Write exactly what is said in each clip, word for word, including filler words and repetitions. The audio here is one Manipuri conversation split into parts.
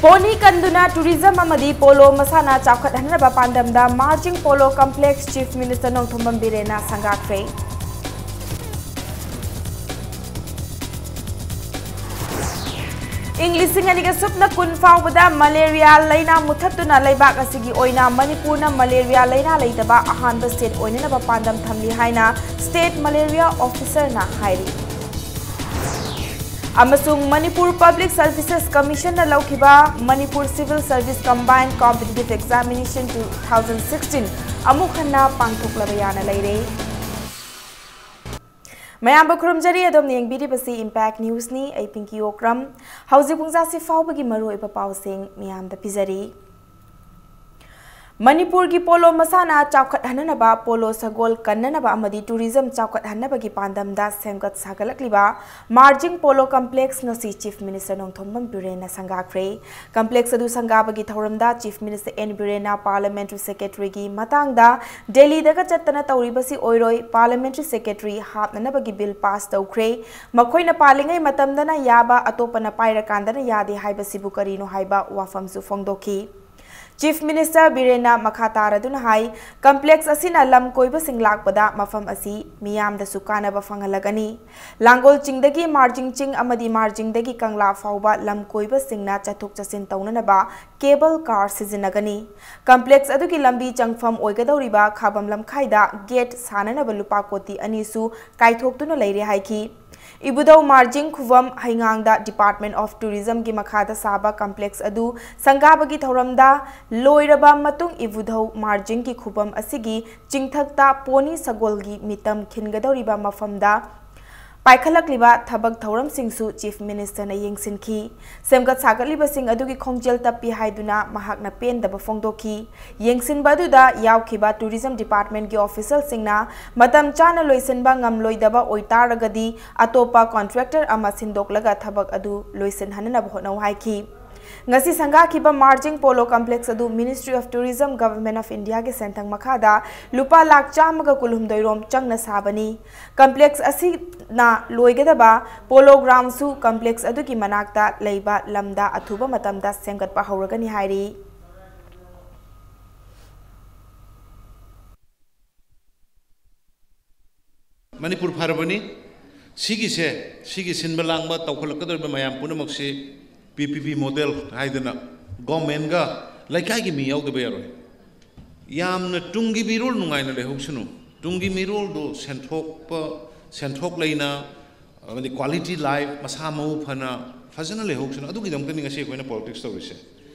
ꯄꯣꯅꯤ ꯀꯟꯗꯨꯅ ꯇꯨꯔꯤꯖꯝ ꯑꯃꯗꯤ ꯄꯣꯂꯣ ꯃꯁꯥꯟꯅ ꯆꯥꯎꯈꯠꯍꯟꯅꯕ ꯄꯥꯟꯗꯝꯗ Marjing polo complex chief minister Nongthombam ꯕꯤꯔꯦꯟꯅ ꯁꯪꯒꯥꯈ꯭ꯔꯦ꯫ ꯏꯪ ꯂꯤꯁꯤꯡ ꯑꯅꯤꯒ ꯁꯨꯞꯅ ꯀꯨꯟ ꯐꯥꯎꯕꯗ ꯃꯂꯦꯔꯤꯌꯥ ꯂꯩꯅꯥ ꯃꯨꯊꯠꯇꯨꯅ ꯂꯩꯕꯥꯛ ꯑꯁꯤꯒꯤ ꯑꯣꯏꯅ ꯃꯅꯤꯄꯨꯔꯅ ꯃꯂꯦꯔꯤꯌꯥ ꯂꯩꯅꯥ ꯂꯩꯇꯕ ꯑꯍꯥꯟꯕ ꯁ꯭ꯇꯦꯠ ꯑꯣꯏꯅꯅꯕ ꯄꯥꯟꯗꯝ ꯊꯝꯂꯤ ꯍꯥꯏꯅ ꯁ꯭ꯇꯦꯠ ꯃꯂꯦꯔꯤꯌꯥ ꯑꯣꯐꯤꯁꯔꯅ ꯍꯥꯏꯔꯤ꯫ ꯑꯃꯁꯨꯡ ꯃꯅꯤꯄꯨꯔ ꯄꯕ꯭ꯂꯤꯛ ꯁꯔꯚꯤꯁꯦꯁ ꯀꯃꯤꯁꯟꯅ ꯂꯧꯈꯤꯕ Manipur civil service combined competitive examination two thousand sixteen ꯑꯃꯨꯛ ꯍꯟꯅ ꯄꯥꯡꯊꯣꯛꯂꯕ ꯌꯥꯅ ꯂꯩꯔꯦ꯫ ꯃꯌꯥꯝꯕꯨ ꯈꯨꯔꯨꯝꯖꯔꯤ, ꯑꯗꯣꯝꯅ ꯌꯦꯡꯕꯤꯔꯤꯕꯁꯤ ꯏꯝꯄꯦꯛ ꯅ꯭ꯌꯨꯁꯅꯤ꯫ ꯑꯩ ꯄꯤꯡꯀꯤ ꯑꯣꯀ꯭ꯔꯝ꯫ ꯍꯧꯖꯤꯛ ꯄꯨꯡꯖꯥꯁꯤ ꯐꯥꯎꯕꯒꯤ ꯃꯔꯨꯑꯣꯏꯕ ꯄꯥꯎꯁꯤꯡ ꯃꯤꯌꯥꯝꯗ ꯄꯤꯖꯔꯤ꯫ ꯃꯅꯤꯄꯨꯔꯒꯤ ꯄꯣꯂꯣ ꯃꯁꯥꯟꯅ ꯆꯥꯎꯈꯠꯍꯟꯅꯅꯕ, ꯄꯣꯂꯣ ꯁꯒꯣꯜ ꯀꯟꯅꯅꯕ ꯑꯃꯗꯤ ꯇꯨꯔꯤꯖꯝ ꯆꯥꯎꯈꯠꯍꯟꯅꯕꯒꯤ ꯄꯥꯟꯗꯝꯗ ꯁꯦꯝꯒꯠ ꯁꯥꯒꯠꯂꯛꯂꯤꯕ ꯃꯥꯔꯖꯤꯡ ꯄꯣꯂꯣ ꯀꯝꯄ꯭ꯂꯦꯛꯁ ꯉꯁꯤ ꯆꯤꯐ ꯃꯤꯅꯤꯁꯇꯔ ꯅꯣꯡꯊꯣꯝꯕꯝ ꯕꯤꯔꯦꯟꯅ ꯁꯪꯒꯥꯈ꯭ꯔꯦ꯫ ꯀꯝꯄ꯭ꯂꯦꯛꯁ ꯑꯗꯨ ꯁꯪꯒꯥꯕꯒꯤ ꯊꯧꯔꯝꯗ ꯆꯤꯐ ꯃꯤꯅꯤꯁꯇꯔ ꯑꯦꯟ ꯕꯤꯔꯦꯟꯅ ꯄꯥꯔꯂꯤꯌꯥꯃꯦꯟꯇꯔꯤ ꯁꯦꯀ꯭ꯔꯦꯇꯔꯤꯒꯤ ꯃꯇꯥꯡꯗ ꯗꯦꯜꯂꯤꯗꯒ ꯆꯠꯇꯅ ꯇꯧꯔꯤꯕꯁꯤ ꯑꯣꯏꯔꯣꯏ, ꯄꯥꯔꯂꯤꯌꯥꯃꯦꯟꯇꯔꯤ ꯁꯦꯀ꯭ꯔꯦꯇꯔꯤ ꯍꯥꯞꯅꯅꯕꯒꯤ ꯕꯤꯜ ꯄꯥꯁ ꯇꯧꯈ꯭ꯔꯦ, ꯃꯈꯣꯏꯅ ꯄꯥꯜꯂꯤꯉꯩ ꯃꯇꯝꯗꯅ ꯌꯥꯕ, ꯑꯇꯣꯞꯄꯅ ꯄꯥꯏꯔꯀꯥꯟꯗꯅ ꯌꯥꯗꯦ ꯍꯥꯏꯕꯁꯤꯕꯨ ꯀꯔꯤꯅꯣ ꯍꯥꯏꯕ ꯋꯥꯐꯝꯁꯨ ꯐꯣꯡꯗꯣꯛꯈꯤ꯫ ꯆꯤꯐ ꯃꯤꯅꯤꯁꯇꯔ ꯕꯤꯔꯦꯟꯅ ꯃꯈꯥ ꯇꯥꯔꯗꯨꯅ ꯍꯥꯏ, ꯀꯝꯄ꯭ꯂꯦꯛꯁ ꯑꯁꯤꯅ ꯂꯝ ꯀꯣꯏꯕꯁꯤꯡ ꯂꯥꯛꯄꯗ ꯃꯐꯝ ꯑꯁꯤ ꯃꯤꯌꯥꯝꯗꯁꯨ ꯀꯥꯟꯅꯕ ꯐꯪꯍꯜꯂꯒꯅꯤ꯫ ꯂꯥꯡꯒꯣꯜ ꯆꯤꯡꯗꯒꯤ ꯃꯥꯔꯖꯤꯡ ꯆꯤꯡ ꯑꯃꯗꯤ ꯃꯥꯔꯖꯤꯡꯗꯒꯤ ꯀꯪꯂꯥ ꯐꯥꯎꯕ ꯂꯝ ꯀꯣꯏꯕꯁꯤꯡꯅ ꯆꯠꯊꯣꯛ ꯆꯠꯁꯤꯟ ꯇꯧꯅꯅꯕ ꯀꯦꯕꯜ ꯀꯥꯔ ꯁꯤꯖꯤꯟꯅꯒꯅꯤ꯫ ꯀꯝꯄ꯭ꯂꯦꯛꯁ ꯑꯗꯨꯒꯤ ꯂꯝꯕꯤ ꯆꯪꯐꯝ ꯑꯣꯏꯒꯗꯧꯔꯤꯕ ꯈꯥꯕꯝ ꯂꯝꯈꯥꯏꯗ ꯒꯦꯠ ꯁꯥꯅꯅꯕ ꯂꯨꯄꯥ ꯀꯣꯇꯤ ꯑꯅꯤꯁꯨ ꯀꯥꯏꯊꯣꯛꯇꯨꯅ ꯂꯩꯔꯦ ꯍꯥꯏꯈꯤ꯫ ꯏꯕꯨꯙꯧ ꯃꯥꯔꯖꯤꯡ ꯈꯨꯕꯝ ꯍꯩꯉꯥꯡꯗ Department of Tourism ꯒꯤ ꯃꯈꯥꯗ ꯁꯥꯕ ꯀꯝꯄ꯭ꯂꯦꯛꯁ ꯑꯗꯨ ꯁꯪꯒꯥꯕꯒꯤ ꯊꯧꯔꯝꯗ ꯂꯣꯏꯔꯕ ꯃꯇꯨꯡ ꯏꯕꯨꯙꯧ ꯃꯥꯔꯖꯤꯡꯒꯤ ꯈꯨꯕꯝ ꯑꯁꯤꯒꯤ ꯆꯤꯡꯊꯛꯇ ꯄꯣꯅꯤ ꯁꯒꯣꯜꯒꯤ ꯃꯤꯇꯝ ꯈꯤꯟꯒꯗꯧꯔꯤꯕ ꯃꯐꯝꯗ ꯄꯥꯏꯈꯠꯂꯛꯂꯤꯕ ꯊꯕꯛ ꯊꯧꯔꯝꯁꯤꯡꯁꯨ ꯆꯤꯐ ꯃꯤꯅꯤꯁꯇꯔꯅ ꯌꯦꯡꯁꯤꯟꯈꯤ꯫ ꯁꯦꯝꯒꯠ ꯁꯥꯒꯠꯂꯤꯕꯁꯤꯡ ꯑꯗꯨꯒꯤ ꯈꯣꯡꯖꯦꯜ ꯇꯞꯄꯤ ꯍꯥꯏꯗꯨꯅ ꯃꯍꯥꯛꯅ ꯄꯦꯟꯗꯕ ꯐꯣꯡꯗꯣꯛꯈꯤ꯫ ꯌꯦꯡꯁꯤꯟꯕ ꯑꯗꯨꯗ ꯌꯥꯎꯈꯤꯕ ꯇꯨꯔꯤꯖꯝ ꯗꯤꯄꯥꯔꯠꯃꯦꯟꯒꯤ ꯑꯣꯐꯤꯁꯤꯌꯦꯜꯁꯤꯡꯅ ꯃꯇꯝ ꯆꯥꯅ ꯂꯣꯏꯁꯤꯟꯕ ꯉꯝꯂꯣꯏꯗꯕ ꯑꯣꯏꯇꯥꯔꯒꯗꯤ ꯑꯇꯣꯞꯄ ꯀꯣꯟꯇ꯭ꯔꯦꯛꯇꯔ ꯑꯃ ꯁꯤꯟꯗꯣꯛꯂꯒ ꯊꯕꯛ ꯑꯗꯨ ꯂꯣꯏꯁꯤꯟꯍꯟꯅꯕ ꯍꯣꯠꯅꯧ ꯍꯥꯏꯈꯤ꯫ ꯉꯁꯤ ꯁꯪꯒꯥꯈꯤꯕ ꯃꯥꯔꯖꯤꯡ ꯄꯣꯂꯣ ꯀꯝꯄ꯭ꯂꯦꯛꯁ ꯑꯗꯨ Ministry of Tourism, Government of Indiaꯒꯤ ꯁꯦꯟꯊꯪ ꯃꯈꯥꯗ ꯂꯨꯄꯥ ꯂꯥꯈ ꯆꯥꯝꯃꯒ ꯀꯨꯟꯍꯨꯝꯗꯣꯏ ꯔꯣꯝ ꯆꯪꯅ ꯁꯥꯕꯅꯤ꯫ ꯀꯝꯄ꯭ꯂꯦꯛꯁ ꯑꯁꯤꯅ ꯂꯣꯏꯒꯗꯕ ꯄꯣꯂꯣ ꯒ꯭ꯔꯥꯎꯟꯁꯨ ꯀꯝꯄ꯭ꯂꯦꯛꯁ ꯑꯗꯨꯒꯤ ꯃꯅꯥꯛꯇ ꯂꯩꯕ ꯂꯝꯗ ꯑꯊꯨꯕ ꯃꯇꯝꯗ ꯁꯦꯝꯒꯠꯄ ꯍꯧꯔꯒꯅꯤ ꯍꯥꯏꯔꯤ꯫ ꯃꯅꯤꯄꯨꯔ ꯐꯔꯕꯅꯤ꯫ ꯁꯤꯒꯤꯁꯦ, ꯁꯤꯒꯤ ꯁꯤꯟꯕ ꯂꯥꯡꯕ ꯇꯧꯈꯠꯂꯛꯀꯗꯧꯔꯤꯕ ꯃꯌꯥꯝ ꯄꯨꯝꯅꯃꯛꯁꯤ P P P model ꯍꯥꯏꯗꯅ ꯒꯣꯔꯃꯦꯟꯒ ꯂꯩꯀꯥꯏꯒꯤ ꯃꯤ ꯌꯥꯎꯗꯕ ꯌꯥꯔꯣꯏ꯫ ꯌꯥꯝꯅ ꯇꯨꯡꯒꯤ ꯃꯤꯔꯣꯜ ꯅꯨꯡꯉꯥꯏꯅ ꯂꯩꯍꯧꯁꯅꯨ꯫ ꯇꯨꯡꯒꯤ ꯃꯤꯔꯣꯜꯗꯨ ꯁꯦꯟꯊꯣꯛꯄ, ꯁꯦꯟꯊꯣꯛ ꯂꯩꯅ, ꯑꯃꯗꯤ quality life, ꯃꯁꯥ ꯃꯎ ꯐꯅ ꯐꯖꯅ ꯂꯩꯍꯧꯁꯅꯨ꯫ ꯑꯗꯨꯒꯤꯗꯃꯛꯇꯅꯤ ꯉꯁꯤ ꯑꯩꯈꯣꯏꯅ politics ꯇꯧꯔꯤꯁꯦ꯫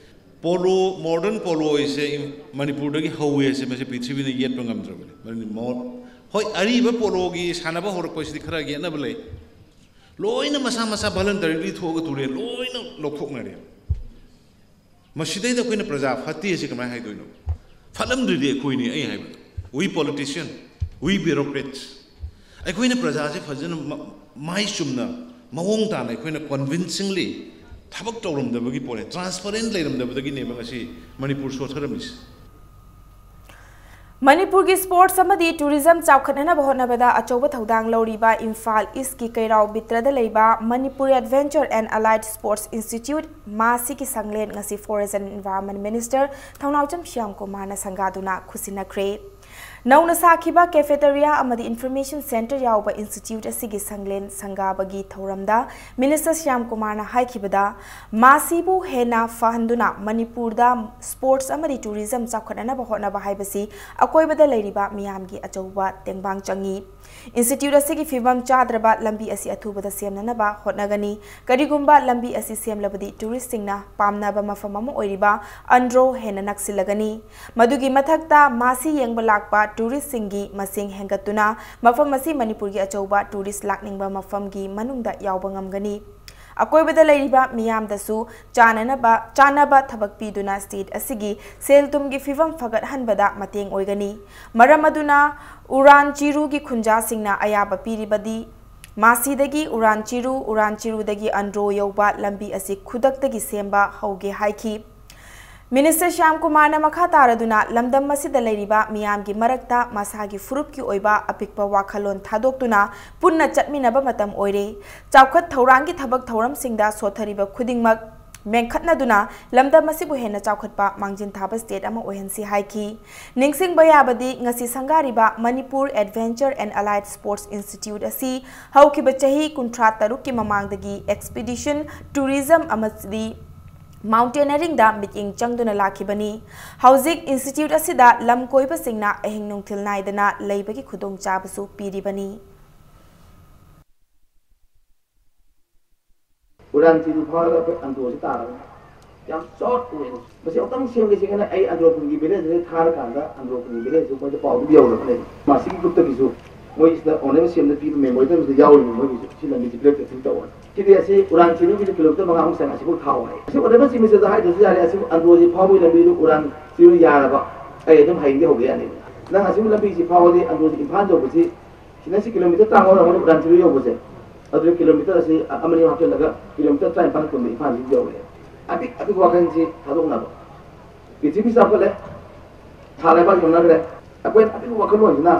ꯄꯣꯂꯣ, modern ꯄꯣꯂꯣ ꯍꯥꯏꯁꯦ ꯏꯝ-, ꯃꯅꯤꯄꯨꯔꯗꯒꯤ ꯍꯧꯋꯦ ꯍꯥꯏꯁꯦ ꯃꯁꯤ ꯄ꯭ꯔꯤꯊꯤꯕꯤꯅ ꯌꯦꯠꯄ ꯉꯝꯗ꯭ꯔꯕꯅꯤ꯫ ꯃꯔꯝꯗꯤ ꯃꯣ-, ꯍꯣꯏ, ꯑꯔꯤꯕ ꯄꯣꯂꯣꯒꯤ ꯁꯥꯟꯅꯕ ꯍꯧꯔꯛꯄꯁꯤꯗꯤ ꯈꯔ ꯌꯦꯠꯅꯕ ꯂꯩ꯫ ꯂꯣꯏꯅ ꯃꯁꯥ ꯃꯁꯥ voluntarily ꯊꯣꯛꯑꯒ ꯇꯨꯔꯦꯜ ꯂꯣꯏꯅ ꯂꯧꯊꯣꯛꯅꯔꯦ꯫ ꯃꯁꯤꯗꯩꯗ ꯑꯩꯈꯣꯏꯅ ꯄ꯭ꯔꯖꯥ ꯐꯠꯇꯦ ꯑꯁꯤ ꯀꯃꯥꯏꯅ ꯍꯥꯏꯗꯣꯏꯅꯣ? ꯐꯠꯂꯝꯗ꯭ꯔꯤꯗꯤ ꯑꯩꯈꯣꯏꯅꯤ, ꯑꯩ ꯍꯥꯏꯕꯗꯣ꯫ We politician, we bureaucrats꯫ ꯑꯩꯈꯣꯏꯅ ꯄ꯭ꯔꯖꯥꯁꯦ ꯐꯖꯅ ꯃ-, ꯃꯥꯏ ꯆꯨꯝꯅ, ꯃꯑꯣꯡ ꯇꯥꯅ ꯑꯩꯈꯣꯏꯅ convincingly ꯊꯕꯛ ꯇꯧꯔꯝꯗꯕꯒꯤ ꯄꯣꯠꯅꯦ, transparent ꯂꯩꯔꯝꯗꯕꯗꯒꯤꯅꯦꯕ ꯉꯁꯤ ꯃꯅꯤꯄꯨꯔ ꯁꯣꯠꯊꯔꯝꯃꯤꯁꯦ꯫ ꯃꯅꯤꯄꯨꯔꯒꯤ sports ꯑꯃꯗꯤ tourism ꯆꯥꯎꯈꯠꯅꯅꯕ ꯍꯣꯠꯅꯕꯗ ꯑꯆꯧꯕ ꯊꯧꯗꯥꯡ ꯂꯧꯔꯤꯕ ꯏꯝꯐꯥꯜ ꯏꯁꯀꯤ ꯀꯩꯔꯥꯎ ꯕꯤꯇ꯭ꯔꯗ ꯂꯩꯕ Manipur Adventure and Allied Sports Institute, ꯃꯥꯁꯤꯒꯤ ꯁꯪꯂꯦꯟ ꯉꯁꯤ Forest and Environment Minister ꯊꯧꯅꯥꯎꯖꯝ ꯁ꯭ꯌꯥꯝ ꯀꯨꯃꯥꯔꯅ ꯁꯪꯒꯥꯗꯨꯅ ꯈꯨꯠꯁꯤꯟꯅꯈ꯭ꯔꯦ꯫ ꯅꯧꯅ ꯁꯥꯈꯤꯕ cafeteria ꯑꯃꯗꯤ information centre ꯌꯥꯎꯕ institute ꯑꯁꯤꯒꯤ ꯁꯪꯂꯦꯟ ꯁꯪꯒꯥꯕꯒꯤ ꯊꯧꯔꯝꯗ Minister ꯁ꯭ꯌꯥꯝ ꯀꯨꯃꯥꯔꯅ ꯍꯥꯏꯈꯤꯕꯗ, ꯃꯥꯁꯤꯕꯨ ꯍꯦꯟꯅ ꯐꯍꯟꯗꯨꯅ ꯃꯅꯤꯄꯨꯔꯗ sports ꯑꯃꯗꯤ tourism ꯆꯥꯎꯈꯠꯅꯅꯕ ꯍꯣꯠꯅꯕ ꯍꯥꯏꯕꯁꯤ ꯑꯀꯣꯏꯕꯗ ꯂꯩꯔꯤꯕ ꯃꯤꯌꯥꯝꯒꯤ ꯑꯆꯧꯕ ꯇꯦꯡꯕꯥꯡ ꯆꯪꯏ꯫ Institute ꯑꯁꯤꯒꯤ ꯐꯤꯕꯝ ꯆꯥꯗ꯭ꯔꯕ ꯂꯝꯕꯤ ꯑꯁꯤ ꯑꯊꯨꯕꯗ ꯁꯦꯝꯅꯅꯕ ꯍꯣꯠꯅꯒꯅꯤ꯫ ꯀꯔꯤꯒꯨꯝꯕ ꯂꯝꯕꯤ ꯑꯁꯤ ꯁꯦꯝꯂꯕꯗꯤ touristsꯁꯤꯡꯅ ꯄꯥꯝꯅꯕ ꯃꯐꯝ ꯑꯃ ꯑꯣꯏꯔꯤꯕ ꯑꯟꯗ꯭ꯔꯣ ꯍꯦꯟꯅ ꯅꯛꯁꯤꯜꯂꯒꯅꯤ꯫ ꯃꯗꯨꯒꯤ ꯃꯊꯛꯇ ꯃꯥꯁꯤ ꯌꯦꯡꯕ ꯂꯥꯛꯄ touristsꯁꯤꯡꯒꯤ ꯃꯁꯤꯡ ꯍꯦꯟꯒꯠꯇꯨꯅ ꯃꯐꯝ ꯑꯁꯤ ꯃꯅꯤꯄꯨꯔꯒꯤ ꯑꯆꯧꯕ tourist ꯂꯥꯛꯅꯤꯡꯕ ꯃꯐꯝꯒꯤ ꯃꯅꯨꯡꯗ ꯌꯥꯎꯕ ꯉꯝꯒꯅꯤ꯫ ꯑꯀꯣꯏꯕꯗ ꯂꯩꯔꯤꯕ ꯃꯤꯌꯥꯝꯗꯁꯨ ꯆꯥꯅꯅꯕ, ꯆꯥꯅꯕ ꯊꯕꯛ ꯄꯤꯗꯨꯅ state ꯑꯁꯤꯒꯤ ꯁꯦꯜ ꯊꯨꯝꯒꯤ ꯐꯤꯕꯝ ꯐꯒꯠꯍꯟꯕꯗ ꯃꯇꯦꯡ ꯑꯣꯏꯒꯅꯤ꯫ ꯃꯔꯝ ꯑꯗꯨꯅ ꯎꯔꯥꯟ ꯆꯤꯔꯨꯒꯤ ꯈꯨꯟꯖꯥꯁꯤꯡꯅ ꯑꯌꯥꯕ ꯄꯤꯔꯤꯕꯗꯤ, ꯃꯥꯁꯤꯗꯒꯤ ꯎꯔꯥꯟ ꯆꯤꯔꯨ, ꯎꯔꯥꯟ ꯆꯤꯔꯨꯗꯒꯤ ꯑꯟꯗ꯭ꯔꯣ ꯌꯧꯕ ꯂꯝꯕꯤ ꯑꯁꯤ ꯈꯨꯗꯛꯇꯒꯤ ꯁꯦꯝꯕ ꯍꯧꯒꯦ ꯍꯥꯏꯈꯤ꯫ ꯃꯤꯅꯤꯁꯇꯔ ꯁ꯭ꯌꯥꯝ ꯀꯨꯃꯥꯔꯅ ꯃꯈꯥ ꯇꯥꯔꯗꯨꯅ ꯂꯝꯗꯝ ꯑꯁꯤꯗ ꯂꯩꯔꯤꯕ ꯃꯤꯌꯥꯝꯒꯤ ꯃꯔꯛꯇ ꯃꯁꯥꯒꯤ ꯐꯨꯔꯨꯞꯀꯤ ꯑꯣꯏꯕ ꯑꯄꯤꯛꯄ ꯋꯥꯈꯜꯂꯣꯟ ꯊꯥꯗꯣꯛꯇꯨꯅ ꯄꯨꯟꯅ ꯆꯠꯃꯤꯟꯅꯕ ꯃꯇꯝ ꯑꯣꯏꯔꯦ꯫ ꯆꯥꯎꯈꯠ ꯊꯧꯔꯥꯡꯒꯤ ꯊꯕꯛ ꯊꯧꯔꯝꯁꯤꯡꯗ ꯁꯣꯠꯊꯔꯤꯕ ꯈꯨꯗꯤꯡꯃꯛ ꯃꯦꯟꯈꯠꯅꯗꯨꯅ ꯂꯝꯗꯝ ꯑꯁꯤꯕꯨ ꯍꯦꯟꯅ ꯆꯥꯎꯈꯠꯄ ꯃꯥꯡꯖꯤꯟ ꯊꯥꯕ ꯁ꯭ꯇꯦꯠ ꯑꯃ ꯑꯣꯏꯍꯟꯁꯤ ꯍꯥꯏꯈꯤ꯫ ꯅꯤꯡꯁꯤꯡꯕ ꯌꯥꯕꯗꯤ ꯉꯁꯤ ꯁꯪꯒꯥꯔꯤꯕ Manipur Adventure and Allied Sports Institute ꯑꯁꯤ ꯍꯧꯈꯤꯕ ꯆꯍꯤ ꯀꯨꯟꯊ꯭ꯔꯥ ꯇꯔꯨꯛꯀꯤ ꯃꯃꯥꯡꯗꯒꯤ expedition tourism ꯑꯃꯗꯤ mountaineeringꯗ ꯃꯤꯠꯌꯦꯡ ꯆꯪꯗꯨꯅ ꯂꯥꯛꯈꯤꯕꯅꯤ꯫ ꯍꯧꯖꯤꯛ institute ꯑꯁꯤꯗ ꯂꯝ ꯀꯣꯏꯕꯁꯤꯡꯅ ꯑꯍꯤꯡ ꯅꯨꯡꯊꯤꯜ ꯅꯥꯏꯗꯅ ꯂꯩꯕꯒꯤ ꯈꯨꯗꯣꯡꯆꯥꯕꯁꯨ ꯄꯤꯔꯤꯕꯅꯤ꯫ ꯎꯔꯥꯟ ꯆꯤꯔꯨ ꯐꯥꯎꯔꯒ ꯑꯩꯈꯣꯏ ꯑꯟꯗ꯭ꯔꯣꯁꯤ ꯇꯥꯔꯕꯅꯤ꯫ ꯌꯥꯝ short ꯑꯣꯏꯅ ꯃꯁꯤ ꯑꯃꯨꯛꯇꯪ ꯁꯦꯝꯒꯦ ꯁꯦꯝꯒꯦꯅ ꯑꯩ ꯑꯟꯗ꯭ꯔꯣ ꯈꯨꯟꯒꯤ villageꯁꯤꯗ ꯊꯥꯔꯀꯥꯟꯗ ꯑꯟꯗ꯭ꯔꯣ ꯈꯨꯟꯒꯤ villageꯁꯨ ꯃꯣꯏꯗ ꯄꯥꯎꯗꯤ ꯌꯧꯔꯕꯅꯦ꯫ ꯃꯁꯤꯒꯤ groupꯇꯒꯤꯁꯨ ꯃꯣꯏꯁꯤꯗ honourable CMꯗ ꯄꯤꯕ memorandumꯁꯤꯗ ꯌꯥꯎꯔꯤꯅꯤ ꯃꯣꯏꯒꯤꯁꯨ꯫ ꯁꯤ ꯂꯝꯕꯤꯁꯤ clear ꯆꯠꯁꯤꯟ ꯇꯧꯑꯣꯅ꯫ ꯁꯤꯗꯤ ꯑꯁꯤ ꯎꯔꯥꯟ ꯆꯤꯔꯨꯒꯤꯗꯤ kilometre ꯃꯉꯥꯃꯨꯛ ꯆꯪꯉꯦ, ꯑꯁꯤꯐꯥꯎ ꯊꯥꯎ ꯍꯥꯏ꯫ ꯑꯁꯤ honourable CMꯁꯤꯗ ꯍꯥꯏꯗ꯭ꯔꯁꯨ ꯌꯥꯔꯦ, ꯑꯁꯤ ꯑꯟꯗ꯭ꯔꯣꯁꯤ ꯐꯥꯎꯕꯒꯤ ꯂꯝꯕꯤꯗꯨ ꯎꯔꯥꯟ ꯆꯤꯔꯨ ꯌꯥꯔꯕ ꯑꯩ ꯑꯗꯨꯝ ꯍꯌꯦꯡꯗꯤ ꯍꯧꯕ ꯌꯥꯅꯤ꯫ ꯅꯪ ꯑꯁꯤꯒꯤ ꯂꯝꯕꯤꯁꯤ ꯐꯥꯎꯔꯗꯤ ꯑꯟꯗ꯭ꯔꯣꯁꯤ ꯏꯝꯐꯥꯜ ꯌꯧꯕꯁꯤ ꯁꯤꯅ ꯁꯤ kilometre ꯇꯔꯥꯃꯉꯥ ꯑꯣꯏꯔꯝꯒꯅꯤ ꯎꯔꯥꯟ ꯆꯤꯔꯨ ꯌꯧꯕꯁꯦ꯫ ꯑꯗꯨꯗ kilometre ꯑꯁꯤ ꯑꯃꯅꯤ ꯍꯥꯞꯆꯤꯜꯂꯒ kilometre ꯇꯔꯥꯅꯤꯄꯥꯟ ꯀꯨꯟꯗ ꯏꯝꯐꯥꯜꯁꯤ ꯌꯧꯔꯦ꯫ ꯑꯄꯤꯛ ꯑꯄꯤꯛꯄ ꯋꯥꯈꯜꯁꯤ ꯊꯥꯗꯣꯛꯅꯕ꯫ ꯄ꯭ꯔꯤꯊꯤꯕꯤ ꯆꯥꯎꯈꯠꯂꯦ, ꯊꯥ ꯂꯩꯕꯥꯛ ꯌꯧꯅꯈ꯭ꯔꯦ꯫ ꯑꯩꯈꯣꯏꯅ ꯑꯄꯤꯛꯄ ꯋꯥꯈꯜꯂꯣꯟꯁꯤꯅ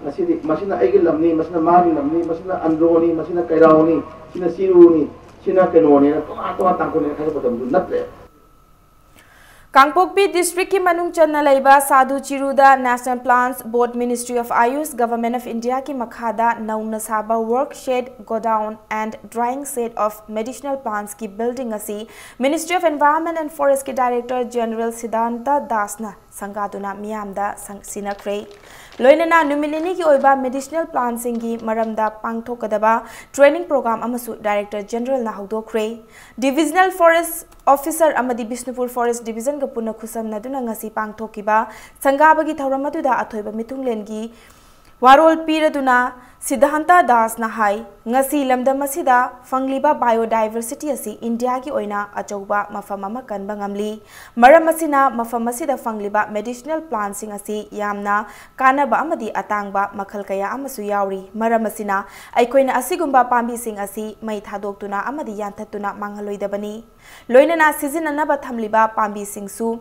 ꯉꯁꯤꯗꯤ ꯃꯁꯤꯅ ꯑꯩꯒꯤ ꯂꯝꯅꯤ, ꯃꯁꯤꯅ ꯃꯥꯒꯤ ꯂꯝꯅꯤ, ꯃꯁꯤꯅ ꯑꯟꯗ꯭ꯔꯣꯅꯤ, ꯃꯁꯤꯅ ꯀꯩꯔꯥꯎꯅꯤ, ꯁꯤꯅ ꯆꯤꯔꯨꯅꯤ, ꯁꯤꯅ ꯀꯩꯅꯣꯅꯦꯅ ꯇꯣꯉꯥꯟ ꯇꯣꯉꯥꯟ ꯇꯥꯡꯈꯨꯜꯅꯦꯅ ꯈꯥꯏꯗꯣꯛꯄ ꯃꯇꯝꯗꯨ ꯅꯠꯇ꯭ꯔꯦ꯫ ꯀꯥꯡꯄꯣꯛꯄꯤ districtꯀꯤ ꯃꯅꯨꯡ ꯆꯟꯅ ꯂꯩꯕ ꯁꯥꯗꯨ ꯆꯤꯔꯨꯗ National Plants Board, Ministry of Ayush, Government of Indiaꯒꯤ ꯃꯈꯥꯗ ꯅꯧꯅ ꯁꯥꯕ work shed, godown and drying shed of medicinal plantsꯀꯤ building ꯑꯁꯤ Ministry of Environment and Forestꯀꯤ Director General ꯁꯤꯗꯥꯟꯇ ꯗꯥꯁꯅ ꯁꯪꯒꯥꯗꯨꯅ ꯃꯤꯌꯥꯝꯗ ꯁꯪ-, ꯁꯤꯟꯅꯈ꯭ꯔꯦ꯫ ꯂꯣꯏꯅꯅ ꯅꯨꯃꯤꯠ ꯅꯤꯅꯤꯒꯤ ꯑꯣꯏꯕ medicinal plantꯁꯤꯡꯒꯤ ꯃꯔꯝꯗ ꯄꯥꯡꯊꯣꯛꯀꯗꯕ training program ꯑꯃꯁꯨ Director Generalꯅ ꯍꯧꯗꯣꯛꯈ꯭ꯔꯦ꯫ Divisional Forest Officer ꯑꯃꯗꯤ ꯕꯤꯁꯅꯨꯄꯨꯔ Forest Divisionꯒ ꯄꯨꯟꯅ ꯈꯨꯠꯁꯝꯅꯗꯨꯅ ꯉꯁꯤ ꯄꯥꯡꯊꯣꯛꯈꯤꯕ ꯁꯪꯒꯥꯕꯒꯤ ꯊꯧꯔꯝ ꯑꯗꯨꯗ ꯑꯊꯣꯏꯕ ꯃꯤꯊꯨꯡꯂꯦꯟꯒꯤ ꯋꯥꯔꯣꯜ ꯄꯤꯔꯗꯨꯅ ꯁꯤꯗꯙꯥꯟꯇ ꯗꯥꯁꯅ ꯍꯥꯏ, ꯉꯁꯤ ꯂꯝꯗꯝ ꯑꯁꯤꯗ ꯐꯪꯂꯤꯕ biodiversity ꯑꯁꯤ ꯏꯟꯗꯤꯌꯥꯒꯤ ꯑꯣꯏꯅ ꯑꯆꯧꯕ ꯃꯐꯝ ꯑꯃ ꯀꯟꯕ ꯉꯝꯂꯤ꯫ ꯃꯔꯝ ꯑꯁꯤꯅ ꯃꯐꯝ ꯑꯁꯤꯗ ꯐꯪꯂꯤꯕ medicinal plantꯁꯤꯡ ꯑꯁꯤ ꯌꯥꯝꯅ ꯀꯥꯟꯅꯕ ꯑꯃꯗꯤ ꯑꯇꯥꯡꯕ ꯃꯈꯜ ꯀꯌꯥ ꯑꯃꯁꯨ ꯌꯥꯎꯔꯤ꯫ ꯃꯔꯝ ꯑꯁꯤꯅ ꯑꯩꯈꯣꯏꯅ ꯑꯁꯤꯒꯨꯝꯕ ꯄꯥꯝꯕꯤꯁꯤꯡ ꯑꯁꯤ ꯃꯩ ꯊꯥꯗꯣꯛꯇꯨꯅ ꯑꯃꯗꯤ ꯌꯥꯟꯊꯠꯇꯨꯅ ꯃꯥꯡꯍꯜꯂꯣꯏꯗꯕꯅꯤ꯫ ꯂꯣꯏꯅꯅ ꯁꯤꯖꯤꯟꯅꯅꯕ ꯊꯝꯂꯤꯕ ꯄꯥꯝꯕꯤꯁꯤꯡꯁꯨ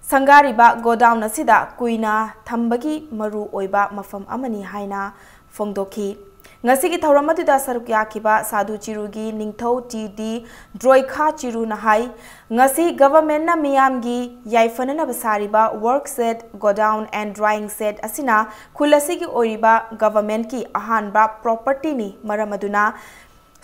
ꯁꯪꯒꯥꯔꯤꯕ godown ꯑꯁꯤꯗ ꯀꯨꯏꯅ ꯊꯝꯕꯒꯤ ꯃꯔꯨ ꯑꯣꯏꯕ ꯃꯐꯝ ꯑꯃꯅꯤ ꯍꯥꯏꯅ ꯐꯣꯡꯗꯣꯛꯈꯤ꯫ ꯉꯁꯤꯒꯤ ꯊꯧꯔꯝ ꯑꯗꯨꯗ ꯁꯔꯨꯛ ꯌꯥꯈꯤꯕ ꯁꯥꯗꯨ ꯆꯤꯔꯨꯒꯤ ꯅꯤꯡꯊꯧ ꯇꯤ ꯗꯤ ꯗ꯭ꯔꯣꯏꯈꯥ ꯆꯤꯔꯨꯅ ꯍꯥꯏ, ꯉꯁꯤ governmentꯅ ꯃꯤꯌꯥꯝꯒꯤ ꯌꯥꯏꯐꯅꯅꯕ ꯁꯥꯔꯤꯕ work shed, godown and drying shed ꯑꯁꯤꯅ ꯈꯨꯜ ꯑꯁꯤꯒꯤ ꯑꯣꯏꯔꯤꯕ governmentꯀꯤ ꯑꯍꯥꯟꯕ propertyꯅꯤ꯫ ꯃꯔꯝ ꯑꯗꯨꯅ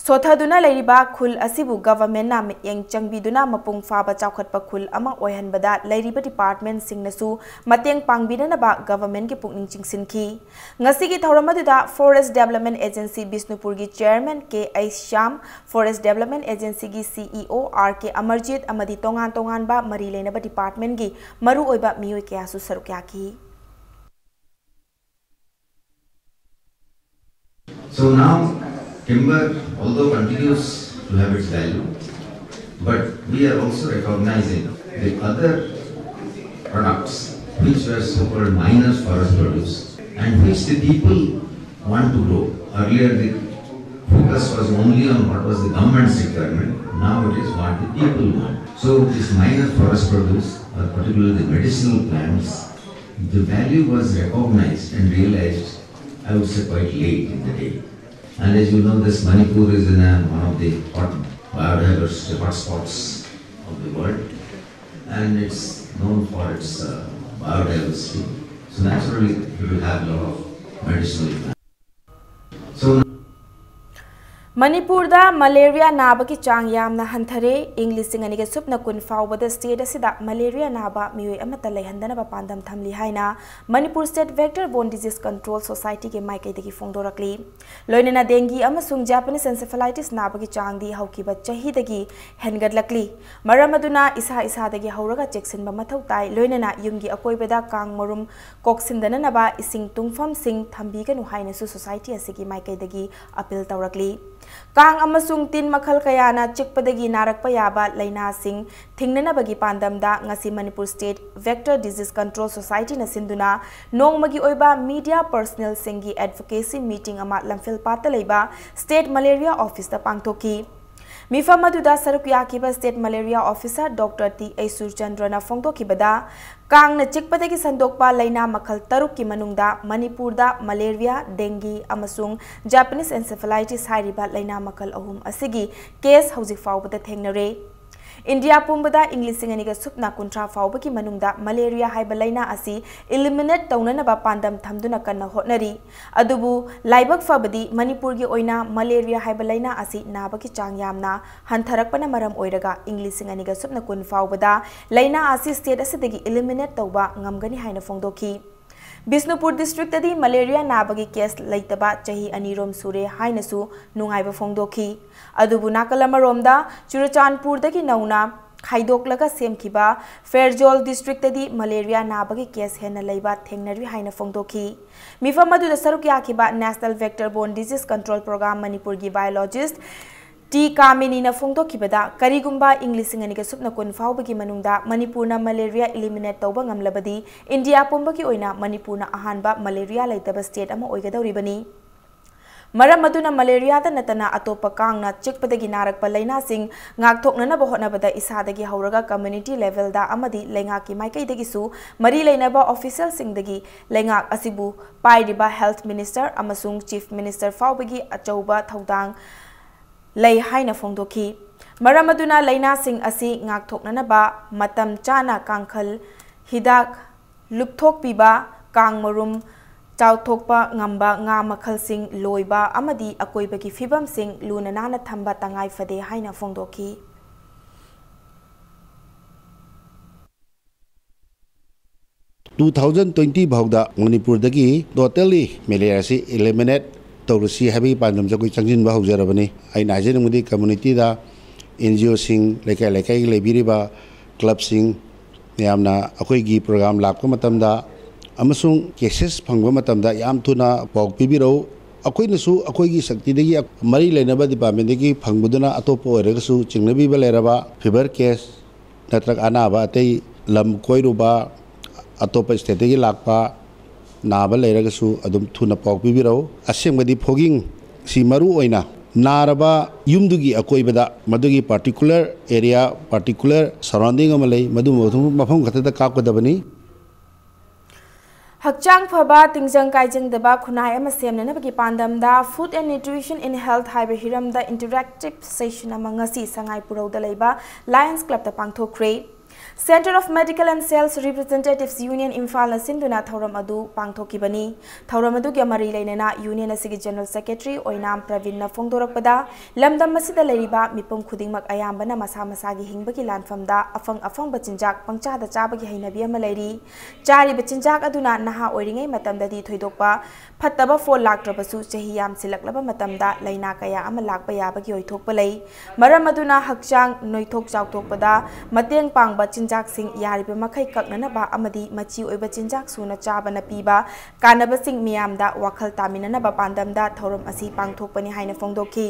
ꯁꯣꯊꯗꯨꯅ ꯂꯩꯔꯤꯕ ꯈꯨꯜ ꯑꯁꯤꯕꯨ governmentꯅ ꯃꯤꯠꯌꯦꯡ ꯆꯪꯕꯤꯗꯨꯅ ꯃꯄꯨꯡ ꯐꯥꯕ ꯆꯥꯎꯈꯠꯄ ꯈꯨꯜ ꯑꯃ ꯑꯣꯏꯍꯟꯕꯗ ꯂꯩꯔꯤꯕ departmentꯁꯤꯡꯅꯁꯨ ꯃꯇꯦꯡ ꯄꯥꯡꯕꯤꯅꯅꯕ governmentꯀꯤ ꯄꯨꯛꯅꯤꯡ ꯆꯤꯡꯁꯤꯟꯈꯤ꯫ ꯉꯁꯤꯒꯤ ꯊꯧꯔꯝ ꯑꯗꯨꯗ Forest Development Agency ꯕꯤꯁꯅꯨꯄꯨꯔꯒꯤ chairman ꯀꯦ ꯑꯩꯆ ꯁ꯭ꯌꯥꯝ, Forest Development Agencyꯒꯤ ꯁꯤ ꯏ ꯑꯣ ꯑꯥꯔ ꯀꯦ ꯑꯃꯔꯖꯤꯠ ꯑꯃꯗꯤ ꯇꯣꯉꯥꯟ ꯇꯣꯉꯥꯟꯕ ꯃꯔꯤ ꯂꯩꯅꯕ departmentꯀꯤ ꯃꯔꯨꯑꯣꯏꯕ ꯃꯤꯑꯣꯏ ꯀꯌꯥꯁꯨ ꯁꯔꯨꯛ ꯌꯥꯈꯤ꯫ So now, timber, although continues to have its value, but we are also recognizing the other products which were so-called minor forest produce and which the people want to grow. Earlier, the focus was only on what was the government's requirement. Now it is what the people want. So this minor forest produce, or particularly the medicinal plants, the value was recognized and realized, I would say, quite late in the day. And as you know, this Manipur is in a, one of the hot biodiversity hotspots of the world, and it's known for its uh, biodiversity. So naturally, it will have a lot of medicinal plants. So ꯃꯅꯤꯄꯨꯔꯗ ꯃꯂꯦꯔꯤꯌꯥ ꯅꯥꯕꯒꯤ ꯆꯥꯡ ꯌꯥꯝꯅ ꯍꯟꯊꯔꯦ꯫ ꯏꯪ ꯂꯤꯁꯤꯡ ꯑꯅꯤꯒ ꯁꯨꯞꯅ ꯀꯨꯟ ꯐꯥꯎꯕꯗ state ꯑꯁꯤꯗ ꯃꯂꯦꯔꯤꯌꯥ ꯅꯥꯕ ꯃꯤꯑꯣꯏ ꯑꯃꯠꯇ ꯂꯩꯍꯟꯗꯅꯕ ꯄꯥꯟꯗꯝ ꯊꯝꯂꯤ ꯍꯥꯏꯅ Manipur State Vector Borne Disease Control Societyꯒꯤ ꯃꯥꯏꯀꯩꯗꯒꯤ ꯐꯣꯡꯗꯣꯔꯛꯂꯤ꯫ ꯂꯣꯏꯅꯅ dengue ꯑꯃꯁꯨꯡ Japanese encephalitis ꯅꯥꯕꯒꯤ ꯆꯥꯡꯗꯤ ꯍꯧꯈꯤꯕ ꯆꯍꯤꯗꯒꯤ ꯍꯦꯟꯒꯠꯂꯛꯂꯤ꯫ ꯃꯔꯝ ꯑꯗꯨꯅ ꯏꯁꯥ ꯏꯁꯥꯗꯒꯤ ꯍꯧꯔꯒ ꯆꯦꯛꯁꯤꯟꯕ ꯃꯊꯧ ꯇꯥꯏ꯫ ꯂꯣꯏꯅꯅ ꯌꯨꯝꯒꯤ ꯑꯀꯣꯏꯕꯗ ꯀꯥꯡ ꯃꯔꯨꯝ ꯀꯣꯛꯁꯤꯟꯗꯅꯅꯕ ꯏꯁꯤꯡ ꯇꯨꯡꯐꯝꯁꯤꯡ ꯊꯝꯕꯤꯒꯅꯨ ꯍꯥꯏꯅꯁꯨ society ꯑꯁꯤꯒꯤ ꯃꯥꯏꯀꯩꯗꯒꯤ appeal ꯇꯧꯔꯛꯂꯤ꯫ ꯀꯥꯡ ꯑꯃꯁꯨꯡ ꯇꯤꯟ ꯃꯈꯜ ꯀꯌꯥꯅ ꯆꯤꯛꯄꯗꯒꯤ ꯅꯥꯔꯛꯄ ꯌꯥꯕ ꯂꯥꯏꯅꯥꯁꯤꯡ ꯊꯤꯡꯅꯅꯕꯒꯤ ꯄꯥꯟꯗꯝꯗ ꯉꯁꯤ Manipur State Vector Disease Control Societyꯅ ꯁꯤꯟꯗꯨꯅ ꯅꯣꯡꯃꯒꯤ ꯑꯣꯏꯕ media personnelꯁꯤꯡꯒꯤ advocacy meeting ꯑꯃ ꯂꯝꯐꯦꯜꯄꯥꯠꯇ ꯂꯩꯕ State Malaria Officeꯇ ꯄꯥꯡꯊꯣꯛꯈꯤ꯫ ꯃꯤꯐꯝ ꯑꯗꯨꯗ ꯁꯔꯨꯛ ꯌꯥꯈꯤꯕ State Malaria Officer Doctor T H ꯁꯨꯔꯆꯟꯗ꯭ꯔꯅ ꯐꯣꯡꯗꯣꯛꯈꯤꯕꯗ, ꯀꯥꯡꯅ ꯆꯤꯛꯄꯗꯒꯤ ꯁꯟꯗꯣꯛꯄ ꯂꯥꯏꯅꯥ ꯃꯈꯜ ꯇꯔꯨꯛꯀꯤ ꯃꯅꯨꯡꯗ ꯃꯅꯤꯄꯨꯔꯗ ꯃꯂꯦꯔꯤꯌꯥ, dengue ꯑꯃꯁꯨꯡ Japanese encephalitis ꯍꯥꯏꯔꯤꯕ ꯂꯥꯏꯅꯥ ꯃꯈꯜ ꯑꯍꯨꯝ ꯑꯁꯤꯒꯤ case ꯍꯧꯖꯤꯛ ꯐꯥꯎꯕꯗ ꯊꯦꯡꯅꯔꯦ꯫ ꯏꯟꯗꯤꯌꯥ ꯄꯨꯝꯕꯗ ꯏꯪ ꯂꯤꯁꯤꯡ ꯑꯅꯤꯒ ꯁꯨꯞꯅ ꯀꯨꯟꯊ꯭ꯔꯥ ꯐꯥꯎꯕꯒꯤ ꯃꯅꯨꯡꯗ ꯃꯂꯦꯔꯤꯌꯥ ꯍꯥꯏꯕ ꯂꯥꯏꯅꯥ ꯑꯁꯤ eliminate ꯇꯧꯅꯅꯕ ꯄꯥꯟꯗꯝ ꯊꯝꯗꯨꯅ ꯀꯟꯅ ꯍꯣꯠꯅꯔꯤ꯫ ꯑꯗꯨꯕꯨ ꯂꯥꯏꯕꯛ ꯐꯕꯗꯤ ꯃꯅꯤꯄꯨꯔꯒꯤ ꯑꯣꯏꯅ ꯃꯂꯦꯔꯤꯌꯥ ꯍꯥꯏꯕ ꯂꯥꯏꯅꯥ ꯑꯁꯤ ꯅꯥꯕꯒꯤ ꯆꯥꯡ ꯌꯥꯝꯅ ꯍꯟꯊꯔꯛꯄꯅ ꯃꯔꯝ ꯑꯣꯏꯔꯒ ꯏꯪ ꯂꯤꯁꯤꯡ ꯑꯅꯤꯒ ꯁꯨꯞꯅ ꯀꯨꯟ ꯐꯥꯎꯕꯗ ꯂꯥꯏꯅꯥ ꯑꯁꯤ state ꯑꯁꯤꯗꯒꯤ eliminate ꯇꯧꯕ ꯉꯝꯒꯅꯤ ꯍꯥꯏꯅ ꯐꯣꯡꯗꯣꯛꯈꯤ꯫ ꯕꯤꯁꯅꯨꯄꯨꯔ districtꯇꯗꯤ ꯃꯂꯦꯔꯤꯌꯥ ꯅꯥꯕꯒꯤ case ꯂꯩꯇꯕ ꯆꯍꯤ ꯑꯅꯤꯔꯣꯝ ꯁꯨꯔꯦ ꯍꯥꯏꯅꯁꯨ ꯅꯨꯡꯉꯥꯏꯕ ꯐꯣꯡꯗꯣꯛꯈꯤ꯫ ꯑꯗꯨꯕꯨ ꯅꯥꯀꯜ ꯑꯃꯔꯣꯝꯗ ꯆꯨꯔꯆꯥꯟꯄꯨꯔꯗꯒꯤ ꯅꯧꯅ ꯈꯥꯏꯗꯣꯛꯂꯒ ꯁꯦꯝꯈꯤꯕ ꯐꯦꯔꯖꯣꯜ districtꯇꯗꯤ ꯃꯂꯦꯔꯤꯌꯥ ꯅꯥꯕꯒꯤ case ꯍꯦꯟꯅ ꯂꯩꯕ ꯊꯦꯡꯅꯔꯤ ꯍꯥꯏꯅ ꯐꯣꯡꯗꯣꯛꯈꯤ꯫ ꯃꯤꯐꯝ ꯑꯗꯨꯗ ꯁꯔꯨꯛ ꯌꯥꯈꯤꯕ National Vector Borne Disease Control Program ꯃꯅꯤꯄꯨꯔꯒꯤ biologist ꯇꯤ ꯀꯥꯃꯤꯅꯤꯅ ꯐꯣꯡꯗꯣꯛꯈꯤꯕꯗ, ꯀꯔꯤꯒꯨꯝꯕ ꯏꯪ ꯂꯤꯁꯤꯡ ꯑꯅꯤꯒ ꯁꯨꯞꯅ ꯀꯨꯟ ꯐꯥꯎꯕꯒꯤ ꯃꯅꯨꯡꯗ ꯃꯅꯤꯄꯨꯔꯅ ꯃꯂꯦꯔꯤꯌꯥ eliminate ꯇꯧꯕ ꯉꯝꯂꯕꯗꯤ, ꯏꯟꯗꯤꯌꯥ ꯄꯨꯝꯕꯒꯤ ꯑꯣꯏꯅ ꯃꯅꯤꯄꯨꯔꯅ ꯑꯍꯥꯟꯕ ꯃꯂꯦꯔꯤꯌꯥ ꯂꯩꯇꯕ state ꯑꯃ ꯑꯣꯏꯒꯗꯧꯔꯤꯕꯅꯤ꯫ ꯃꯔꯝ ꯑꯗꯨꯅ ꯃꯂꯦꯔꯤꯌꯥꯗ ꯅꯠꯇꯅ ꯑꯇꯣꯞꯄ ꯀꯥꯡꯅ ꯆꯤꯛꯄꯗꯒꯤ ꯅꯥꯔꯛꯄ ꯂꯥꯏꯅꯥꯁꯤꯡ ꯉꯥꯛꯊꯣꯛꯅꯅꯕ ꯍꯣꯠꯅꯕꯗ ꯏꯁꯥꯗꯒꯤ ꯍꯧꯔꯒ community levelꯗ ꯑꯃꯗꯤ ꯂꯩꯉꯥꯛꯀꯤ ꯃꯥꯏꯀꯩꯗꯒꯤꯁꯨ ꯃꯔꯤ ꯂꯩꯅꯕ officialꯁꯤꯡꯗꯒꯤ ꯂꯩꯉꯥꯛ ꯑꯁꯤꯕꯨ ꯄꯥꯏꯔꯤꯕ health minister ꯑꯃꯁꯨꯡ chief minister ꯐꯥꯎꯕꯒꯤ ꯑꯆꯧꯕ ꯊꯧꯗꯥꯡ ꯂꯩ ꯍꯥꯏꯅ ꯐꯣꯡꯗꯣꯛꯈꯤ꯫ ꯃꯔꯝ ꯑꯗꯨꯅ ꯂꯥꯏꯅꯥꯁꯤꯡ ꯑꯁꯤ ꯉꯥꯛꯊꯣꯛꯅꯅꯕ ꯃꯇꯝ ꯆꯥꯅ ꯀꯥꯡꯈꯜ ꯍꯤꯗꯥꯛ ꯂꯨꯞꯊꯣꯛꯄꯤꯕ, ꯀꯥꯡ ꯃꯔꯨꯝ ꯆꯥꯎꯊꯣꯛꯄ ꯉꯝꯕ ꯉꯥ ꯃꯈꯜꯁꯤꯡ ꯂꯣꯏꯕ ꯑꯃꯗꯤ ꯑꯀꯣꯏꯕꯒꯤ ꯐꯤꯕꯝꯁꯤꯡ ꯂꯨꯅ ꯅꯥꯟꯅ ꯊꯝꯕ ꯇꯉꯥꯏ ꯐꯗꯦ ꯍꯥꯏꯅ ꯐꯣꯡꯗꯣꯛꯈꯤ꯫ Two thousand twenty ꯐꯥꯎꯗ ꯃꯅꯤꯄꯨꯔꯗꯒꯤ totally ꯃꯦꯂꯦꯔꯤꯌꯥꯁꯤ eliminate ꯇꯧꯔꯁꯤ ꯍꯥꯏꯕꯒꯤ ꯄꯥꯟꯗꯝꯁꯦ ꯑꯩꯈꯣꯏ ꯆꯪꯁꯤꯟꯕ ꯍꯧꯖꯔꯕꯅꯤ꯫ ꯑꯩꯅ ꯍꯥꯏꯖꯅꯤꯡꯕꯗꯤ communityꯗ, NGOꯁꯤꯡ, ꯂꯩꯀꯥꯏ ꯂꯩꯀꯥꯏꯒꯤ ꯂꯩꯕꯤꯔꯤꯕ clubꯁꯤꯡ, ꯃꯌꯥꯝꯅ ꯑꯩꯈꯣꯏꯒꯤ program ꯂꯥꯛꯄ ꯃꯇꯝꯗ ꯑꯃꯁꯨꯡ cases ꯐꯪꯕ ꯃꯇꯝꯗ ꯌꯥꯝ ꯊꯨꯅ ꯄꯥꯎ ꯄꯤꯕꯤꯔꯛꯎ꯫ ꯑꯩꯈꯣꯏꯅꯁꯨ ꯑꯩꯈꯣꯏꯒꯤ ꯁꯛꯇꯤꯗꯒꯤ ꯃꯔꯤ ꯂꯩꯅꯕ departmentꯗꯒꯤ ꯐꯪꯕꯗꯨꯅ ꯑꯇꯣꯞꯄ ꯑꯣꯏꯔꯒꯁꯨ ꯆꯤꯡꯅꯕꯤꯕ ꯂꯩꯔꯕ fever case ꯅꯠꯇ꯭ꯔꯒ ꯑꯅꯥꯕ ꯑꯇꯩ ꯂꯝ ꯀꯣꯏꯔꯨꯕ, ꯑꯇꯣꯞꯄ stateꯇꯒꯤ ꯂꯥꯛꯄ ꯅꯥꯕ ꯂꯩꯔꯒꯁꯨ ꯑꯗꯨꯝ ꯊꯨꯅ ꯄꯥꯎ ꯄꯤꯕꯤꯔꯛꯎ꯫ ꯑꯁꯦꯡꯕꯗꯤ foggingꯁꯤ ꯃꯔꯨ ꯑꯣꯏꯅ ꯅꯥꯔꯕ ꯌꯨꯝꯗꯨꯒꯤ ꯑꯀꯣꯏꯕꯗ ꯃꯗꯨꯒꯤ particular area, particular surrounding ꯑꯃ ꯂꯩ, ꯃꯗꯨ ꯃꯐꯝ ꯈꯛꯇꯗ ꯀꯥꯞꯀꯗꯕꯅꯤ꯫ ꯍꯛꯆꯥꯡ ꯐꯕ ꯇꯤꯡꯖꯪ ꯀꯥꯏꯖꯪꯗꯕ ꯈꯨꯟꯅꯥꯏ ꯑꯃ ꯁꯦꯝꯅꯅꯕꯒꯤ ꯄꯥꯟꯗꯝꯗ Food and Nutrition in Health ꯍꯥꯏꯕ ꯍꯤꯔꯝꯗ interactive session ꯑꯃ ꯉꯁꯤ ꯁꯉꯥꯏ ꯄꯨꯔꯧꯗ ꯂꯩꯕ Lions Clubꯇ ꯄꯥꯡꯊꯣꯛꯈ꯭ꯔꯦ꯫ Centre of Medical and Sales Representatives Union ꯏꯝꯐꯥꯜꯅ ꯁꯤꯟꯗꯨꯅ ꯊꯧꯔꯝ ꯑꯗꯨ ꯄꯥꯡꯊꯣꯛꯈꯤꯕꯅꯤ꯫ ꯊꯧꯔꯝ ꯑꯗꯨꯒꯤ ꯃꯔꯤ ꯂꯩꯅꯅ union ꯑꯁꯤꯒꯤ General Secretary ꯑꯣꯏꯅꯥꯝ ꯄ꯭ꯔꯕꯤꯟꯅ ꯐꯣꯡꯗꯣꯔꯛꯄꯗ, ꯂꯝꯗꯝ ꯑꯁꯤꯗ ꯂꯩꯔꯤꯕ ꯃꯤꯄꯨꯝ ꯈꯨꯗꯤꯡꯃꯛ ꯑꯌꯥꯝꯕꯅ ꯃꯁꯥ ꯃꯁꯥꯒꯤ ꯍꯤꯡꯕꯒꯤ ꯂꯥꯟꯐꯝꯗ ꯑꯐꯪ ꯑꯐꯪꯕ ꯆꯤꯟꯖꯥꯛ ꯄꯪꯆꯥꯗ ꯆꯥꯕꯒꯤ ꯍꯩꯅꯕꯤ ꯑꯃ ꯂꯩꯔꯤ꯫ ꯆꯥꯔꯤꯕ ꯆꯤꯟꯖꯥꯛ ꯑꯗꯨꯅ ꯅꯍꯥ ꯑꯣꯏꯔꯤꯉꯩ ꯃꯇꯝꯗꯗꯤ ꯊꯣꯏꯗꯣꯛꯄ ꯐꯠꯇꯕ ꯐꯣꯜ ꯂꯥꯛꯇ꯭ꯔꯕꯁꯨ, ꯆꯍꯤ ꯌꯥꯝꯁꯤꯜꯂꯛꯂꯕ ꯃꯇꯝꯗ ꯂꯥꯏꯅꯥ ꯀꯌꯥ ꯑꯃ ꯂꯥꯛꯄ ꯌꯥꯕꯒꯤ ꯑꯣꯏꯊꯣꯛꯄ ꯂꯩ꯫ ꯃꯔꯝ ꯑꯗꯨꯅ ꯍꯛꯆꯥꯡ ꯅꯣꯏꯊꯣꯛ ꯆꯥꯎꯊꯣꯛꯄꯗ ꯃꯇꯦꯡ ꯄꯥꯡꯕ ꯆꯤꯟꯖꯥꯛꯁꯤꯡ ꯌꯥꯔꯤꯕ ꯃꯈꯩ ꯀꯛꯅꯅꯕ ꯑꯃꯗꯤ ꯃꯆꯤ ꯑꯣꯏꯕ ꯆꯤꯟꯖꯥꯛ ꯁꯨꯅ ꯆꯥꯕꯅ ꯄꯤꯕ ꯀꯥꯟꯅꯕꯁꯤꯡ ꯃꯤꯌꯥꯝꯗ ꯋꯥꯈꯜ ꯇꯥꯃꯤꯟꯅꯅꯕ ꯄꯥꯟꯗꯝꯗ ꯊꯧꯔꯝ ꯑꯁꯤ ꯄꯥꯡꯊꯣꯛꯄꯅꯤ ꯍꯥꯏꯅ ꯐꯣꯡꯗꯣꯛꯈꯤ꯫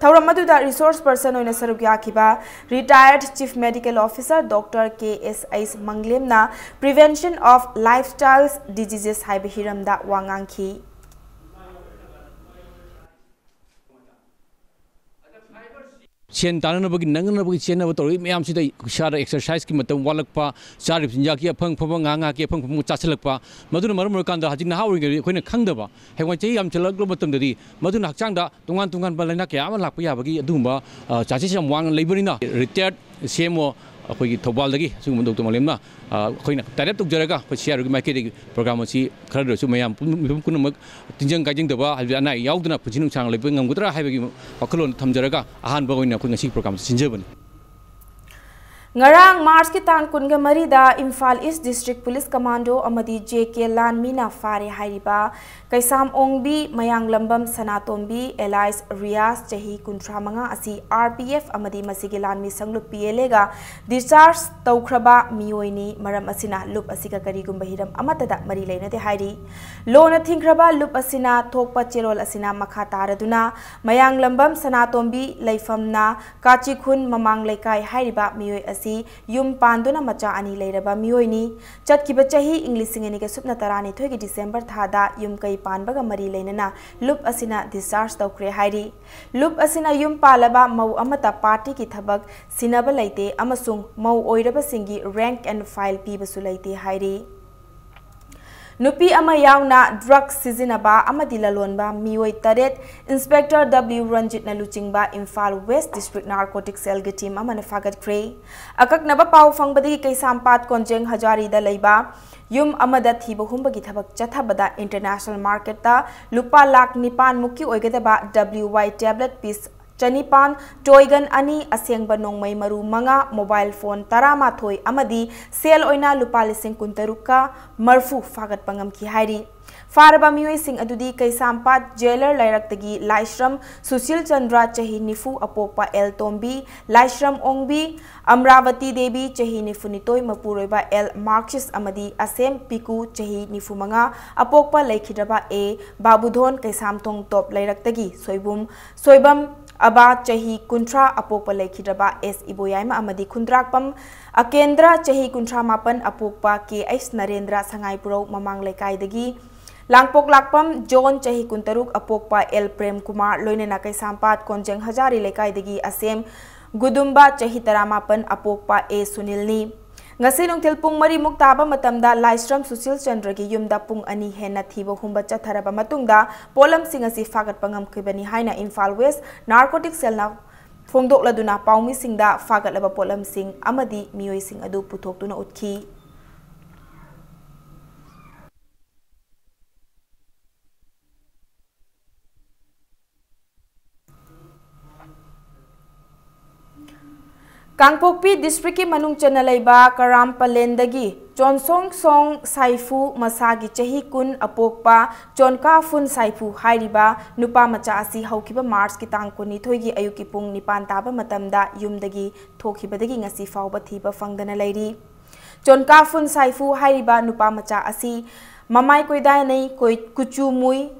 ꯊꯧꯔꯝ ꯑꯗꯨꯗ resource person ꯑꯣꯏꯅ ꯁꯔꯨꯛ ꯌꯥꯈꯤꯕ retired Chief Medical Officer Doctor K S H ꯃꯪꯂꯦꯝꯅ Prevention of Lifestyle Diseases ꯍꯥꯏꯕ ꯍꯤꯔꯝꯗ ꯋꯥ ꯉꯥꯡꯈꯤ꯫ ꯁꯦꯟ ꯇꯥꯟꯅꯅꯕꯒꯤ, ꯅꯪꯅꯅꯕꯒꯤ ꯆꯦꯟꯅꯕ ꯇꯧꯔꯛꯏ ꯃꯌꯥꯝꯁꯤꯗ ꯏꯁꯥꯗ exerciseꯀꯤ ꯃꯇꯝ ꯋꯥꯠꯂꯛꯄ, ꯆꯥꯔꯤꯕ ꯆꯤꯟꯖꯥꯛꯀꯤ ꯑꯐꯪ ꯑꯐꯪꯕ, ꯉꯥ ꯉꯥꯒꯤ ꯑꯐꯪ ꯑꯐꯪꯕ ꯆꯥꯁꯤꯜꯂꯛꯄ, ꯃꯗꯨꯅ ꯃꯔꯝ ꯑꯣꯏꯔꯀꯥꯟꯗ ꯍꯧꯖꯤꯛ ꯅꯍꯥ ꯑꯣꯏꯔꯤꯉꯩꯗ ꯑꯩꯈꯣꯏꯅ ꯈꯪꯗꯕ, ꯍꯌꯦꯡꯋꯥꯏ ꯆꯍꯤ ꯌꯥꯝꯁꯤꯜꯂꯛꯂꯕ ꯃꯇꯝꯗꯗꯤ ꯃꯗꯨꯅ ꯍꯛꯆꯥꯡꯗ ꯇꯣꯉꯥꯟ ꯇꯣꯉꯥꯟꯕ ꯂꯥꯏꯅꯥ ꯀꯌꯥ ꯑꯃ ꯂꯥꯛꯄ ꯌꯥꯕꯒꯤ ꯑꯗꯨꯒꯨꯝꯕ, ꯑ, chances ꯌꯥꯝ ꯋꯥꯡꯅ ꯂꯩꯕꯅꯤꯅ, retired C M O ꯑꯩꯈꯣꯏꯒꯤ ꯊꯧꯕꯥꯜꯗꯒꯤ ꯑꯁꯤꯒꯨꯝꯕ ꯗꯣꯛꯇꯔ ꯃꯥꯂꯦꯝꯅ ꯑꯩꯈꯣꯏꯅ ꯇꯥꯏ ꯑꯞ ꯇꯧꯖꯔꯒ ꯑꯩꯈꯣꯏ ꯁꯤ ꯑꯥꯔ ꯑꯣꯒꯤ ꯃꯥꯏꯀꯩꯗꯒꯤ ꯄ꯭ꯔꯣꯒ꯭ꯔꯥꯝ ꯑꯁꯤ ꯈꯔꯗꯁꯨ ꯃꯌꯥꯝ ꯄꯨꯝꯅꯃꯛ ꯇꯤꯟꯖꯪ ꯀꯥꯏꯖꯪꯗꯕ, ꯍꯥꯏꯕꯗꯤ ꯑꯅꯥ ꯑꯌꯦꯛ ꯌꯥꯎꯗꯅ ꯄꯨꯟꯁꯤ ꯅꯨꯡꯁꯥꯡꯅ ꯂꯩꯕ ꯉꯝꯒꯗ꯭ꯔꯥ ꯍꯥꯏꯕꯒꯤ ꯋꯥꯈꯜꯂꯣꯟ ꯊꯝꯖꯔꯒ ꯑꯍꯥꯟꯕ ꯑꯣꯏꯅ ꯑꯩꯈꯣꯏ ꯉꯁꯤꯒꯤ ꯄ꯭ꯔꯣꯒ꯭ꯔꯥꯝ ꯑꯁꯤ ꯁꯤꯟꯖꯕꯅꯤ꯫ ꯉꯔꯥꯡ ꯃꯥꯔꯆꯀꯤ ꯇꯥꯡ ꯀꯨꯟꯒ ꯃꯔꯤꯗ ꯏꯝꯐꯥꯜ ꯏꯁ ꯗꯤꯁꯇ꯭ꯔꯤꯛ ꯄꯨꯂꯤꯁ ꯀꯃꯥꯟꯗꯣ ꯑꯃꯗꯤ ꯖꯦ ꯀꯦ ꯂꯥꯟꯃꯤꯅ ꯐꯥꯔꯦ ꯍꯥꯏꯔꯤꯕ ꯀꯩꯁꯥꯝ ꯑꯣꯡꯕꯤ ꯃꯌꯥꯡꯂꯝꯕꯝ ꯁꯅꯥꯇꯣꯝꯕꯤ alias ꯔꯤꯌꯥꯁ ꯆꯍꯤ ꯀꯨꯟꯊ꯭ꯔꯥ ꯃꯉꯥ ꯑꯁꯤ ꯑꯥꯔ ꯄꯤ ꯑꯦꯐ ꯑꯃꯗꯤ ꯃꯁꯤꯒꯤ ꯂꯥꯟꯃꯤ ꯁꯪꯂꯨꯞ ꯄꯤ ꯑꯦꯜ ꯑꯦꯒ discharge ꯇꯧꯈ꯭ꯔꯕ ꯃꯤꯑꯣꯏꯅꯤ꯫ ꯃꯔꯝ ꯑꯁꯤꯅ ꯂꯨꯞ ꯑꯁꯤꯒ ꯀꯔꯤꯒꯨꯝꯕ ꯍꯤꯔꯝ ꯑꯃꯠꯇꯗ ꯃꯔꯤ ꯂꯩꯅꯗꯦ ꯍꯥꯏꯔꯤ꯫ ꯂꯣꯅ ꯊꯤꯡꯈ꯭ꯔꯕ ꯂꯨꯞ ꯑꯁꯤꯅ ꯊꯣꯛꯄ ꯆꯦꯔꯣꯜ ꯑꯁꯤꯅ ꯃꯈꯥ ꯇꯥꯔꯗꯨꯅ ꯃꯌꯥꯡꯂꯝꯕꯝ ꯁꯅꯥꯇꯣꯝꯕꯤ ꯂꯩꯐꯝꯅ ꯀꯥꯆꯤꯈꯨꯟ ꯃꯃꯥꯡ ꯂꯩꯀꯥꯏ ꯍꯥꯏꯔꯤꯕ ꯃꯤꯑꯣꯏ ꯑꯁꯤ ꯌꯨꯝ ꯄꯥꯟꯗꯨꯅ ꯃꯆꯥ ꯑꯅꯤ ꯂꯩꯔꯕ ꯃꯤꯑꯣꯏꯅꯤ꯫ ꯆꯠꯈꯤꯕ ꯆꯍꯤ ꯏꯪ ꯂꯤꯁꯤꯡ ꯑꯅꯤꯒ ꯁꯨꯞꯅ ꯇꯔꯥꯅꯤꯊꯣꯏꯒꯤ ꯗꯤꯁꯦꯝꯕꯔ ꯊꯥꯗ ꯌꯨꯝ ꯀꯩ ꯄꯥꯟꯕꯒ ꯃꯔꯤ ꯂꯩꯅꯅ ꯂꯨꯞ ꯑꯁꯤꯅ discharge ꯇꯧꯈ꯭ꯔꯦ ꯍꯥꯏꯔꯤ꯫ ꯂꯨꯞ ꯑꯁꯤꯅ ꯌꯨꯝ ꯄꯥꯜꯂꯕ ꯃꯧ ꯑꯃꯠꯇ ꯄꯥꯔꯇꯤꯒꯤ ꯊꯕꯛ ꯁꯤꯟꯅꯕ ꯂꯩꯇꯦ ꯑꯃꯁꯨꯡ ꯃꯧ ꯑꯣꯏꯔꯕꯁꯤꯡꯒꯤ rank and file ꯄꯤꯕꯁꯨ ꯂꯩꯇꯦ ꯍꯥꯏꯔꯤ꯫ ꯅꯨꯄꯤ ꯑꯃ ꯌꯥꯎꯅ ꯗ꯭ꯔꯒ ꯁꯤꯖꯤꯟꯅꯕ ꯑꯃꯗꯤ ꯂꯂꯣꯟꯕ ꯃꯤꯑꯣꯏ ꯇꯔꯦꯠ ꯏꯟꯁꯄꯦꯛꯇꯔ ꯗꯕ꯭ꯂꯤꯎ ꯔꯟꯖꯤꯠꯅ ꯂꯨꯆꯤꯡꯕ ꯏꯝꯐꯥꯜ ꯋꯦꯁ ꯗꯤꯁꯇ꯭ꯔꯤꯛ ꯅꯥꯔꯀꯣꯇꯤꯛ ꯁꯦꯜꯒꯤ ꯇꯤꯝ ꯑꯃꯅ ꯐꯥꯒꯠꯈ꯭ꯔꯦ꯫ ꯑꯀꯛꯅꯕ ꯄꯥꯎ ꯐꯪꯕꯗꯒꯤ ꯀꯩꯁꯥꯝꯄꯥꯠ ꯀꯣꯟꯖꯦꯡ ꯍꯖꯥꯔꯤꯗ ꯂꯩꯕ ꯌꯨꯝ ꯑꯃꯗ ꯊꯤꯕ ꯍꯨꯝꯕꯒꯤ ꯊꯕꯛ ꯆꯠꯊꯕꯗ ꯏꯟꯇꯔꯅꯦꯁꯅꯦꯜ ꯃꯥꯔꯀꯦꯠꯇ ꯂꯨꯄꯥ ꯂꯥꯈ ꯅꯤꯄꯥꯟ ꯃꯨꯛꯀꯤ ꯑꯣꯏꯒꯗꯕ ꯗꯕ꯭ꯂꯤꯎ ꯋꯥꯏ ꯇꯦꯕ꯭ꯂꯦꯠ ꯄꯤꯁ ꯆꯅꯤꯄꯥꯟ, ꯇꯣꯏꯒꯟ ꯑꯅꯤ, ꯑꯁꯦꯡꯕ ꯅꯣꯡꯃꯩ ꯃꯔꯨ ꯃꯉꯥ, ꯃꯣꯕꯥꯏꯜ ꯐꯣꯟ ꯇꯔꯥꯃꯥꯊꯣꯏ ꯑꯃꯗꯤ ꯁꯦꯜ ꯑꯣꯏꯅ ꯂꯨꯄꯥ ꯂꯤꯁꯤꯡ ꯀꯨꯟꯇꯔꯨꯛꯀ ꯃꯔꯐꯨ ꯐꯥꯒꯠꯄ ꯉꯝꯈꯤ ꯍꯥꯏꯔꯤ꯫ ꯐꯥꯔꯕ ꯃꯤꯑꯣꯏꯁꯤꯡ ꯑꯗꯨꯗꯤ ꯀꯩꯁꯥꯝꯄꯥꯠ ꯖꯦꯂꯔ ꯂꯩꯔꯛꯇꯒꯤ ꯂꯥꯏꯁ꯭ꯔꯝ ꯁꯨꯁꯤꯜ ꯆꯟꯗ꯭ꯔ ꯆꯍꯤ ꯅꯤꯐꯨ ꯑꯄꯣꯛꯄ ꯑꯦꯜ ꯇꯣꯝꯕꯤ, ꯂꯥꯏꯁ꯭ꯔꯝ ꯑꯣꯡꯕꯤ, ꯑꯃ꯭ꯔꯥꯕꯇꯤ ꯗꯦꯕꯤ ꯆꯍꯤ ꯅꯤꯐꯨꯅꯤꯊꯣꯏ ꯃꯄꯨꯔꯣꯏꯕ ꯑꯦꯜ ꯃꯥꯔꯛꯁꯤꯁ ꯑꯃꯗꯤ ꯑꯁꯦꯝ ꯄꯤꯀꯨ ꯆꯍꯤ ꯅꯤꯐꯨꯃꯉꯥ ꯑꯄꯣꯛꯄ ꯂꯩꯈꯤꯗ꯭ꯔꯕ ꯑꯦ ꯕꯥꯕꯨꯙꯣꯟ ꯀꯩꯁꯥꯝꯊꯣꯡ ꯇꯣꯞ ꯂꯩꯔꯛꯇꯒꯤ ꯁꯣꯏꯕꯨꯝ ꯁꯣꯏꯕꯝ ꯑꯕꯥ ꯆꯍꯤ ꯀꯨꯟꯊ꯭ꯔꯥ ꯑꯄꯣꯛꯄ ꯂꯩꯈꯤꯗ꯭ꯔꯕ ꯑꯦꯁ ꯏꯕꯣꯌꯥꯏꯃ ꯑꯃꯗꯤ ꯈꯨꯟꯗ꯭ꯔꯥꯛꯄꯝ ꯑꯀꯦꯟꯗ꯭ꯔ ꯆꯍꯤ ꯀꯨꯟꯊ꯭ꯔꯥ ꯃꯥꯄꯟ ꯑꯄꯣꯛꯄ ꯀꯦ ꯑꯩꯁ ꯅꯔꯦꯟꯗ꯭ꯔ ꯁꯉꯥꯏꯄꯨꯔꯧ ꯃꯃꯥꯡ ꯂꯩꯀꯥꯏꯗꯒꯤ ꯂꯥꯡꯄꯣꯛꯂꯥꯛꯄꯝ ꯖꯣꯟ ꯆꯍꯤ ꯀꯨꯟꯇꯔꯨꯛ ꯑꯄꯣꯛꯄ ꯑꯦꯜ ꯄ꯭ꯔꯦꯝ ꯀꯨꯃꯥꯔ ꯂꯣꯏꯅꯅ ꯀꯩꯁꯥꯝꯄꯥꯠ ꯀꯣꯟꯖꯦꯡ ꯍꯖꯥꯔꯤ ꯂꯩꯀꯥꯏꯗꯒꯤ ꯑꯁꯦꯝ ꯒꯨꯗꯨꯝꯕ ꯆꯍꯤ ꯇꯔꯥꯃꯥꯄꯟ ꯑꯄꯣꯛꯄ ꯑꯦ ꯁꯨꯅꯤꯜꯅꯤ꯫ ꯉꯁꯤ ꯅꯨꯡꯊꯤꯜ ꯄꯨꯡ ꯃꯔꯤꯃꯨꯛ ꯇꯥꯕ ꯃꯇꯝꯗ ꯂꯥꯏꯁ꯭ꯔꯝ ꯁꯨꯁꯤꯜ ꯆꯟꯗ꯭ꯔꯒꯤ ꯌꯨꯝꯗ ꯄꯨꯡ ꯑꯅꯤ ꯍꯦꯟꯅ ꯊꯤꯕ ꯍꯨꯝꯕ ꯆꯠꯊꯔꯕ ꯃꯇꯨꯡꯗ ꯄꯣꯠꯂꯝꯁꯤꯡ ꯑꯁꯤ ꯐꯥꯒꯠꯄ ꯉꯝꯈꯤꯕꯅꯤ ꯍꯥꯏꯅ ꯏꯝꯐꯥꯜ ꯋꯦꯁ ꯅꯥꯔꯀꯣꯇꯤꯛ ꯁꯦꯜꯅ ꯐꯣꯡꯗꯣꯛꯂꯗꯨꯅ ꯄꯥꯎꯃꯤꯁꯤꯡꯗ ꯐꯥꯒꯠꯂꯕ ꯄꯣꯠꯂꯝꯁꯤꯡ ꯑꯃꯗꯤ ꯃꯤꯑꯣꯏꯁꯤꯡ ꯑꯗꯨ ꯄꯨꯊꯣꯛꯇꯨꯅ ꯎꯠꯈꯤ꯫ ꯀꯥꯡꯄꯣꯛꯄꯤ districtꯀꯤ ꯃꯅꯨꯡ ꯆꯟꯅ ꯂꯩꯕ ꯀꯔꯥꯝ ꯄꯂꯦꯟꯗꯒꯤ ꯆꯣꯟꯁꯣꯡ ꯁꯣꯡ ꯁꯥꯏꯐꯨ, ꯃꯁꯥꯒꯤ ꯆꯍꯤ ꯀꯨꯟ, ꯑꯄꯣꯛꯄ ꯆꯣꯟꯀꯥ ꯐꯨꯟ ꯁꯥꯏꯐꯨ ꯍꯥꯏꯔꯤꯕ ꯅꯨꯄꯥ ꯃꯆꯥ ꯑꯁꯤ ꯍꯧꯈꯤꯕ Marchꯀꯤ ꯇꯥꯡ ꯀꯨꯟꯅꯤꯊꯣꯏꯒꯤ ꯑꯌꯨꯛꯀꯤ ꯄꯨꯡ ꯅꯤꯄꯥꯟ ꯇꯥꯕ ꯃꯇꯝꯗ ꯌꯨꯝꯗꯒꯤ ꯊꯣꯛꯈꯤꯕꯗꯒꯤ ꯉꯁꯤ ꯐꯥꯎꯕ ꯊꯤꯕ ꯐꯪꯗꯅ ꯂꯩꯔꯤ꯫ ꯆꯣꯟꯀꯥ ꯐꯨꯟ ꯁꯥꯏꯐꯨ ꯍꯥꯏꯔꯤꯕ ꯅꯨꯄꯥ ꯃꯆꯥ ꯑꯁꯤ ꯃꯃꯥꯏ ꯀꯣꯏꯗꯥꯅꯩ, ꯀꯣꯏ-, ꯀꯨꯆꯨ ꯃꯨꯏ,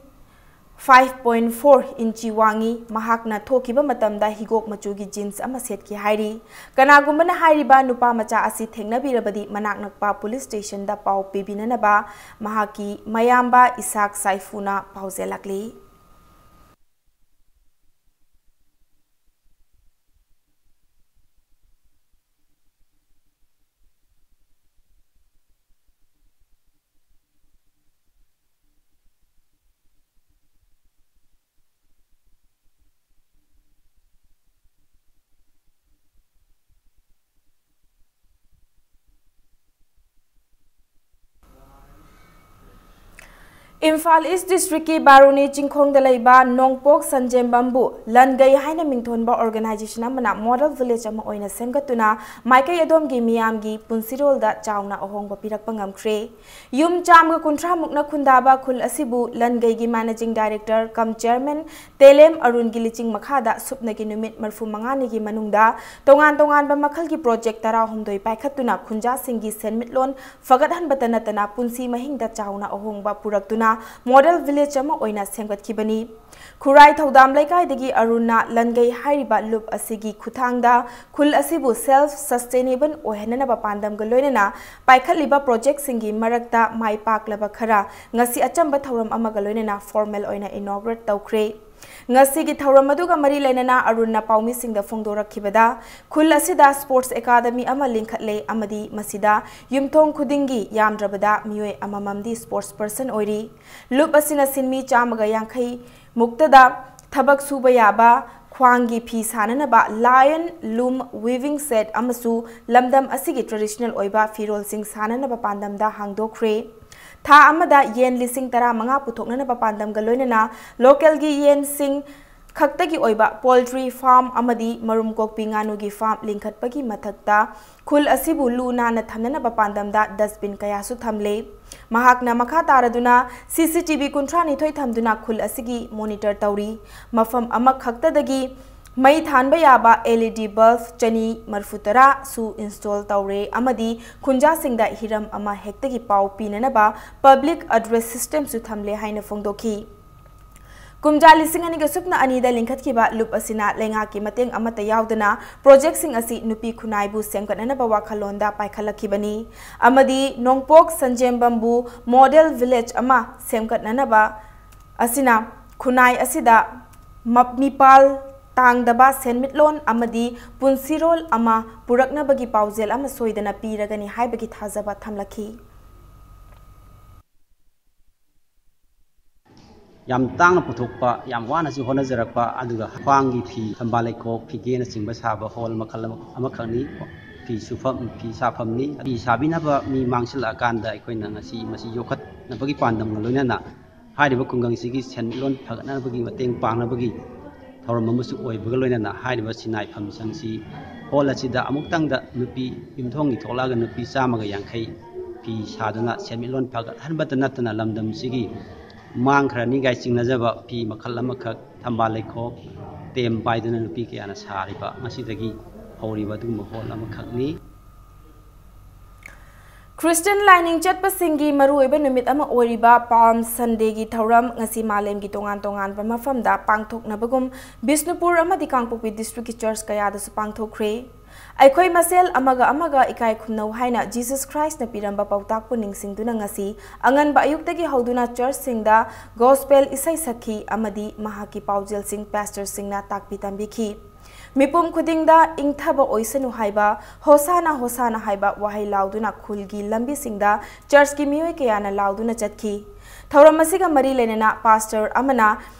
five point four inch ꯋꯥꯡꯉꯤ꯫ ꯃꯍꯥꯛꯅ ꯊꯣꯛꯈꯤꯕ ꯃꯇꯝꯗ ꯍꯤꯒꯣꯛ ꯃꯆꯨꯒꯤ jeans ꯑꯃ ꯁꯦꯠꯈꯤ ꯍꯥꯏꯔꯤ꯫ ꯀꯅꯥꯒꯨꯝꯕꯅ ꯍꯥꯏꯔꯤꯕ ꯅꯨꯄꯥ ꯃꯆꯥ ꯑꯁꯤ ꯊꯦꯡꯅꯕꯤꯔꯕꯗꯤ ꯃꯅꯥꯛ ꯅꯛꯄ police stationꯗ ꯄꯥꯎ ꯄꯤꯕꯤꯅꯅꯕ ꯃꯍꯥꯛꯀꯤ ꯃꯌꯥꯝꯕ ꯏꯁꯥꯛ ꯁꯥꯏꯐꯨꯅ ꯄꯥꯎꯖꯦꯜꯂꯛꯂꯤ꯫ ꯏꯝꯐꯥꯜ East districtꯀꯤ ꯕꯥꯔꯨꯅꯤ ꯆꯤꯡꯈꯣꯡꯗ ꯂꯩꯕ ꯅꯣꯡꯄꯣꯛ ꯁꯟꯖꯦꯝꯕꯝꯕꯨ ꯂꯟꯒꯩ ꯍꯥꯏꯅ ꯃꯤꯡꯊꯣꯟꯕ organization ꯑꯃꯅ model village ꯑꯃ ꯑꯣꯏꯅ ꯁꯦꯝꯒꯠꯇꯨꯅ ꯃꯥꯏꯀꯩ ꯑꯗꯣꯝꯒꯤ ꯃꯤꯌꯥꯝꯒꯤ ꯄꯨꯟꯁꯤꯔꯣꯜꯗ ꯆꯥꯎꯅ ꯑꯍꯣꯡꯕ ꯄꯤꯔꯛꯄ ꯉꯝꯈ꯭ꯔꯦ꯫ ꯌꯨꯝ ꯆꯥꯝꯃꯒ ꯀꯨꯟꯊ꯭ꯔꯥ ꯃꯨꯛꯅ ꯈꯨꯟꯗꯥꯕ ꯈꯨꯜ ꯑꯁꯤꯕꯨ ꯂꯟꯒꯩꯒꯤ managing director cum chairman ꯇꯦꯂꯦꯝ ꯑꯔꯨꯟꯒꯤ ꯂꯤꯆꯤꯡ ꯃꯈꯥꯗ ꯁꯨꯞꯅꯒꯤ ꯅꯨꯃꯤꯠ ꯃꯔꯤꯐꯨ ꯃꯉꯥꯅꯤꯒꯤ ꯃꯅꯨꯡꯗ ꯇꯣꯉꯥꯟ ꯇꯣꯉꯥꯟꯕ ꯃꯈꯜꯒꯤ project ꯇꯔꯥꯍꯨꯝꯗꯣꯏ ꯄꯥꯏꯈꯠꯇꯨꯅ ꯈꯨꯟꯖꯥꯁꯤꯡꯒꯤ ꯁꯦꯟꯃꯤꯠꯂꯣꯟ ꯐꯒꯠꯍꯟꯕꯇ ꯅꯠꯇꯅ ꯄꯨꯟꯁꯤ ꯃꯍꯤꯡꯗ ꯆꯥꯎꯅ ꯑꯍꯣꯡꯕ ꯄꯨꯔꯛꯇꯨꯅ model village ꯑꯃ ꯑꯣꯏꯅ ꯁꯦꯝꯒꯠꯈꯤꯕꯅꯤ꯫ ꯈꯨꯔꯥꯏ ꯊꯧꯗꯥꯝ ꯂꯩꯀꯥꯏꯗꯒꯤ ꯑꯔꯨꯟꯅ ꯂꯟꯒꯩ ꯍꯥꯏꯔꯤꯕ ꯂꯨꯞ ꯑꯁꯤꯒꯤ ꯈꯨꯠꯊꯥꯡꯗ ꯈꯨꯜ ꯑꯁꯤꯕꯨ self sustainable ꯑꯣꯏꯍꯟꯅꯅꯕ ꯄꯥꯟꯗꯝꯒ ꯂꯣꯏꯅꯅ ꯄꯥꯏꯈꯠꯂꯤꯕ projectꯁꯤꯡꯒꯤ ꯃꯔꯛꯇ ꯃꯥꯏ ꯄꯥꯛꯂꯕ ꯈꯔ ꯉꯁꯤ ꯑꯆꯝꯕ ꯊꯧꯔꯝ ꯑꯃꯒ ꯂꯣꯏꯅꯅ formal ꯑꯣꯏꯅ inaugurate ꯇꯧꯈ꯭ꯔꯦ꯫ ꯉꯁꯤꯒꯤ ꯊꯧꯔꯝ ꯑꯗꯨꯒ ꯃꯔꯤ ꯂꯩꯅꯅ ꯑꯔꯨꯟꯅ ꯄꯥꯎꯃꯤꯁꯤꯡꯗ ꯐꯣꯡꯗꯣꯔꯛꯈꯤꯕꯗ, ꯈꯨꯜ ꯑꯁꯤꯗ sports academy ꯑꯃ ꯂꯤꯡꯈꯠꯂꯦ ꯑꯃꯗꯤ ꯃꯁꯤꯗ ꯌꯨꯝꯊꯣꯡ ꯈꯨꯗꯤꯡꯒꯤ ꯌꯥꯝꯗ꯭ꯔꯕꯗ ꯃꯤꯑꯣꯏ ꯑꯃꯃꯝꯗꯤ sports person ꯑꯣꯏꯔꯤ꯫ ꯂꯨꯞ ꯑꯁꯤꯅ ꯁꯤꯟꯃꯤ ꯆꯥꯝꯃꯒ ꯌꯥꯡꯈꯩ ꯃꯨꯛꯇꯗ ꯊꯕꯛ ꯁꯨꯕ ꯌꯥꯕ ꯈ꯭ꯋꯥꯡꯒꯤ ꯐꯤ ꯁꯥꯅꯅꯕ lion loom weaving set ꯑꯃꯁꯨ ꯂꯝꯗꯝ ꯑꯁꯤꯒꯤ traditional ꯑꯣꯏꯕ ꯐꯤꯔꯣꯜꯁꯤꯡ ꯁꯥꯅꯅꯕ ꯄꯥꯟꯗꯝꯗ ꯍꯥꯡꯗꯣꯛꯈ꯭ꯔꯦ꯫ ꯊꯥ ꯑꯃꯗ ꯌꯦꯟ ꯂꯤꯁꯤꯡ ꯇꯔꯥꯃꯉꯥ ꯄꯨꯊꯣꯛꯅꯅꯕ ꯄꯥꯟꯗꯝꯒ ꯂꯣꯏꯅꯅ localꯒꯤ ꯌꯦꯟꯁꯤꯡ ꯈꯛꯇꯒꯤ ꯑꯣꯏꯕ poultry farm ꯑꯃꯗꯤ ꯃꯔꯨꯝ ꯀꯣꯛꯄꯤ ꯉꯥꯅꯨꯒꯤ farm ꯂꯤꯡꯈꯠꯄꯒꯤ ꯃꯊꯛꯇ ꯈꯨꯜ ꯑꯁꯤꯕꯨ ꯂꯨ ꯅꯥꯟꯅ ꯊꯝꯅꯅꯕ ꯄꯥꯟꯗꯝꯗ dustbin ꯀꯌꯥꯁꯨ ꯊꯝꯂꯦ꯫ ꯃꯍꯥꯛꯅ ꯃꯈꯥ ꯇꯥꯔꯗꯨꯅ CCTV ꯀꯨꯟꯊ꯭ꯔꯥꯅꯤꯊꯣꯏ ꯊꯝꯗꯨꯅ ꯈꯨꯜ ꯑꯁꯤꯒꯤ monitor ꯇꯧꯔꯤ꯫ ꯃꯐꯝ ꯑꯃꯈꯛꯇꯗꯒꯤ ꯃꯩ ꯊꯥꯟꯕ ꯌꯥꯕ LED bulb ꯆꯅꯤ ꯃꯔꯤꯐꯨ ꯇꯔꯥꯁꯨ install ꯇꯧꯔꯦ ꯑꯃꯗꯤ ꯈꯨꯟꯖꯥꯁꯤꯡꯗ ꯍꯤꯔꯝ ꯑꯃ ꯍꯦꯛꯇꯒꯤ ꯄꯥꯎ ꯄꯤꯅꯅꯕ public address systemꯁꯨ ꯊꯝꯂꯦ ꯍꯥꯏꯅ ꯐꯣꯡꯗꯣꯛꯈꯤ꯫ ꯀꯨꯝꯖꯥ ꯂꯤꯁꯤꯡ ꯑꯅꯤꯒ ꯁꯨꯞꯅ ꯑꯅꯤꯗ ꯂꯤꯡꯈꯠꯈꯤꯕ ꯂꯨꯞ ꯑꯁꯤꯅ ꯂꯩꯉꯥꯛꯀꯤ ꯃꯇꯦꯡ ꯑꯃꯠꯇ ꯌꯥꯎꯗꯅ projectꯁꯤꯡ ꯑꯁꯤ ꯅꯨꯄꯤ ꯈꯨꯟꯅꯥꯏꯕꯨ ꯁꯦꯝꯒꯠꯅꯅꯕ ꯋꯥꯈꯜꯂꯣꯟꯗ ꯄꯥꯏꯈꯠꯂꯛꯈꯤꯕꯅꯤ ꯑꯃꯗꯤ ꯅꯣꯡꯄꯣꯛ ꯁꯟꯖꯦꯝꯕꯝꯕꯨ model village ꯑꯃ ꯁꯦꯝꯒꯠꯅꯅꯕ ꯑꯁꯤꯅ ꯈꯨꯟꯅꯥꯏ ꯑꯁꯤꯗ ꯃ-, ꯃꯤꯄꯥꯜ ꯇꯥꯡꯗꯕ ꯁꯦꯟꯃꯤꯠꯂꯣꯟ ꯑꯃꯗꯤ ꯄꯨꯟꯁꯤꯔꯣꯜ ꯑꯃ ꯄꯨꯔꯛꯅꯕꯒꯤ ꯄꯥꯎꯖꯦꯜ ꯑꯃ ꯁꯣꯏꯗꯅ ꯄꯤꯔꯒꯅꯤ ꯍꯥꯏꯕꯒꯤ ꯊꯥꯖꯕ ꯊꯝꯂꯛꯈꯤ꯫ ꯌꯥꯝ ꯇꯥꯡꯅ ꯄꯨꯊꯣꯛꯄ, ꯌꯥꯝ ꯋꯥꯅꯁꯨ ꯍꯣꯠꯅꯖꯔꯛꯄ, ꯑꯗꯨꯒ ꯈ꯭ꯋꯥꯡꯒꯤ ꯐꯤ, ꯊꯝꯕꯥꯜ ꯂꯩꯈꯣꯛ, ꯐꯤꯒꯦꯅꯆꯤꯡꯕ ꯁꯥꯕ ꯍꯣꯜ ꯃꯈꯜ ꯑꯃ-, ꯑꯃꯈꯛꯅꯤ꯫ ꯐꯤ ꯁꯨꯐꯝ, ꯐꯤ ꯁꯥꯐꯝꯅꯤ꯫ ꯐꯤ ꯁꯥꯕꯤꯅꯕ ꯃꯤ ꯃꯥꯡꯁꯤꯜꯂꯛꯑꯀꯥꯟꯗ ꯑꯩꯈꯣꯏꯅ ꯉꯁꯤ ꯃꯁꯤ ꯌꯣꯛꯈꯠꯅꯕꯒꯤ ꯄꯥꯟꯗꯝꯒ ꯂꯣꯏꯅꯅ ꯍꯥꯏꯔꯤꯕ ꯈꯨꯡꯒꯪꯁꯤꯒꯤ ꯁꯦꯟꯃꯤꯠꯂꯣꯟ ꯐꯒꯠꯅꯕꯒꯤ ꯃꯇꯦꯡ ꯄꯥꯡꯅꯕꯒꯤ ꯊꯧꯔꯝ ꯑꯃꯁꯨ ꯑꯣꯏꯕꯒ ꯂꯣꯏꯅꯅ ꯍꯥꯏꯔꯤꯕ ꯁꯤꯟꯅꯥꯏꯐꯝ ꯁꯪꯁꯤ ꯍꯣꯜ ꯑꯁꯤꯗ ꯑꯃꯨꯛꯇꯪꯗ ꯅꯨꯄꯤ ꯌꯨꯝꯊꯣꯡꯒꯤ ꯊꯣꯛꯂꯛꯑꯒ ꯅꯨꯄꯤ ꯆꯥꯝꯃꯒ ꯌꯥꯡꯈꯩ ꯐꯤ ꯁꯥꯗꯨꯅ ꯁꯦꯟꯃꯤꯠꯂꯣꯟ ꯐꯒꯠꯍꯟꯕꯇ ꯅꯠꯇꯅ ꯂꯝꯗꯝꯁꯤꯒꯤ ꯃꯥꯡꯈ꯭ꯔꯅꯤꯒꯥꯏ ꯆꯤꯡꯅꯖꯕ ꯐꯤ ꯃꯈꯜ ꯑꯃꯈꯛ ꯊꯝꯕꯥꯜ ꯂꯩꯈꯣꯛ ꯇꯦꯝ ꯄꯥꯏꯗꯨꯅ ꯅꯨꯄꯤ ꯀꯌꯥꯅ ꯁꯥꯔꯤꯕ ꯉꯁꯤꯗꯒꯤ ꯍꯧꯔꯤꯕ ꯑꯗꯨꯒꯨꯝꯕ ꯍꯣꯜ ꯑꯃꯈꯛꯅꯤ꯫ ꯈ꯭ꯔꯤꯁꯇꯤꯌꯟ ꯂꯥꯏꯅꯤꯡ ꯆꯠꯄꯁꯤꯡꯒꯤ ꯃꯔꯨꯑꯣꯏꯕ ꯅꯨꯃꯤꯠ ꯑꯃ ꯑꯣꯏꯔꯤꯕ Palm Sundayꯒꯤ ꯊꯧꯔꯝ ꯉꯁꯤ ꯃꯥꯂꯦꯝꯒꯤ ꯇꯣꯉꯥꯟ ꯇꯣꯉꯥꯟꯕ ꯃꯐꯝꯗ ꯄꯥꯡꯊꯣꯛꯅꯕꯒꯨꯝ ꯕꯤꯁꯅꯨꯄꯨꯔ ꯑꯃꯗꯤ ꯀꯥꯡꯄꯣꯛꯄꯤ districtꯀꯤ church ꯀꯌꯥꯗꯁꯨ ꯄꯥꯡꯊꯣꯛꯈ꯭ꯔꯦ꯫ ꯑꯩꯈꯣꯏ ꯃꯁꯦꯜ ꯑꯃꯒ ꯑꯃꯒ ꯏꯀꯥꯏ ꯈꯨꯝꯅꯧ ꯍꯥꯏꯅ Jesus Christꯅ ꯄꯤꯔꯝꯕ ꯄꯥꯎꯇꯥꯛꯄꯨ ꯅꯤꯡꯁꯤꯡꯗꯨꯅ ꯉꯁꯤ ꯑꯉꯟꯕ ꯑꯌꯨꯛꯇꯒꯤ ꯍꯧꯗꯨꯅ churchꯁꯤꯡꯗ gospel ꯏꯁꯩ ꯁꯛꯈꯤ ꯑꯃꯗꯤ ꯃꯍꯥꯛꯀꯤ ꯄꯥꯎꯖꯦꯜꯁꯤꯡ pastorꯁꯤꯡꯅ ꯇꯥꯛꯄꯤ ꯇꯝꯕꯤꯈꯤ꯫ ꯃꯤꯄꯨꯝ ꯈꯨꯗꯤꯡꯗ ꯏꯪꯊꯕ ꯑꯣꯏꯁꯅꯨ ꯍꯥꯏꯕ, ꯍꯣꯁꯥꯅ ꯍꯣꯁꯥꯅ ꯍꯥꯏꯕ ꯋꯥꯍꯩ ꯂꯥꯎꯗꯨꯅ ꯈꯨꯜꯒꯤ ꯂꯝꯕꯤꯁꯤꯡꯗ churchꯀꯤ ꯃꯤꯑꯣꯏ ꯀꯌꯥꯅ ꯂꯥꯎꯗꯨꯅ ꯆꯠꯈꯤ꯫ ꯊꯧꯔꯝ ꯑꯁꯤꯒ ꯃꯔꯤ ꯂꯩꯅꯅ pastor ꯑꯃꯅ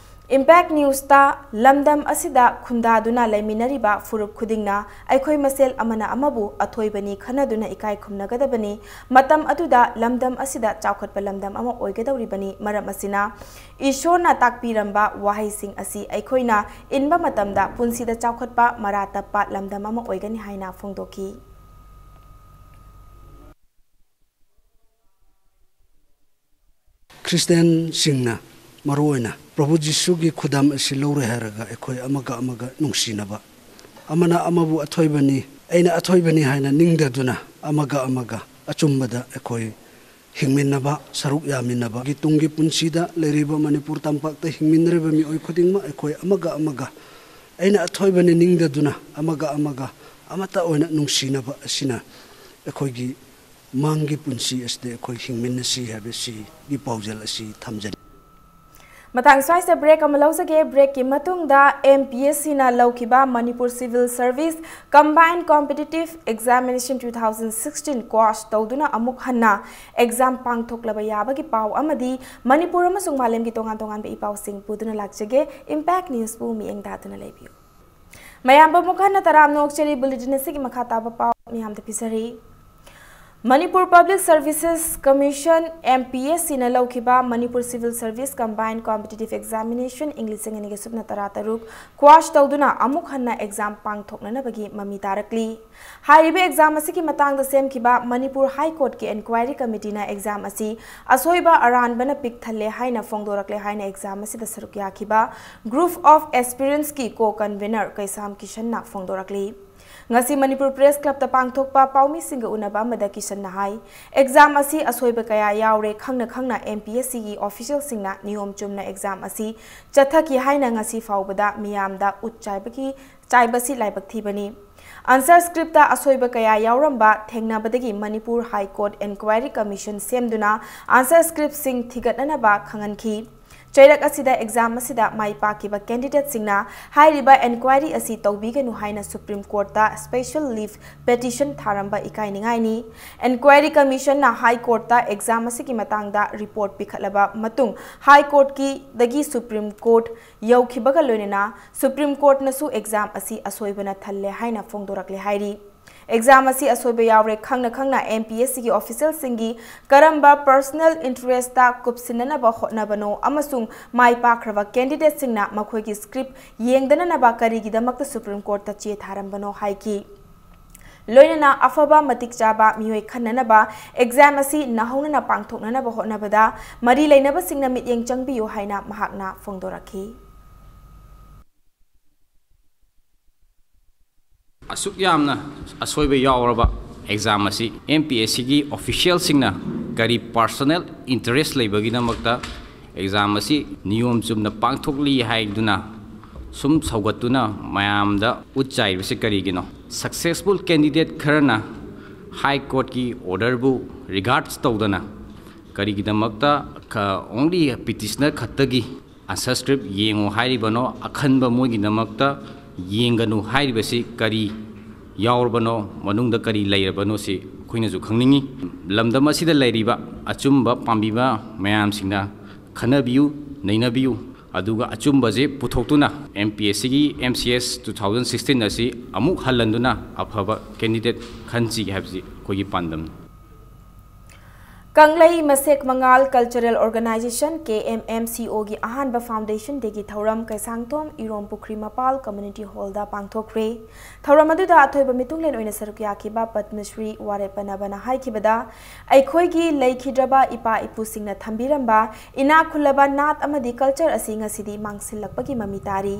Impact Newsꯇ ꯂꯝꯗꯝ ꯑꯁꯤꯗ ꯈꯨꯟꯗꯥꯗꯨꯅ ꯂꯩꯃꯤꯟꯅꯔꯤꯕ ꯐꯨꯔꯨꯞ ꯈꯨꯗꯤꯡꯅ ꯑꯩꯈꯣꯏ ꯃꯁꯦꯜ ꯑꯃꯅ ꯑꯃꯕꯨ ꯑꯊꯣꯏꯕꯅꯤ ꯈꯟꯅꯗꯨꯅ ꯏꯀꯥꯏ ꯈꯨꯝꯅꯒꯗꯕꯅꯤ꯫ ꯃꯇꯝ ꯑꯗꯨꯗ ꯂꯝꯗꯝ ꯑꯁꯤꯗ ꯆꯥꯎꯈꯠꯄ ꯂꯝꯗꯝ ꯑꯃ ꯑꯣꯏꯒꯗꯧꯔꯤꯕꯅꯤ꯫ ꯃꯔꯝ ꯑꯁꯤꯅ ꯏꯁꯣꯔꯅ ꯇꯥꯛꯄꯤꯔꯝꯕ ꯋꯥꯍꯩꯁꯤꯡ ꯑꯁꯤ ꯑꯩꯈꯣꯏꯅ ꯏꯟꯕ ꯃꯇꯝꯗ ꯄꯨꯟꯁꯤꯗ ꯆꯥꯎꯈꯠꯄ ꯃꯔꯥ ꯇꯞꯄ ꯂꯝꯗꯝ ꯑꯃ ꯑꯣꯏꯒꯅꯤ ꯍꯥꯏꯅ ꯐꯣꯡꯗꯣꯛꯈꯤ꯫ ꯈ꯭ꯔꯤꯁꯇꯤꯌꯥꯟꯁꯤꯡꯅ ꯃꯔꯨꯑꯣꯏꯅ ꯄ꯭ꯔꯚꯨ ꯖꯤꯁꯨꯒꯤ ꯈꯨꯗꯝ ꯑꯁꯤ ꯂꯧꯔꯦ ꯍꯥꯏꯔꯒ ꯑꯩꯈꯣꯏ ꯑꯃꯒ ꯑꯃꯒ ꯅꯨꯡꯁꯤꯅꯕ, ꯑꯃꯅ ꯑꯃꯕꯨ ꯑꯊꯣꯏꯕꯅꯤ, ꯑꯩꯅ ꯑꯊꯣꯏꯕꯅꯤ ꯍꯥꯏꯅ ꯅꯤꯡꯗꯗꯨꯅ ꯑꯃꯒ ꯑꯃꯒ ꯑꯆꯨꯝꯕꯗ ꯑꯩꯈꯣꯏ ꯍꯤꯡꯃꯤꯟꯅꯕ, ꯁꯔꯨꯛ ꯌꯥꯃꯤꯟꯅꯕꯒꯤ ꯇꯨꯡꯒꯤ ꯄꯨꯟꯁꯤꯗ ꯂꯩꯔꯤꯕ ꯃꯅꯤꯄꯨꯔ ꯇꯝꯄꯥꯛꯇ ꯍꯤꯡꯃꯤꯟꯅꯔꯤꯕ ꯃꯤꯑꯣꯏ ꯈꯨꯗꯤꯡꯃꯛ ꯑꯩꯈꯣꯏ ꯑꯃꯒ ꯑꯃꯒ ꯑꯩꯅ ꯑꯊꯣꯏꯕꯅꯤ ꯅꯤꯡꯗꯗꯨꯅ ꯑꯃꯒ ꯑꯃꯒ ꯑꯃꯠꯇ ꯑꯣꯏꯅ ꯅꯨꯡꯁꯤꯅꯕ ꯑꯁꯤꯅ ꯑꯩꯈꯣꯏꯒꯤ ꯃꯥꯡꯒꯤ ꯄꯨꯟꯁꯤ ꯑꯁꯤꯗ ꯑꯩꯈꯣꯏ ꯍꯤꯡꯃꯤꯟꯅꯁꯤ ꯍꯥꯏꯕꯁꯤꯒꯤ ꯄꯥꯎꯖꯦꯜ ꯑꯁꯤ ꯊꯝꯖꯔꯤ꯫ ꯃꯇꯥꯡ ꯁ꯭ꯋꯥꯏꯁꯤꯗ ꯕ꯭ꯔꯦꯛ ꯑꯃ ꯂꯧꯖꯒꯦ꯫ ꯕ꯭ꯔꯦꯛꯀꯤ ꯃꯇꯨꯡꯗ ꯑꯦꯝ ꯄꯤ ꯑꯦꯁ ꯁꯤꯅ ꯂꯧꯈꯤꯕ Manipur civil service combined competitive examination two thousand sixteen quash ꯇꯧꯗꯨꯅ ꯑꯃꯨꯛ ꯍꯟꯅ ꯑꯦꯛꯖꯥꯝ ꯄꯥꯡꯊꯣꯛꯂꯕ ꯌꯥꯕꯒꯤ ꯄꯥꯎ ꯑꯃꯗꯤ ꯃꯅꯤꯄꯨꯔ ꯑꯃꯁꯨꯡ ꯃꯥꯂꯦꯝꯒꯤ ꯇꯣꯉꯥꯟ ꯇꯣꯉꯥꯟꯕ ꯏ ꯄꯥꯎꯁꯤꯡ ꯄꯨꯗꯨꯅ ꯂꯥꯛꯆꯒꯦ꯫ ꯏꯝꯄꯦꯛ ꯅ꯭ꯌꯨꯁꯄꯨ ꯃꯤꯠꯌꯦꯡ ꯇꯥꯗꯨꯅ ꯂꯩꯕꯤꯌꯨ꯫ ꯃꯌꯥꯝꯕꯨ ꯑꯃꯨꯛ ꯍꯟꯅ ꯇꯔꯥꯝꯅ ꯑꯣꯛꯆꯔꯤ꯫ ꯕꯨꯂꯦꯇꯤꯟ ꯑꯁꯤꯒꯤ ꯃꯈꯥ ꯇꯥꯕ ꯄꯥꯎ ꯃꯤꯌꯥꯝꯗ ꯄꯤꯖꯔꯤ꯫ Manipur public services commission, M P S ꯁꯤꯅ ꯂꯧꯈꯤꯕ Manipur civil service combined competitive examination ꯏꯪ ꯂꯤꯁꯤꯡ ꯑꯅꯤꯒ ꯁꯨꯞꯅ ꯇꯔꯥ ꯇꯔꯨꯛ ꯀ꯭ꯋꯥꯁ ꯇꯧꯗꯨꯅ ꯑꯃꯨꯛ ꯍꯟꯅ ꯑꯦꯛꯖꯥꯝ ꯄꯥꯡꯊꯣꯛꯅꯅꯕꯒꯤ ꯃꯃꯤ ꯇꯥꯔꯛꯂꯤ꯫ ꯍꯥꯏꯔꯤꯕ ꯑꯦꯛꯖꯥꯝ ꯑꯁꯤꯒꯤ ꯃꯇꯥꯡꯗ ꯁꯦꯝꯈꯤꯕ ꯃꯅꯤꯄꯨꯔ ꯍꯥꯏ ꯀꯣꯔꯠꯀꯤ ꯑꯦꯟꯀ꯭ꯋꯥꯏꯔꯤ ꯀꯃꯤꯇꯤꯅ ꯑꯦꯛꯖꯥꯝ ꯑꯁꯤ ꯑꯁꯣꯏꯕ ꯑꯔꯥꯟꯕꯅ ꯄꯤꯛ ꯊꯜꯂꯦ ꯍꯥꯏꯅ ꯐꯣꯡꯗꯣꯔꯛꯂꯦ ꯍꯥꯏꯅ ꯑꯦꯛꯖꯥꯝ ꯑꯁꯤꯗ ꯁꯔꯨꯛ ꯌꯥꯈꯤꯕ ꯒ꯭ꯔꯨꯞ ꯑꯣꯐ ꯑꯦꯁꯄꯤꯔꯦꯟꯠꯁꯀꯤ ꯀꯣ ꯀꯟꯚꯤꯅꯔ ꯀꯩꯁꯥꯝ ꯀꯤꯁꯟꯅ ꯐꯣꯡꯗꯣꯔꯛꯂꯤ꯫ ꯉꯁꯤ ꯃꯅꯤꯄꯨꯔ ꯄ꯭ꯔꯦꯁ ꯀ꯭ꯂꯕꯇ ꯄꯥꯡꯊꯣꯛꯄ ꯄꯥꯎꯃꯤꯁꯤꯡꯒ ꯎꯅꯕ ꯑꯃꯗ ꯀꯤꯁꯟꯅ ꯍꯥꯏ, ꯑꯦꯛꯖꯥꯝ ꯑꯁꯤ ꯑꯁꯣꯏꯕ ꯀꯌꯥ ꯌꯥꯎꯔꯦ, ꯈꯪꯅ ꯈꯪꯅ ꯑꯦꯝ ꯄꯤ ꯑꯦꯁ ꯁꯤꯒꯤ ꯑꯣꯐꯤꯁꯤꯌꯦꯜꯁꯤꯡꯅ ꯅꯤꯌꯣꯝ ꯆꯨꯝꯅ ꯑꯦꯛꯖꯥꯝ ꯑꯁꯤ ꯆꯠꯊꯈꯤ ꯍꯥꯏꯅ ꯉꯁꯤ ꯐꯥꯎꯕꯗ ꯃꯤꯌꯥꯝꯗ ꯎꯠ ꯆꯥꯏꯕꯒꯤ, ꯆꯥꯏꯕꯁꯤ ꯂꯥꯏꯕꯛ ꯊꯤꯕꯅꯤ꯫ ꯑꯟꯁꯔ ꯁ꯭ꯀ꯭ꯔꯤꯞꯇ ꯑꯁꯣꯏꯕ ꯀꯌꯥ ꯌꯥꯎꯔꯝꯕ ꯊꯦꯡꯅꯕꯗꯒꯤ Manipur high court enquiry commission ꯁꯦꯝꯗꯨꯅ ꯑꯟꯁꯔ ꯁ꯭ꯀ꯭ꯔꯤꯞꯁꯤꯡ ꯊꯤꯒꯠꯅꯅꯕ ꯈꯪꯍꯟꯈꯤ꯫ ꯆꯩꯔꯛ ꯑꯁꯤꯗ ꯑꯦꯛꯖꯥꯝ ꯑꯁꯤꯗ ꯃꯥꯏ ꯄꯥꯛꯈꯤꯕ ꯀꯦꯟꯗꯤꯗꯦꯠꯁꯤꯡꯅ ꯍꯥꯏꯔꯤꯕ ꯏꯟꯀ꯭ꯋꯥꯏꯔꯤ ꯑꯁꯤ ꯇꯧꯕꯤꯒꯅꯨ ꯍꯥꯏꯅ ꯁꯨꯄ꯭ꯔꯤꯝ ꯀꯣꯔꯠꯇ ꯁ꯭ꯄꯦꯁꯦꯜ ꯂꯤꯐ ꯄꯦꯇꯤꯁꯟ ꯊꯥꯔꯝꯕ ꯏꯀꯥꯏꯅꯤꯡꯉꯥꯏꯅꯤ꯫ ꯏꯟꯀ꯭ꯋꯥꯏꯔꯤ ꯀꯃꯤꯁꯟꯅ ꯍꯥꯏ ꯀꯣꯔꯠꯇ ꯑꯦꯛꯖꯥꯝ ꯑꯁꯤꯒꯤ ꯃꯇꯥꯡꯗ ꯔꯤꯄꯣꯔꯠ ꯄꯤꯈꯠꯂꯕ ꯃꯇꯨꯡ ꯍꯥꯏ ꯀꯣꯔꯠꯀꯤꯗꯒꯤ ꯁꯨꯄ꯭ꯔꯤꯝ ꯀꯣꯔꯠ ꯌꯧꯈꯤꯕꯒ ꯂꯣꯏꯅꯅ ꯁꯨꯄ꯭ꯔꯤꯝ ꯀꯣꯔꯠꯅꯁꯨ ꯑꯦꯛꯖꯥꯝ ꯑꯁꯤ ꯑꯁꯣꯏꯕꯅ ꯊꯜꯂꯦ ꯍꯥꯏꯅ ꯐꯣꯡꯗꯣꯔꯛꯂꯦ ꯍꯥꯏꯔꯤ꯫ ꯑꯦꯛꯖꯥꯝ ꯑꯁꯤ ꯑꯁꯣꯏꯕ ꯌꯥꯎꯔꯦ ꯈꯪꯅ ꯈꯪꯅ ꯑꯦꯝ ꯄꯤ ꯑꯦꯁ ꯁꯤꯒꯤ ꯑꯣꯐꯤꯁꯤꯌꯦꯜꯁꯤꯡꯒꯤ ꯀꯔꯝꯕ ꯄꯔꯁꯅꯦꯜ ꯏꯟꯇꯔꯦꯁꯇ ꯀꯨꯞꯁꯤꯟꯅꯅꯕ ꯍꯣꯠꯅꯕꯅꯣ ꯑꯃꯁꯨꯡ ꯃꯥꯏ ꯄꯥꯛꯈ꯭ꯔꯕ ꯀꯦꯟꯗꯤꯗꯦꯠꯁꯤꯡꯅ ꯃꯈꯣꯏꯒꯤ ꯁ꯭ꯀ꯭ꯔꯤꯞ ꯌꯦꯡꯗꯅꯅꯕ ꯀꯔꯤꯒꯤꯗꯃꯛꯇ ꯁꯨꯄ꯭ꯔꯤꯝ ꯀꯣꯔꯠꯇ ꯆꯦ ꯊꯥꯔꯝꯕꯅꯣ ꯍꯥꯏꯈꯤ꯫ ꯂꯣꯏꯅꯅ ꯑꯐꯕ ꯃꯇꯤꯛ ꯆꯥꯕ ꯃꯤꯑꯣꯏ ꯈꯟꯅꯅꯕ ꯑꯦꯛꯖꯥꯝ ꯑꯁꯤ ꯅꯧꯍꯧꯅꯅ ꯄꯥꯡꯊꯣꯛꯅꯅꯕ ꯍꯣꯠꯅꯕꯗ ꯃꯔꯤ ꯂꯩꯅꯕꯁꯤꯡꯅ ꯃꯤꯠꯌꯦꯡ ꯆꯪꯕꯤꯌꯨ ꯍꯥꯏꯅ ꯃꯍꯥꯛꯅ ꯐꯣꯡꯗꯣꯔꯛꯈꯤ꯫ ꯑꯁꯨꯛ ꯌꯥꯝꯅ ꯑꯁꯣꯏꯕ ꯌꯥꯎꯔꯕ ꯑꯦꯛꯖꯥꯝ ꯑꯁꯤ ꯑꯦꯝ ꯄꯤ ꯑꯦꯁ ꯁꯤꯒꯤ ꯑꯣꯐꯤꯁꯤꯌꯦꯜꯁꯤꯡꯅ ꯀꯔꯤ ꯄꯔꯁꯣꯅꯦꯜ ꯏꯟꯇꯔꯦꯁ ꯂꯩꯕꯒꯤꯗꯃꯛꯇ ꯑꯦꯛꯖꯥꯝ ꯑꯁꯤ ꯅꯤꯌꯣꯝ ꯆꯨꯝꯅ ꯄꯥꯡꯊꯣꯛꯂꯤ ꯍꯥꯏꯗꯨꯅ ꯁꯨꯝ ꯁꯧꯒꯠꯇꯨꯅ ꯃꯌꯥꯝꯗ ꯎꯠ ꯆꯥꯏꯔꯤꯕꯁꯤ ꯀꯔꯤꯒꯤꯅꯣ? ꯁꯛꯁꯦꯁꯐꯨꯜ ꯀꯦꯟꯗꯤꯗꯦꯠ ꯈꯔꯅ ꯍꯥꯏ ꯀꯣꯔꯠꯀꯤ ꯑꯣꯔꯗꯔꯕꯨ ꯔꯤꯒꯥꯔꯗꯁ ꯇꯧꯗꯅ ꯀꯔꯤꯒꯤꯗꯃꯛꯇ only petitioner ꯈꯛꯇꯒꯤ ꯑꯟꯁꯔ ꯁ꯭ꯀ꯭ꯔꯤꯞ ꯌꯦꯡꯉꯨ ꯍꯥꯏꯔꯤꯕꯅꯣ? ꯑꯈꯟꯕ ꯃꯣꯏꯒꯤꯗꯃꯛꯇ ꯌꯦꯡꯒꯅꯨ ꯍꯥꯏꯔꯤꯕꯁꯤ ꯀꯔꯤ ꯌꯥꯎꯔꯕꯅꯣ, ꯃꯅꯨꯡꯗ ꯀꯔꯤ ꯂꯩꯔꯕꯅꯣ ꯁꯤ ꯑꯩꯈꯣꯏꯅꯁꯨ ꯈꯪꯅꯤꯡꯉꯤ꯫ ꯂꯝꯗꯝ ꯑꯁꯤꯗ ꯂꯩꯔꯤꯕ ꯑꯆꯨꯝꯕ ꯄꯥꯝꯕꯤꯕ ꯃꯌꯥꯝꯁꯤꯡꯅ ꯈꯟꯅꯕꯤꯌꯨ, ꯅꯩꯅꯕꯤꯌꯨ, ꯑꯗꯨꯒ ꯑꯆꯨꯝꯕꯁꯤ ꯄꯨꯊꯣꯛꯇꯨꯅ ꯑꯦꯝ ꯄꯤ ꯑꯦꯁ ꯁꯤꯒꯤ M C S two thousand sixteen ꯑꯁꯤ ꯑꯃꯨꯛ ꯍꯜꯍꯟꯗꯨꯅ ꯑꯐꯕ ꯀꯦꯟꯗꯤꯗꯦꯠ ꯈꯟꯁꯤꯒꯦ ꯍꯥꯏꯕꯁꯤ ꯑꯩꯈꯣꯏꯒꯤ ꯄꯥꯟꯗꯝꯅꯤ꯫ ꯀꯪꯂꯩ ꯃꯁꯦꯛ ꯃꯉꯥꯜ ꯀꯜꯆꯔꯦꯜ ꯑꯣꯔꯒꯅꯥꯏꯖꯦꯁꯟ, ꯀꯦ ꯑꯦꯝ ꯑꯦꯝ ꯁꯤ ꯑꯣꯒꯤ ꯑꯍꯥꯟꯕ ꯐꯥꯎꯟꯗꯦꯁꯟ ꯗꯦꯒꯤ ꯊꯧꯔꯝ ꯀꯩꯁꯥꯡꯊꯣꯡ ꯏꯔꯣꯝ ꯄꯨꯈ꯭ꯔꯤ ꯃꯄꯥꯜ ꯀꯝꯃ꯭ꯌꯨꯅꯤꯇꯤ ꯍꯣꯜꯗ ꯄꯥꯡꯊꯣꯛꯈ꯭ꯔꯦ꯫ ꯊꯧꯔꯝ ꯑꯗꯨꯗ ꯑꯊꯣꯏꯕ ꯃꯤꯇꯨꯡꯂꯦꯟ ꯑꯣꯏꯅ ꯁꯔꯨꯛ ꯌꯥꯈꯤꯕ ꯄꯗꯃꯁ꯭ꯔꯤ ꯋꯥꯔꯦꯞ ꯄꯅꯕꯅ ꯍꯥꯏꯈꯤꯕꯗ, ꯑꯩꯈꯣꯏꯒꯤ ꯂꯩꯈꯤꯗ꯭ꯔꯕ ꯏꯄꯥ ꯏꯄꯨꯁꯤꯡꯅ ꯊꯝꯕꯤꯔꯝꯕ ꯏꯅꯥꯛ ꯈꯨꯜꯂꯕ ꯅꯥꯠ ꯑꯃꯗꯤ ꯀꯜꯆꯔ ꯑꯁꯤ ꯉꯁꯤꯗꯤ ꯃꯥꯡꯁꯤꯜꯂꯛꯄꯒꯤ ꯃꯃꯤ ꯇꯥꯔꯤ꯫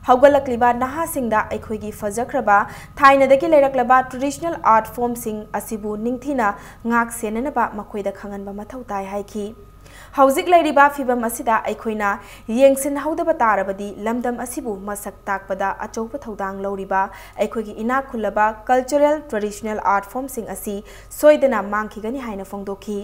ꯍꯧꯒꯠꯂꯛꯂꯤꯕ ꯅꯍꯥꯁꯤꯡꯗ ꯑꯩꯈꯣꯏꯒꯤ ꯐꯖꯈ꯭ꯔꯕ ꯊꯥꯏꯅꯗꯒꯤ ꯂꯩꯔꯛꯂꯕ ꯇ꯭ꯔꯦꯗꯤꯁꯅꯦꯜ ꯑꯥꯔꯠ ꯐꯣꯔꯝꯁꯤꯡ ꯑꯁꯤꯕꯨ ꯅꯤꯡꯊꯤꯅ ꯉꯥꯛ ꯁꯦꯟꯅꯅꯕ ꯃꯈꯣꯏꯗ ꯈꯪꯍꯟꯕ ꯃꯊꯧ ꯇꯥꯏ ꯍꯥꯏꯈꯤ꯫ ꯍꯧꯖꯤꯛ ꯂꯩꯔꯤꯕ ꯐꯤꯚꯝ ꯑꯁꯤꯗ ꯑꯩꯈꯣꯏꯅ ꯌꯦꯡꯁꯤꯟꯍꯧꯗꯕ ꯇꯥꯔꯕꯗꯤ ꯂꯝꯗꯝ ꯑꯁꯤꯕꯨ ꯃꯁꯛ ꯇꯥꯛꯄꯗ ꯑꯆꯧꯕ ꯊꯧꯗꯥꯡ ꯂꯧꯔꯤꯕ ꯑꯩꯈꯣꯏꯒꯤ ꯏꯅꯥꯛ ꯈꯨꯜꯂꯕ ꯀꯜꯆꯔꯦꯜ ꯇ꯭ꯔꯦꯗꯤꯁꯅꯦꯜ ꯑꯥꯔꯠ ꯐꯣꯔꯝꯁꯤꯡ ꯑꯁꯤ ꯁꯣꯏꯗꯅ ꯃꯥꯡꯈꯤꯒꯅꯤ ꯍꯥꯏꯅ ꯐꯣꯡꯗꯣꯛꯈꯤ꯫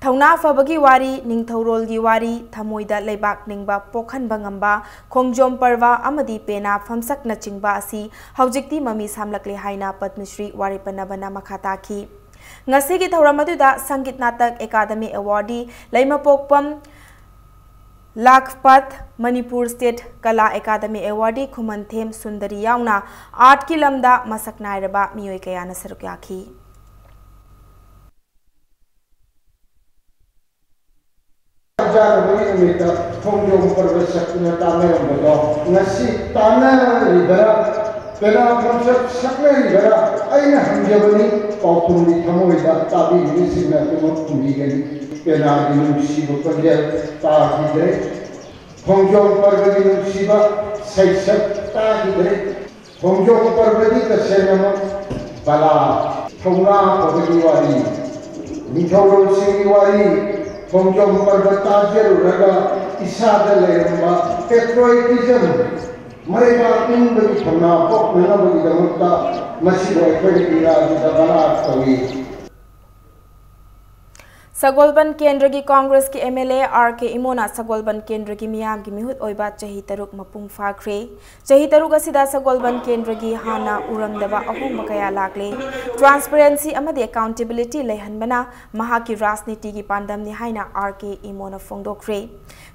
ꯊꯧꯅꯥ ꯐꯕꯒꯤ ꯋꯥꯔꯤ, ꯅꯤꯡꯊꯧꯔꯣꯜꯒꯤ ꯋꯥꯔꯤ, ꯊꯃꯣꯏꯗ ꯂꯩꯕꯥꯛ ꯅꯤꯡꯕ ꯄꯣꯛꯍꯟꯕ ꯉꯝꯕ ꯈꯣꯡꯖꯣꯝ ꯄꯔꯕ ꯑꯃꯗꯤ ꯄꯦꯅꯥ ꯐꯝꯁꯛꯅꯆꯤꯡꯕ ꯑꯁꯤ ꯍꯧꯖꯤꯛꯇꯤ ꯃꯃꯤ ꯁꯥꯝꯂꯛꯂꯦ ꯍꯥꯏꯅ ꯄꯗꯃꯁ꯭ꯔꯤ ꯋꯥꯔꯦꯄꯟꯅꯕꯅ ꯃꯈꯥ ꯇꯥꯈꯤ꯫ ꯉꯁꯤꯒꯤ ꯊꯧꯔꯝ ꯑꯗꯨꯗ ꯁꯪꯒꯤꯠ ꯅꯥꯇꯛ ꯑꯦꯀꯥꯗꯃꯤ ꯑꯦꯋꯥꯔꯗꯤ ꯂꯩꯃꯄꯣꯛꯄꯝ ꯂꯥꯈꯄꯥꯠ, ꯃꯅꯤꯄꯨꯔ ꯁ꯭ꯇꯦꯠ ꯀꯂꯥ ꯑꯦꯀꯥꯗꯃꯤ ꯑꯦꯋꯥꯔꯗꯤ ꯈꯨꯃꯟꯊꯦꯝ ꯁꯨꯟꯗꯔꯤ ꯌꯥꯎꯅ ꯑꯥꯔꯠꯀꯤ ꯂꯝꯗ ꯃꯁꯛ ꯅꯥꯏꯔꯕ ꯃꯤꯑꯣꯏ ꯀꯌꯥꯅ ꯁꯔꯨꯛ ꯌꯥꯈꯤ꯫ ꯆꯥꯅꯕꯒꯤ ꯅꯨꯃꯤꯠꯇ ꯈꯣꯡꯖꯣꯝ ꯄꯔꯕ ꯁꯛꯇꯨꯅ ꯇꯥꯟꯅꯔꯝꯕꯗꯣ ꯉꯁꯤ ꯇꯥꯟꯅꯔꯤꯕꯔꯥ, ꯄꯦꯅꯥ ꯈꯣꯡꯁꯛ ꯁꯛꯅꯔꯤꯕꯔꯥ? ꯑꯩꯅ ꯍꯪꯖꯕꯅꯤ, ꯄꯥꯎꯈꯨꯝꯗꯤ ꯊꯃꯣꯏꯗ ꯇꯥꯕꯤꯔꯤꯕꯁꯤꯡꯅ ꯑꯗꯨꯃꯛ ꯈꯨꯝꯕꯤꯒꯅꯤ꯫ ꯄꯦꯅꯥꯒꯤ ꯅꯨꯡꯁꯤꯕ ꯈꯣꯟꯖꯦꯜ ꯇꯥꯈꯤꯗ꯭ꯔꯦ꯫ ꯈꯣꯡꯖꯣꯝ ꯄꯔꯕꯒꯤ ꯅꯨꯡꯁꯤꯕ ꯁꯩꯁꯛ ꯇꯥꯈꯤꯗ꯭ꯔꯦ꯫ ꯈꯣꯡꯖꯣꯝ ꯄꯔꯕꯗꯤ ꯇꯁꯦꯡꯅꯃꯛ ꯕꯂꯥ, ꯊꯧꯅꯥ ꯐꯕꯒꯤ ꯋꯥꯔꯤ, ꯅꯤꯡꯊꯧꯔꯣꯜꯁꯤꯡꯒꯤ ꯋꯥꯔꯤ, ꯈꯣꯡꯖꯣꯝ ꯄꯔꯕ ꯇꯥꯖꯔꯨꯔꯒ ꯏꯁꯥꯗ ꯂꯩꯔꯝꯕ patriotism, ꯃꯔꯩꯕꯥꯛ ꯅꯤꯡꯕꯒꯤ ꯊꯧꯅꯥ ꯄꯣꯛꯅꯅꯕꯒꯤꯗꯃꯛꯇ ꯃꯁꯤꯕꯨ ꯑꯩꯈꯣꯏꯅ ꯏꯪꯒ꯭ꯔꯥꯖꯤꯗ ꯕꯂꯥ ꯀꯧꯏ꯫ ꯁꯒꯣꯜꯕꯟ ꯀꯦꯟꯗ꯭ꯔꯒꯤ ꯀꯣꯡꯒ꯭ꯔꯦꯁꯀꯤ MLA RK ꯏꯃꯣꯅ ꯁꯒꯣꯜꯕꯟ ꯀꯦꯟꯗ꯭ꯔꯒꯤ ꯃꯤꯌꯥꯝꯒꯤ ꯃꯤꯍꯨꯠ ꯑꯣꯏꯕ ꯆꯍꯤ ꯇꯔꯨꯛ ꯃꯄꯨꯡ ꯐꯥꯈ꯭ꯔꯦ꯫ ꯆꯍꯤ ꯇꯔꯨꯛ ꯑꯁꯤꯗ ꯁꯒꯣꯜꯕꯟ ꯀꯦꯟꯗ꯭ꯔꯒꯤ ꯍꯥꯟꯅ ꯎꯔꯝꯗꯕ ꯑꯍꯣꯡꯕ ꯀꯌꯥ ꯂꯥꯛꯂꯦ꯫ Transparency ꯑꯃꯗꯤ accountability ꯂꯩꯍꯟꯕꯅ ꯃꯍꯥꯛꯀꯤ ꯔꯥꯖꯅꯤꯇꯤꯒꯤ ꯄꯥꯟꯗꯝꯅꯤ ꯍꯥꯏꯅ RK ꯏꯃꯣꯅ ꯐꯣꯡꯗꯣꯛꯈ꯭ꯔꯦ꯫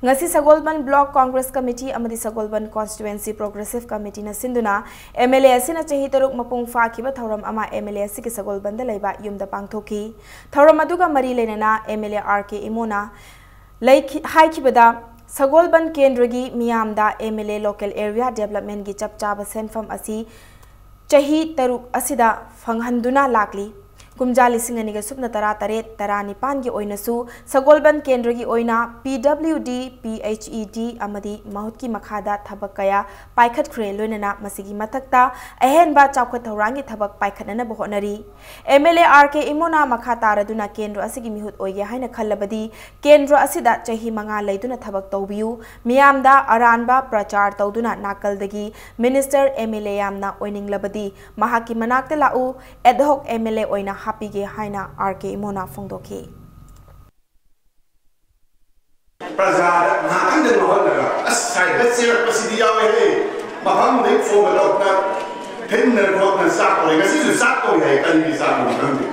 ꯉꯁꯤ ꯁꯒꯣꯜꯕꯟ Block Congress Committee ꯑꯃꯗꯤ ꯁꯒꯣꯜꯕꯟ Constituency Progressive Committeeꯅ ꯁꯤꯟꯗꯨꯅ MLA ꯑꯁꯤꯅ ꯆꯍꯤ ꯇꯔꯨꯛ ꯃꯄꯨꯡ ꯐꯥꯈꯤꯕ ꯊꯧꯔꯝ ꯑꯃ MLA ꯑꯁꯤꯒꯤ ꯁꯒꯣꯜꯕꯟꯗ ꯂꯩꯕ ꯌꯨꯝꯗ ꯄꯥꯡꯊꯣꯛꯈꯤ꯫ ꯊꯧꯔꯝ ꯑꯗꯨꯒ ꯃꯔꯤ ꯂꯩꯅꯅ MLA RK ꯏꯃꯣꯅ ꯂꯩꯈꯤ-, ꯍꯥꯏꯈꯤꯕꯗ, ꯁꯒꯣꯜꯕꯟ ꯀꯦꯟꯗ꯭ꯔꯒꯤ ꯃꯤꯌꯥꯝꯗ MLA local area developmentꯀꯤ ꯆꯞ ꯆꯥꯕ ꯁꯦꯟꯐꯝ ꯑꯁꯤ ꯆꯍꯤ ꯇꯔꯨꯛ ꯑꯁꯤꯗ ꯐꯪꯍꯟꯗꯨꯅ ꯂꯥꯛꯂꯤ꯫ ꯀꯨꯝꯖꯥ ꯂꯤꯁꯤꯡ ꯑꯅꯤꯒ ꯁꯨꯞꯅ ꯇꯔꯥ ꯇꯔꯦꯠ ꯇꯔꯥ ꯅꯤꯄꯥꯟꯒꯤ ꯑꯣꯏꯅꯁꯨ ꯁꯒꯣꯜꯕꯟ ꯀꯦꯟꯗ꯭ꯔꯒꯤ ꯑꯣꯏꯅ PWD, PHED ꯑꯃꯗꯤ ꯃꯍꯨꯠꯀꯤ ꯃꯈꯥꯗ ꯊꯕꯛ ꯀꯌꯥ ꯄꯥꯏꯈꯠꯈ꯭ꯔꯦ꯫ ꯂꯣꯏꯅꯅ ꯃꯁꯤꯒꯤ ꯃꯊꯛꯇ ꯑꯍꯦꯟꯕ ꯆꯥꯎꯈꯠ ꯊꯧꯔꯥꯡꯒꯤ ꯊꯕꯛ ꯄꯥꯏꯈꯠꯅꯅꯕ ꯍꯣꯠꯅꯔꯤ꯫ MLA RK ꯏꯃꯣꯅ ꯃꯈꯥ ꯇꯥꯔꯗꯨꯅ ꯀꯦꯟꯗ꯭ꯔ ꯑꯁꯤꯒꯤ ꯃꯤꯍꯨꯠ ꯑꯣꯏꯒꯦ ꯍꯥꯏꯅ ꯈꯜꯂꯕꯗꯤ ꯀꯦꯟꯗ꯭ꯔ ꯑꯁꯤꯗ ꯆꯍꯤ ꯃꯉꯥ ꯂꯩꯗꯨꯅ ꯊꯕꯛ ꯇꯧꯕꯤꯌꯨ꯫ ꯃꯤꯌꯥꯝꯗ ꯑꯔꯥꯟꯕ ꯄ꯭ꯔꯆꯥꯔ ꯇꯧꯗꯨꯅ ꯅꯥꯀꯜꯗꯒꯤ minister MLA ꯌꯥꯝꯅ ꯑꯣꯏꯅꯤꯡꯂꯕꯗꯤ ꯃꯍꯥꯛꯀꯤ ꯃꯅꯥꯛꯇ ꯂꯥꯛꯎ, ad hoc MLA ꯑꯣꯏꯅ ꯍꯥꯞꯄꯤꯒꯦ ꯍꯥꯏꯅ RK ꯏꯃꯣꯅ ꯐꯣꯡꯗꯣꯛꯈꯤ꯫ ꯄ꯭ꯔꯖꯥꯗ ꯉꯥꯏꯍꯥꯛꯇꯪꯗ ꯉꯥꯎꯍꯜꯂꯒ, "ꯑꯁ, ꯁ꯭ꯋꯥꯏꯗ ꯆꯦꯜꯂꯛꯄꯁꯤꯗꯤ ꯌꯥꯎꯋꯦꯍꯦ, ꯃꯐꯝꯗꯩ ꯐꯣꯟꯒ ꯇꯧꯔꯛꯇꯅ ꯊꯤꯟꯗꯅ ꯈꯣꯠꯇꯅ ꯆꯥꯛ ꯀꯧꯔꯦ, ꯉꯁꯤꯁꯨ ꯆꯥꯛ ꯀꯧꯏ ꯍꯥꯏ, ꯀꯔꯤꯒꯤ ꯆꯥꯛꯅꯣ ꯈꯪꯗꯦ,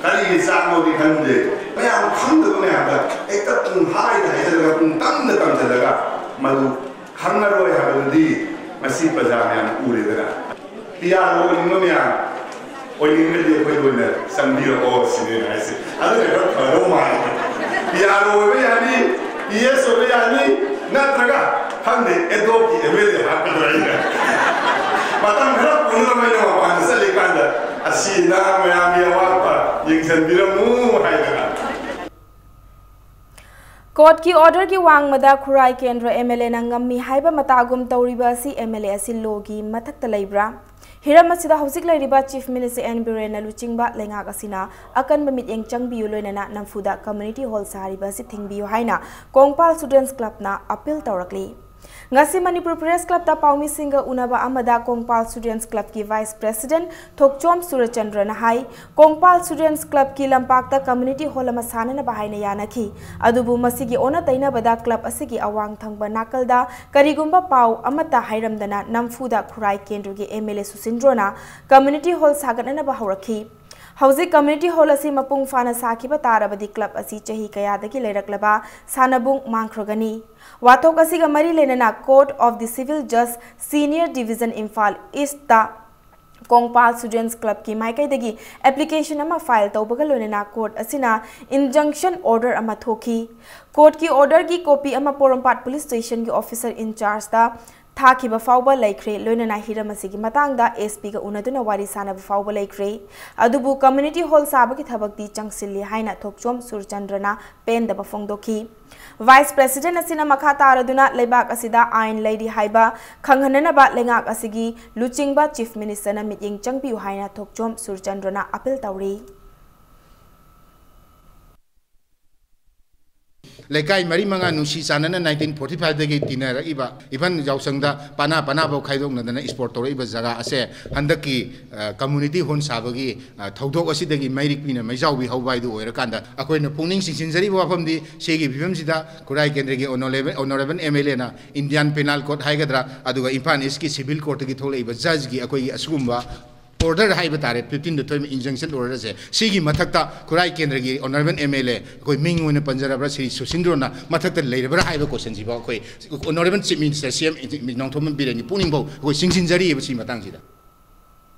ꯀꯔꯤꯒꯤ ꯆꯥꯛꯅꯣꯗꯤ ꯈꯪꯗꯦ, ꯃꯌꯥꯝ ꯈꯪꯗꯕ ꯃꯌꯥꯝꯗ ꯍꯦꯛꯇ ꯄꯨꯡꯍꯥꯏꯗ ꯍꯥꯏꯖꯤꯜꯂꯒ, ꯄꯨꯡꯇꯝꯗ ꯇꯝꯁꯤꯜꯂꯒ, ꯃꯗꯨ ꯈꯪꯉꯔꯣꯏ ꯍꯥꯏꯕꯗꯨꯗꯤ ꯉꯁꯤ ꯄ꯭ꯔꯖꯥ ꯃꯌꯥꯝ ꯎꯔꯦꯗꯅ꯫ ꯄꯤ ꯑꯥꯔ ꯑꯣ ꯑꯣꯏꯅꯤꯡꯕ ꯃꯌꯥꯝ, ꯑꯣꯏꯅꯤꯡꯉꯗꯤ ꯑꯩꯈꯣꯏꯗ ꯑꯣꯏꯅ ꯆꯪꯕꯤꯔꯛꯑꯣ ꯁꯤꯅꯦ ꯑꯩꯅ ꯍꯥꯏꯁꯦ꯫ ꯑꯗꯨꯅ ꯈꯔ ꯐꯗꯧ ꯃꯥꯜꯂꯦ꯫ ꯄꯤ ꯑꯥꯔ ꯑꯣ ꯑꯣꯏꯕ ꯌꯥꯅꯤ, ꯄꯤ ꯑꯦꯁ ꯑꯣꯏꯕ ꯌꯥꯅꯤ, ꯅꯠꯇ꯭ꯔꯒ ꯈꯪꯗꯦ, ꯑꯦꯗꯣꯞꯀꯤ ꯑꯦꯝ ꯑꯦꯜ ꯑꯦ ꯍꯥꯞꯀꯗ꯭ꯔꯥ ꯑꯩꯅ꯫ ꯃꯇꯝ ꯈꯔ ꯄꯨꯅꯔꯝꯃꯦ ꯑꯩꯅ ꯃꯄꯥꯟꯗ ꯆꯠꯂꯤꯀꯥꯟꯗ, ꯑꯁꯤꯅ ꯃꯌꯥꯝꯒꯤ ꯑꯋꯥꯠꯄ ꯌꯦꯡꯁꯤꯟꯕꯤꯔꯝꯃꯨ ꯍꯥꯏꯗꯅ꯫ ꯀꯣꯔꯠꯀꯤ ꯑꯣꯔꯗꯔꯒꯤ ꯋꯥꯡꯃꯗ ꯈꯨꯔꯥꯏ ꯀꯦꯟꯗ꯭ꯔ ꯑꯦꯝ ꯑꯦꯜ ꯑꯦꯅ ꯉꯝꯃꯤ ꯍꯥꯏꯕ ꯃꯇꯥꯒꯨꯝ ꯇꯧꯔꯤꯕ ꯑꯁꯤ ꯑꯦꯝ ꯑꯦꯜ ꯑꯦ ꯑꯁꯤ ꯂꯣꯒꯤ ꯃꯊꯛꯇ ꯂꯩꯕ꯭ꯔꯥ? ꯍꯤꯔꯝ ꯑꯁꯤꯗ ꯍꯧꯖꯤꯛ ꯂꯩꯔꯤꯕ ꯆꯤꯐ ꯃꯤꯅꯤꯁꯇꯔ ꯑꯦꯟ ꯕꯤꯔꯦꯟꯅ ꯂꯨꯆꯤꯡꯕ ꯂꯩꯉꯥꯛ ꯑꯁꯤꯅ ꯑꯀꯟꯕ ꯃꯤꯠꯌꯦꯡ ꯆꯪꯕꯤꯌꯨ, ꯂꯣꯏꯅꯅ ꯅꯝꯐꯨꯗ ꯀꯝꯃ꯭ꯌꯨꯅꯤꯇꯤ ꯍꯣꯜ ꯁꯥꯔꯤꯕ ꯑꯁꯤ ꯊꯤꯡꯕꯤꯌꯨ ꯍꯥꯏꯅ ꯀꯣꯡꯄꯥꯜ ꯁ꯭ꯇꯨꯗꯦꯟꯠꯁ ꯀ꯭ꯂꯕꯅ ꯑꯄꯤꯜ ꯇꯧꯔꯛꯂꯤ꯫ ꯉꯁꯤ ꯃꯅꯤꯄꯨꯔ ꯄ꯭ꯔꯦꯁ ꯀ꯭ꯂꯕꯇ ꯄꯥꯎꯃꯤꯁꯤꯡꯒ ꯎꯅꯕ ꯑꯃꯗ ꯀꯣꯡꯄꯥꯜ ꯁ꯭ꯇꯨꯗꯦꯟꯠꯁ ꯀ꯭ꯂꯕꯀꯤ ꯚꯥꯏꯁ ꯄ꯭ꯔꯦꯁꯤꯗꯦꯟꯠ ꯊꯣꯛꯆꯣꯝ ꯁꯨꯔꯆꯟꯗ꯭ꯔꯅ ꯍꯥꯏ, ꯀꯣꯡꯄꯥꯜ ꯁ꯭ꯇꯨꯗꯦꯟꯠꯁ ꯀ꯭ꯂꯕꯀꯤ ꯂꯝꯄꯥꯛꯇ ꯀꯝꯃ꯭ꯌꯨꯅꯤꯇꯤ ꯍꯣꯜ ꯑꯃ ꯁꯥꯅꯅꯕ ꯍꯥꯏꯅ ꯌꯥꯅꯈꯤ꯫ ꯑꯗꯨꯕꯨ ꯃꯁꯤꯒꯤ ꯑꯣꯟꯅ ꯇꯩꯅꯕꯗ ꯀ꯭ꯂꯕ ꯑꯁꯤꯒꯤ ꯑꯋꯥꯡ ꯊꯪꯕ ꯅꯥꯀꯜꯗ ꯀꯔꯤꯒꯨꯝꯕ ꯄꯥꯎ ꯑꯃꯠꯇ ꯍꯥꯏꯔꯝꯗꯅ ꯅꯝꯐꯨꯗ ꯈꯨꯔꯥꯏ ꯀꯦꯟꯗ꯭ꯔꯒꯤ ꯑꯦꯝ ꯑꯦꯜ ꯑꯦ ꯁꯨꯁꯤꯟꯗ꯭ꯔꯣꯅ ꯀꯝꯃ꯭ꯌꯨꯅꯤꯇꯤ ꯍꯣꯜ ꯁꯥꯒꯠꯅꯅꯕ ꯍꯧꯔꯛꯈꯤ꯫ ꯍꯧꯖꯤꯛ ꯀꯝꯃ꯭ꯌꯨꯅꯤꯇꯤ ꯍꯣꯜ ꯑꯁꯤ ꯃꯄꯨꯡ ꯐꯥꯅ ꯁꯥꯈꯤꯕ ꯇꯥꯔꯕꯗꯤ ꯀ꯭ꯂꯕ ꯑꯁꯤ ꯆꯍꯤ ꯀꯌꯥꯗꯒꯤ ꯂꯩꯔꯛꯂꯕ ꯁꯥꯟꯅꯕꯨꯡ ꯃꯥꯡꯈ꯭ꯔꯒꯅꯤ꯫ ꯋꯥꯊꯣꯛ ꯑꯁꯤꯒ ꯃꯔꯤ ꯂꯩꯅꯅ Court of the Civil Judge, Senior Division, Imphal ꯏꯁ꯭ꯠꯇ Kongpal ꯁ꯭ꯇꯨꯗꯦꯟꯠꯁ ꯀ꯭ꯂꯕꯀꯤ ꯃꯥꯏꯀꯩꯗꯒꯤ ꯑꯦꯄ꯭ꯂꯤꯀꯦꯁꯟ ꯑꯃ ꯐꯥꯏꯜ ꯇꯧꯕꯒ ꯂꯣꯏꯅꯅ ꯀꯣꯔꯠ ꯑꯁꯤꯅ ꯏꯟꯖꯪꯁꯟ ꯑꯣꯔꯗꯔ ꯑꯃ ꯊꯣꯛꯈꯤ꯫ ꯀꯣꯔꯠꯀꯤ ꯑꯣꯔꯗꯔꯒꯤ ꯀꯣꯄꯤ ꯑꯃ ꯄꯣꯔꯣꯝꯄꯥꯠ ꯄꯨꯂꯤꯁ ꯁ꯭ꯇꯦꯁꯟꯒꯤ ꯑꯣꯐꯤꯁꯔ ꯏꯟꯆꯥꯔꯖꯇ ꯊꯥꯈꯤꯕ ꯐꯥꯎꯕ ꯂꯩꯈ꯭ꯔꯦ, ꯂꯣꯏꯅꯅ ꯍꯤꯔꯝ ꯑꯁꯤꯒꯤ ꯃꯇꯥꯡꯗ ꯑꯦꯁ ꯄꯤꯒ ꯎꯅꯗꯨꯅ ꯋꯥꯔꯤ ꯁꯥꯅꯕ ꯐꯥꯎꯕ ꯂꯩꯈ꯭ꯔꯦ꯫ ꯑꯗꯨꯕꯨ ꯀꯝꯃ꯭ꯌꯨꯅꯤꯇꯤ ꯍꯣꯜ ꯁꯥꯕꯒꯤ ꯊꯕꯛꯇꯤ ꯆꯪꯁꯤꯜꯂꯤ ꯍꯥꯏꯅ ꯊꯣꯛꯆꯣꯝ ꯁꯨꯔꯆꯟꯗ꯭ꯔꯅ ꯄꯦꯟꯗꯕ ꯐꯣꯡꯗꯣꯛꯈꯤ꯫ ꯚꯥꯏꯁ ꯄ꯭ꯔꯦꯁꯤꯗꯦꯟꯠ ꯑꯁꯤꯅ ꯃꯈꯥ ꯇꯥꯔꯗꯨꯅ ꯂꯩꯕꯥꯛ ꯑꯁꯤꯗ ꯑꯥꯏꯟ ꯂꯩꯔꯤ ꯍꯥꯏꯕ ꯈꯪꯍꯟꯅꯅꯕ ꯂꯩꯉꯥꯛ ꯑꯁꯤꯒꯤ ꯂꯨꯆꯤꯡꯕ ꯆꯤꯐ ꯃꯤꯅꯤꯁꯇꯔꯅ ꯃꯤꯠꯌꯦꯡ ꯆꯪꯕꯤꯌꯨ ꯍꯥꯏꯅ ꯊꯣꯛꯆꯣꯝ ꯁꯨꯔꯆꯟꯗ꯭ꯔꯅ ꯑꯄꯤꯜ ꯇꯧꯔꯤ꯫ ꯂꯩꯀꯥꯏ ꯃꯔꯤ ꯃꯉꯥ ꯅꯨꯡꯁꯤ ꯆꯥꯟꯅꯅ ꯅꯥꯏꯟꯇꯤꯟ ꯐꯣꯔꯇꯤ ꯐꯥꯏꯚꯇꯒꯤ ꯇꯤꯟꯅꯔꯛꯏꯕ, even ꯌꯥꯎꯁꯪꯗ ꯄꯅꯥ ꯄꯅꯥꯐꯥꯎ ꯈꯥꯏꯗꯣꯛꯅꯗꯅ ꯏꯁꯄꯣꯔꯠ ꯇꯧꯔꯛꯏꯕ ꯖꯒꯥ ꯑꯁꯦ ꯍꯟꯗꯛꯀꯤ, ꯑ, ꯀꯝꯃꯨꯅꯤꯇꯤ ꯍꯣꯜ ꯁꯥꯕꯒꯤ, ꯑ, ꯊꯧꯗꯣꯛ ꯑꯁꯤꯗꯒꯤ ꯃꯩꯔꯤꯛ ꯄꯤꯅ ꯃꯩꯖꯥꯎꯕꯤ ꯍꯧꯕ ꯍꯥꯏꯗꯨ ꯑꯣꯏꯔꯀꯥꯟꯗ, ꯑꯩꯈꯣꯏꯅ ꯄꯨꯛꯅꯤꯡ ꯆꯤꯡꯁꯤꯟꯖꯔꯤꯕ ꯋꯥꯐꯝꯗꯤ, ꯁꯤꯒꯤ ꯐꯤꯕꯝꯁꯤꯗ ꯈꯨꯔꯥꯏ ꯀꯦꯟꯗ꯭ꯔꯒꯤ ꯑꯣꯅꯔꯦꯕꯜ, ꯑꯣꯅꯔꯦꯕꯜ ꯑꯦꯝ ꯑꯦꯜ ꯑꯦꯅ ꯏꯟꯗꯤꯌꯥꯟ ꯄꯦꯅꯥꯜ ꯀꯣꯗ ꯍꯥꯏꯒꯗ꯭ꯔꯥ, ꯑꯗꯨꯒ ꯏꯝꯐꯥꯜ ꯏꯁꯀꯤ ꯁꯤꯚꯤꯜ ꯀꯣꯔꯠꯇꯒꯤ ꯊꯣꯛꯂꯛꯏꯕ ꯖꯖꯀꯤ ꯑꯩꯈꯣꯏꯒꯤ ꯑꯁꯤꯒꯨꯝꯕ ꯑꯣꯔꯗꯔ ꯍꯥꯏꯕ ꯇꯥꯔꯦ, ꯐꯤꯐꯇꯤꯟꯗ ꯊꯣꯛꯏꯕ ꯏꯟꯖꯪꯁꯟ ꯑꯣꯔꯗꯔꯁꯦ, ꯁꯤꯒꯤ ꯃꯊꯛꯇ ꯈꯨꯔꯥꯏ ꯀꯦꯟꯗ꯭ꯔꯒꯤ ꯑꯣꯅꯔꯦꯕꯜ ꯑꯦꯝ ꯑꯦꯜ ꯑꯦ, ꯑꯩꯈꯣꯏ ꯃꯤꯡ ꯑꯣꯏꯅ ꯄꯟꯖꯔꯕ꯭ꯔꯥ, ꯁ꯭ꯔꯤ ꯁꯨꯁꯤꯟꯗ꯭ꯔꯣꯅ ꯃꯊꯛꯇ ꯂꯩꯔꯕ꯭ꯔꯥ ꯍꯥꯏꯕ ꯀꯣꯏꯁꯟꯁꯤꯐꯥꯎ ꯑꯩꯈꯣꯏ ꯑꯣꯅꯔꯦꯕꯜ ꯆꯤꯐ ꯃꯤꯅꯤꯁꯇꯔ ꯁꯤ ꯑꯦꯝ ꯅꯣꯡꯊꯣꯝꯕꯝ ꯕꯤꯔꯦꯟꯒꯤ ꯄꯨꯛꯅꯤꯡꯐꯥꯎ ꯑꯩꯈꯣꯏ ꯆꯤꯡꯁꯤꯟꯖꯔꯤꯑꯕ ꯁꯤ ꯃꯇꯥꯡꯁꯤꯗ꯫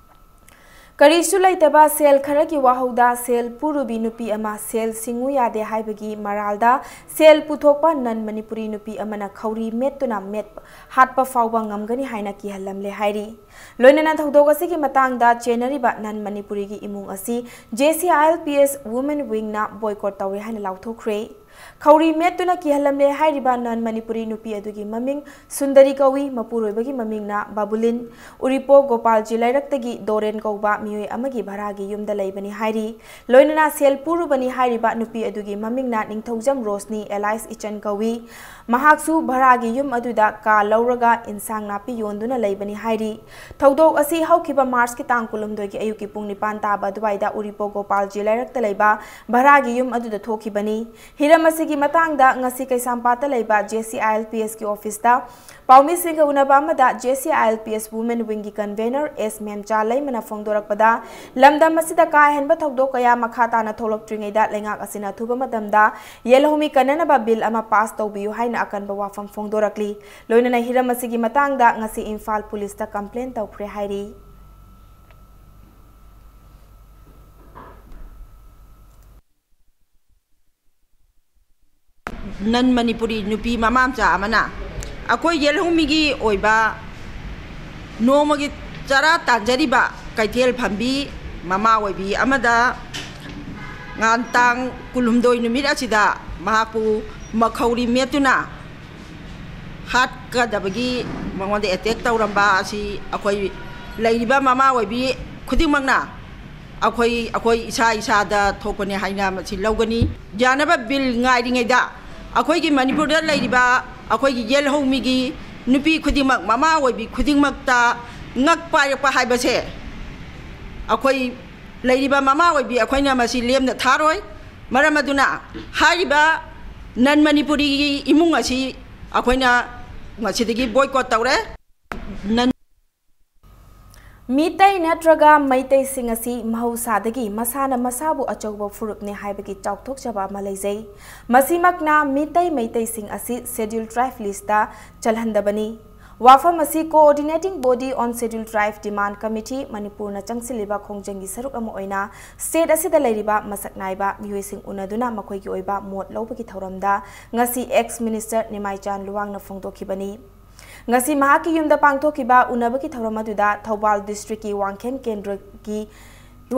ꯀꯔꯤꯁꯨ ꯂꯩꯇꯕ ꯁꯦꯜ ꯈꯔꯒꯤ ꯋꯥꯍꯧꯗ ꯁꯦꯜ ꯄꯨꯔꯨꯕꯤ ꯅꯨꯄꯤ ꯑꯃ ꯁꯦꯜ ꯁꯤꯡꯉꯨ ꯌꯥꯗꯦ ꯍꯥꯏꯕꯒꯤ ꯃꯔꯥꯜꯗ ꯁꯦꯜ ꯄꯨꯊꯣꯛꯄ ꯅꯟ ꯃꯅꯤꯄꯨꯔꯤ ꯅꯨꯄꯤ ꯑꯃꯅ ꯈꯧꯔꯤ ꯃꯦꯠꯇꯨꯅ ꯃꯦꯠ-, ꯍꯥꯠꯄ ꯐꯥꯎꯕ ꯉꯝꯒꯅꯤ ꯍꯥꯏꯅ ꯀꯤꯍꯜꯂꯝꯂꯦ ꯍꯥꯏꯔꯤ꯫ ꯂꯣꯏꯅꯅ ꯊꯧꯗꯣꯛ ꯑꯁꯤꯒꯤ ꯃꯇꯥꯡꯗ ꯆꯦꯟꯅꯔꯤꯕ ꯅꯟ ꯃꯅꯤꯄꯨꯔꯤꯒꯤ ꯏꯃꯨꯡ ꯑꯁꯤ JCILPS Women Wingꯅ boycott ꯇꯧꯔꯦ ꯍꯥꯏꯅ ꯂꯥꯎꯊꯣꯛꯈ꯭ꯔꯦ꯫ ꯈꯧꯔꯤ ꯃꯦꯠꯇꯨꯅ ꯀꯤꯍꯜꯂꯝꯂꯦ ꯍꯥꯏꯔꯤꯕ ꯅꯟ ꯃꯅꯤꯄꯨꯔꯤ ꯅꯨꯄꯤ ꯑꯗꯨꯒꯤ ꯃꯃꯤꯡ ꯁꯨꯟꯗꯔꯤ ꯀꯧꯏ, ꯃꯄꯨꯔꯣꯏꯕꯒꯤ ꯃꯃꯤꯡꯅ ꯕꯥꯕꯨꯂꯤꯟ꯫ ꯎꯔꯤꯄꯣꯛ ꯒꯣꯄꯥꯜꯖꯤ ꯂꯩꯔꯛꯇꯒꯤ ꯗꯣꯔꯦꯟ ꯀꯧꯕ ꯃꯤꯑꯣꯏ ꯑꯃꯒꯤ ꯚꯔꯥꯒꯤ ꯌꯨꯝꯗ ꯂꯩꯕꯅꯤ ꯍꯥꯏꯔꯤ꯫ ꯂꯣꯏꯅꯅ ꯁꯦꯜ ꯄꯨꯔꯨꯕꯅꯤ ꯍꯥꯏꯔꯤꯕ ꯅꯨꯄꯤ ꯑꯗꯨꯒꯤ ꯃꯃꯤꯡꯅ ꯅꯤꯡꯊꯧꯖꯝ ꯔꯣꯁꯅꯤ alias ꯏꯆꯟ ꯀꯧꯏ꯫ ꯃꯍꯥꯛꯁꯨ ꯚꯔꯥꯒꯤ ꯌꯨꯝ ꯑꯗꯨꯗ ꯀꯥ ꯂꯧꯔꯒ ꯏꯟꯁꯥꯡ ꯅꯥꯄꯤ ꯌꯣꯟꯗꯨꯅ ꯂꯩꯕꯅꯤ ꯍꯥꯏꯔꯤ꯫ ꯊꯧꯗꯣꯛ ꯑꯁꯤ ꯍꯧꯈꯤꯕ ꯃꯥꯔꯆꯀꯤ ꯇꯥꯡ ꯀꯨꯟꯍꯨꯝꯗꯣꯏꯒꯤ ꯑꯌꯨꯛꯀꯤ ꯄꯨꯡ ꯅꯤꯄꯥꯟ ꯇꯥꯕ ꯑꯗꯨꯋꯥꯏꯗ ꯎꯔꯤꯄꯣꯛ ꯒꯣꯄꯥꯜꯖꯤ ꯂꯩꯔꯛꯇ ꯂꯩꯕ ꯚꯔꯥꯒꯤ ꯌꯨꯝ ꯑꯗꯨꯗ ꯊꯣꯛꯈꯤꯕꯅꯤ꯫ ꯍꯤꯔꯝ ꯑꯁꯤꯒꯤ ꯃꯇꯥꯡꯗ ꯉꯁꯤ ꯀꯩꯁꯥꯝꯄꯥꯠꯇ ꯂꯩꯕ JCILPSꯀꯤ ꯑꯣꯐꯤꯁꯇ ꯄꯥꯎꯃꯤꯁꯤꯡꯒ ꯎꯅꯕ ꯑꯃꯗ JCILPS Women Wingꯒꯤ convener ꯑꯦꯁ ꯃꯦꯝꯆꯥ ꯂꯩꯃꯅ ꯐꯣꯡꯗꯣꯔꯛꯄꯗ, ꯂꯝꯗꯝ ꯑꯁꯤꯗ ꯀꯥ ꯍꯦꯟꯕ ꯊꯧꯗꯣꯛ ꯀꯌꯥ ꯃꯈꯥ ꯇꯥꯅ ꯊꯣꯛꯂꯛꯇ꯭ꯔꯤꯉꯩꯗ ꯂꯩꯉꯥꯛ ꯑꯁꯤꯅ ꯑꯊꯨꯕ ꯃꯇꯝꯗ ꯌꯦꯜꯍꯧꯃꯤ ꯀꯟꯅꯅꯕ ꯕꯤꯜ ꯑꯃ ꯄꯥꯁ ꯇꯧꯕꯤꯌꯨ ꯍꯥꯏꯅ ꯑꯀꯟꯕ ꯋꯥꯐꯝ ꯐꯣꯡꯗꯣꯔꯛꯂꯤ꯫ ꯂꯣꯏꯅꯅ ꯍꯤꯔꯝ ꯑꯁꯤꯒꯤ ꯃꯇꯥꯡꯗ ꯉꯁꯤ ꯏꯝꯐꯥꯜ ꯄꯨꯂꯤꯁꯇ complain ꯇꯧꯈ꯭ꯔꯦ ꯍꯥꯏꯔꯤ꯫ ꯅꯟ ꯃꯅꯤꯄꯨꯔꯤ ꯅꯨꯄꯤ ꯃꯃꯥ ꯃꯆꯥ ꯑꯃꯅ ꯑꯩꯈꯣꯏ ꯌꯦꯜꯍꯧꯃꯤꯒꯤ ꯑꯣꯏꯕ ꯅꯣꯡꯃꯒꯤ ꯆꯔꯥ ꯇꯥꯟꯖꯔꯤꯕ ꯀꯩꯊꯦꯜ ꯐꯝꯕꯤ ꯃꯃꯥ ꯑꯣꯏꯕꯤ ꯑꯃꯗ ꯉꯍꯥꯟ ꯇꯥꯡ ꯀꯨꯟꯍꯨꯝꯗꯣꯏ ꯅꯨꯃꯤꯠ ꯑꯁꯤꯗ ꯃꯍꯥꯛꯄꯨ ꯃꯈꯧꯔꯤ ꯃꯦꯠꯇꯨꯅ ꯍꯥꯠꯀꯗꯕꯒꯤ ꯃꯉꯣꯟꯗ attack ꯇꯧꯔꯝꯕ ꯑꯁꯤ ꯑꯩꯈꯣꯏ ꯂꯩꯔꯤꯕ ꯃꯃꯥ ꯑꯣꯏꯕꯤ ꯈꯨꯗꯤꯡꯃꯛꯅ ꯑꯩꯈꯣꯏ, ꯑꯩꯈꯣꯏ ꯏꯁꯥ ꯏꯁꯥꯗ ꯊꯣꯛꯄꯅꯤ ꯍꯥꯏꯅ ꯃꯁꯤ ꯂꯧꯒꯅꯤ꯫ ꯌꯥꯅꯕ ꯕꯤꯜ ꯉꯥꯏꯔꯤꯉꯩꯗ ꯑꯩꯈꯣꯏꯒꯤ ꯃꯅꯤꯄꯨꯔꯗ ꯂꯩꯔꯤꯕ ꯑꯩꯈꯣꯏꯒꯤ ꯌꯦꯜꯍꯧꯃꯤꯒꯤ ꯅꯨꯄꯤ ꯈꯨꯗꯤꯡꯃꯛ, ꯃꯃꯥ ꯑꯣꯏꯕꯤ ꯈꯨꯗꯤꯡꯃꯛꯇ ꯉꯛ ꯄꯥꯏꯔꯛꯄ ꯍꯥꯏꯕꯁꯦ ꯑꯩꯈꯣꯏ ꯂꯩꯔꯤꯕ ꯃꯃꯥ ꯑꯣꯏꯕꯤ ꯑꯩꯈꯣꯏꯅ ꯃꯁꯤ ꯂꯦꯝꯅ ꯊꯥꯔꯣꯏ꯫ ꯃꯔꯝ ꯑꯗꯨꯅ ꯍꯥꯏꯔꯤꯕ ꯅꯟ ꯃꯅꯤꯄꯨꯔꯤꯒꯤ ꯏꯃꯨꯡ ꯑꯁꯤ ꯑꯩꯈꯣꯏꯅ ꯉꯁꯤꯗꯒꯤ boycott ꯇꯧꯔꯦ꯫ ꯅꯟ ꯃꯤꯇꯩ ꯅꯠꯇ꯭ꯔꯒ ꯃꯩꯇꯩꯁꯤꯡ ꯑꯁꯤ ꯃꯍꯧꯁꯥꯗꯒꯤ ꯃꯁꯥꯅ ꯃꯁꯥꯕꯨ ꯑꯆꯧꯕ ꯐꯨꯔꯨꯞꯅꯤ ꯍꯥꯏꯕꯒꯤ ꯆꯥꯎꯊꯣꯛꯆꯕ ꯑꯃ ꯂꯩꯖꯩ꯫ ꯃꯁꯤꯃꯛꯅ ꯃꯤꯇꯩ ꯃꯩꯇꯩꯁꯤꯡ ꯑꯁꯤ Scheduled Tribe listꯇ ꯆꯜꯍꯟꯗꯕꯅꯤ꯫ ꯋꯥꯐꯝ ꯑꯁꯤ Coordinating Body on Scheduled Tribe Demand Committee ꯃꯅꯤꯄꯨꯔꯅ ꯆꯪꯁꯤꯜꯂꯤꯕ ꯈꯣꯡꯖꯪꯒꯤ ꯁꯔꯨꯛ ꯑꯃ ꯑꯣꯏꯅ state ꯑꯁꯤꯗ ꯂꯩꯔꯤꯕ ꯃꯁꯛ ꯅꯥꯏꯕ ꯃꯤꯑꯣꯏꯁꯤꯡ ꯎꯅꯗꯨꯅ ꯃꯈꯣꯏꯒꯤ ꯑꯣꯏꯕ ꯃꯣꯠ ꯂꯧꯕꯒꯤ ꯊꯧꯔꯝꯗ ꯉꯁꯤ ex minister ꯅꯤꯃꯥꯏꯆꯥꯟ ꯂꯨꯋꯥꯡꯅ ꯐꯣꯡꯗꯣꯛꯈꯤꯕꯅꯤ꯫ ꯉꯁꯤ ꯃꯍꯥꯛꯀꯤ ꯌꯨꯝꯗ ꯄꯥꯡꯊꯣꯛꯈꯤꯕ ꯎꯅꯕꯒꯤ ꯊꯧꯔꯝ ꯑꯗꯨꯗ ꯊꯧꯕꯥꯜ districtꯀꯤ ꯋꯥꯡꯈꯦꯝ ꯀꯦꯟꯗ꯭ꯔꯒꯤ,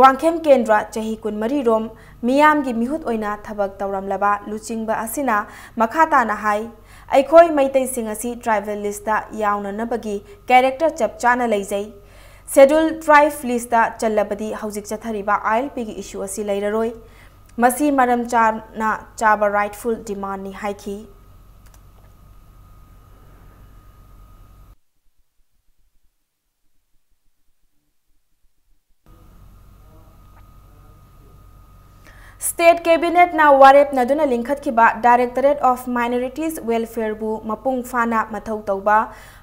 ꯋꯥꯡꯈꯦꯝ ꯀꯦꯟꯗ꯭ꯔ ꯆꯍꯤ ꯀꯨꯟꯃꯔꯤ ꯔꯣꯝ ꯃꯤꯌꯥꯝꯒꯤ ꯃꯤꯍꯨꯠ ꯑꯣꯏꯅ ꯊꯕꯛ ꯇꯧꯔꯝꯂꯕ ꯂꯨꯆꯤꯡꯕ ꯑꯁꯤꯅ ꯃꯈꯥ ꯇꯥꯅ ꯍꯥꯏ, ꯑꯩꯈꯣꯏ ꯃꯩꯇꯩꯁꯤꯡ ꯑꯁꯤ tribal listꯇ ꯌꯥꯎꯅꯅꯕꯒꯤ character ꯆꯞ ꯆꯥꯅ ꯂꯩꯖꯩ꯫ Scheduled Tribe listꯇ ꯆꯜꯂꯕꯗꯤ ꯍꯧꯖꯤꯛ ꯆꯠꯊꯔꯤꯕ ILPꯒꯤ issue ꯑꯁꯤ ꯂꯩꯔꯔꯣꯏ꯫ ꯃꯁꯤ ꯃꯔꯝ ꯆꯥꯅ ꯆꯥꯕ rightful demandꯅꯤ ꯍꯥꯏꯈꯤ꯫ State Cabinetꯅ ꯋꯥꯔꯦꯞꯅꯗꯨꯅ ꯂꯤꯡꯈꯠꯈꯤꯕ Directorate of Minorities Welfareꯕꯨ ꯃꯄꯨꯡ ꯐꯥꯅ ꯃꯊꯧ ꯇꯧꯕ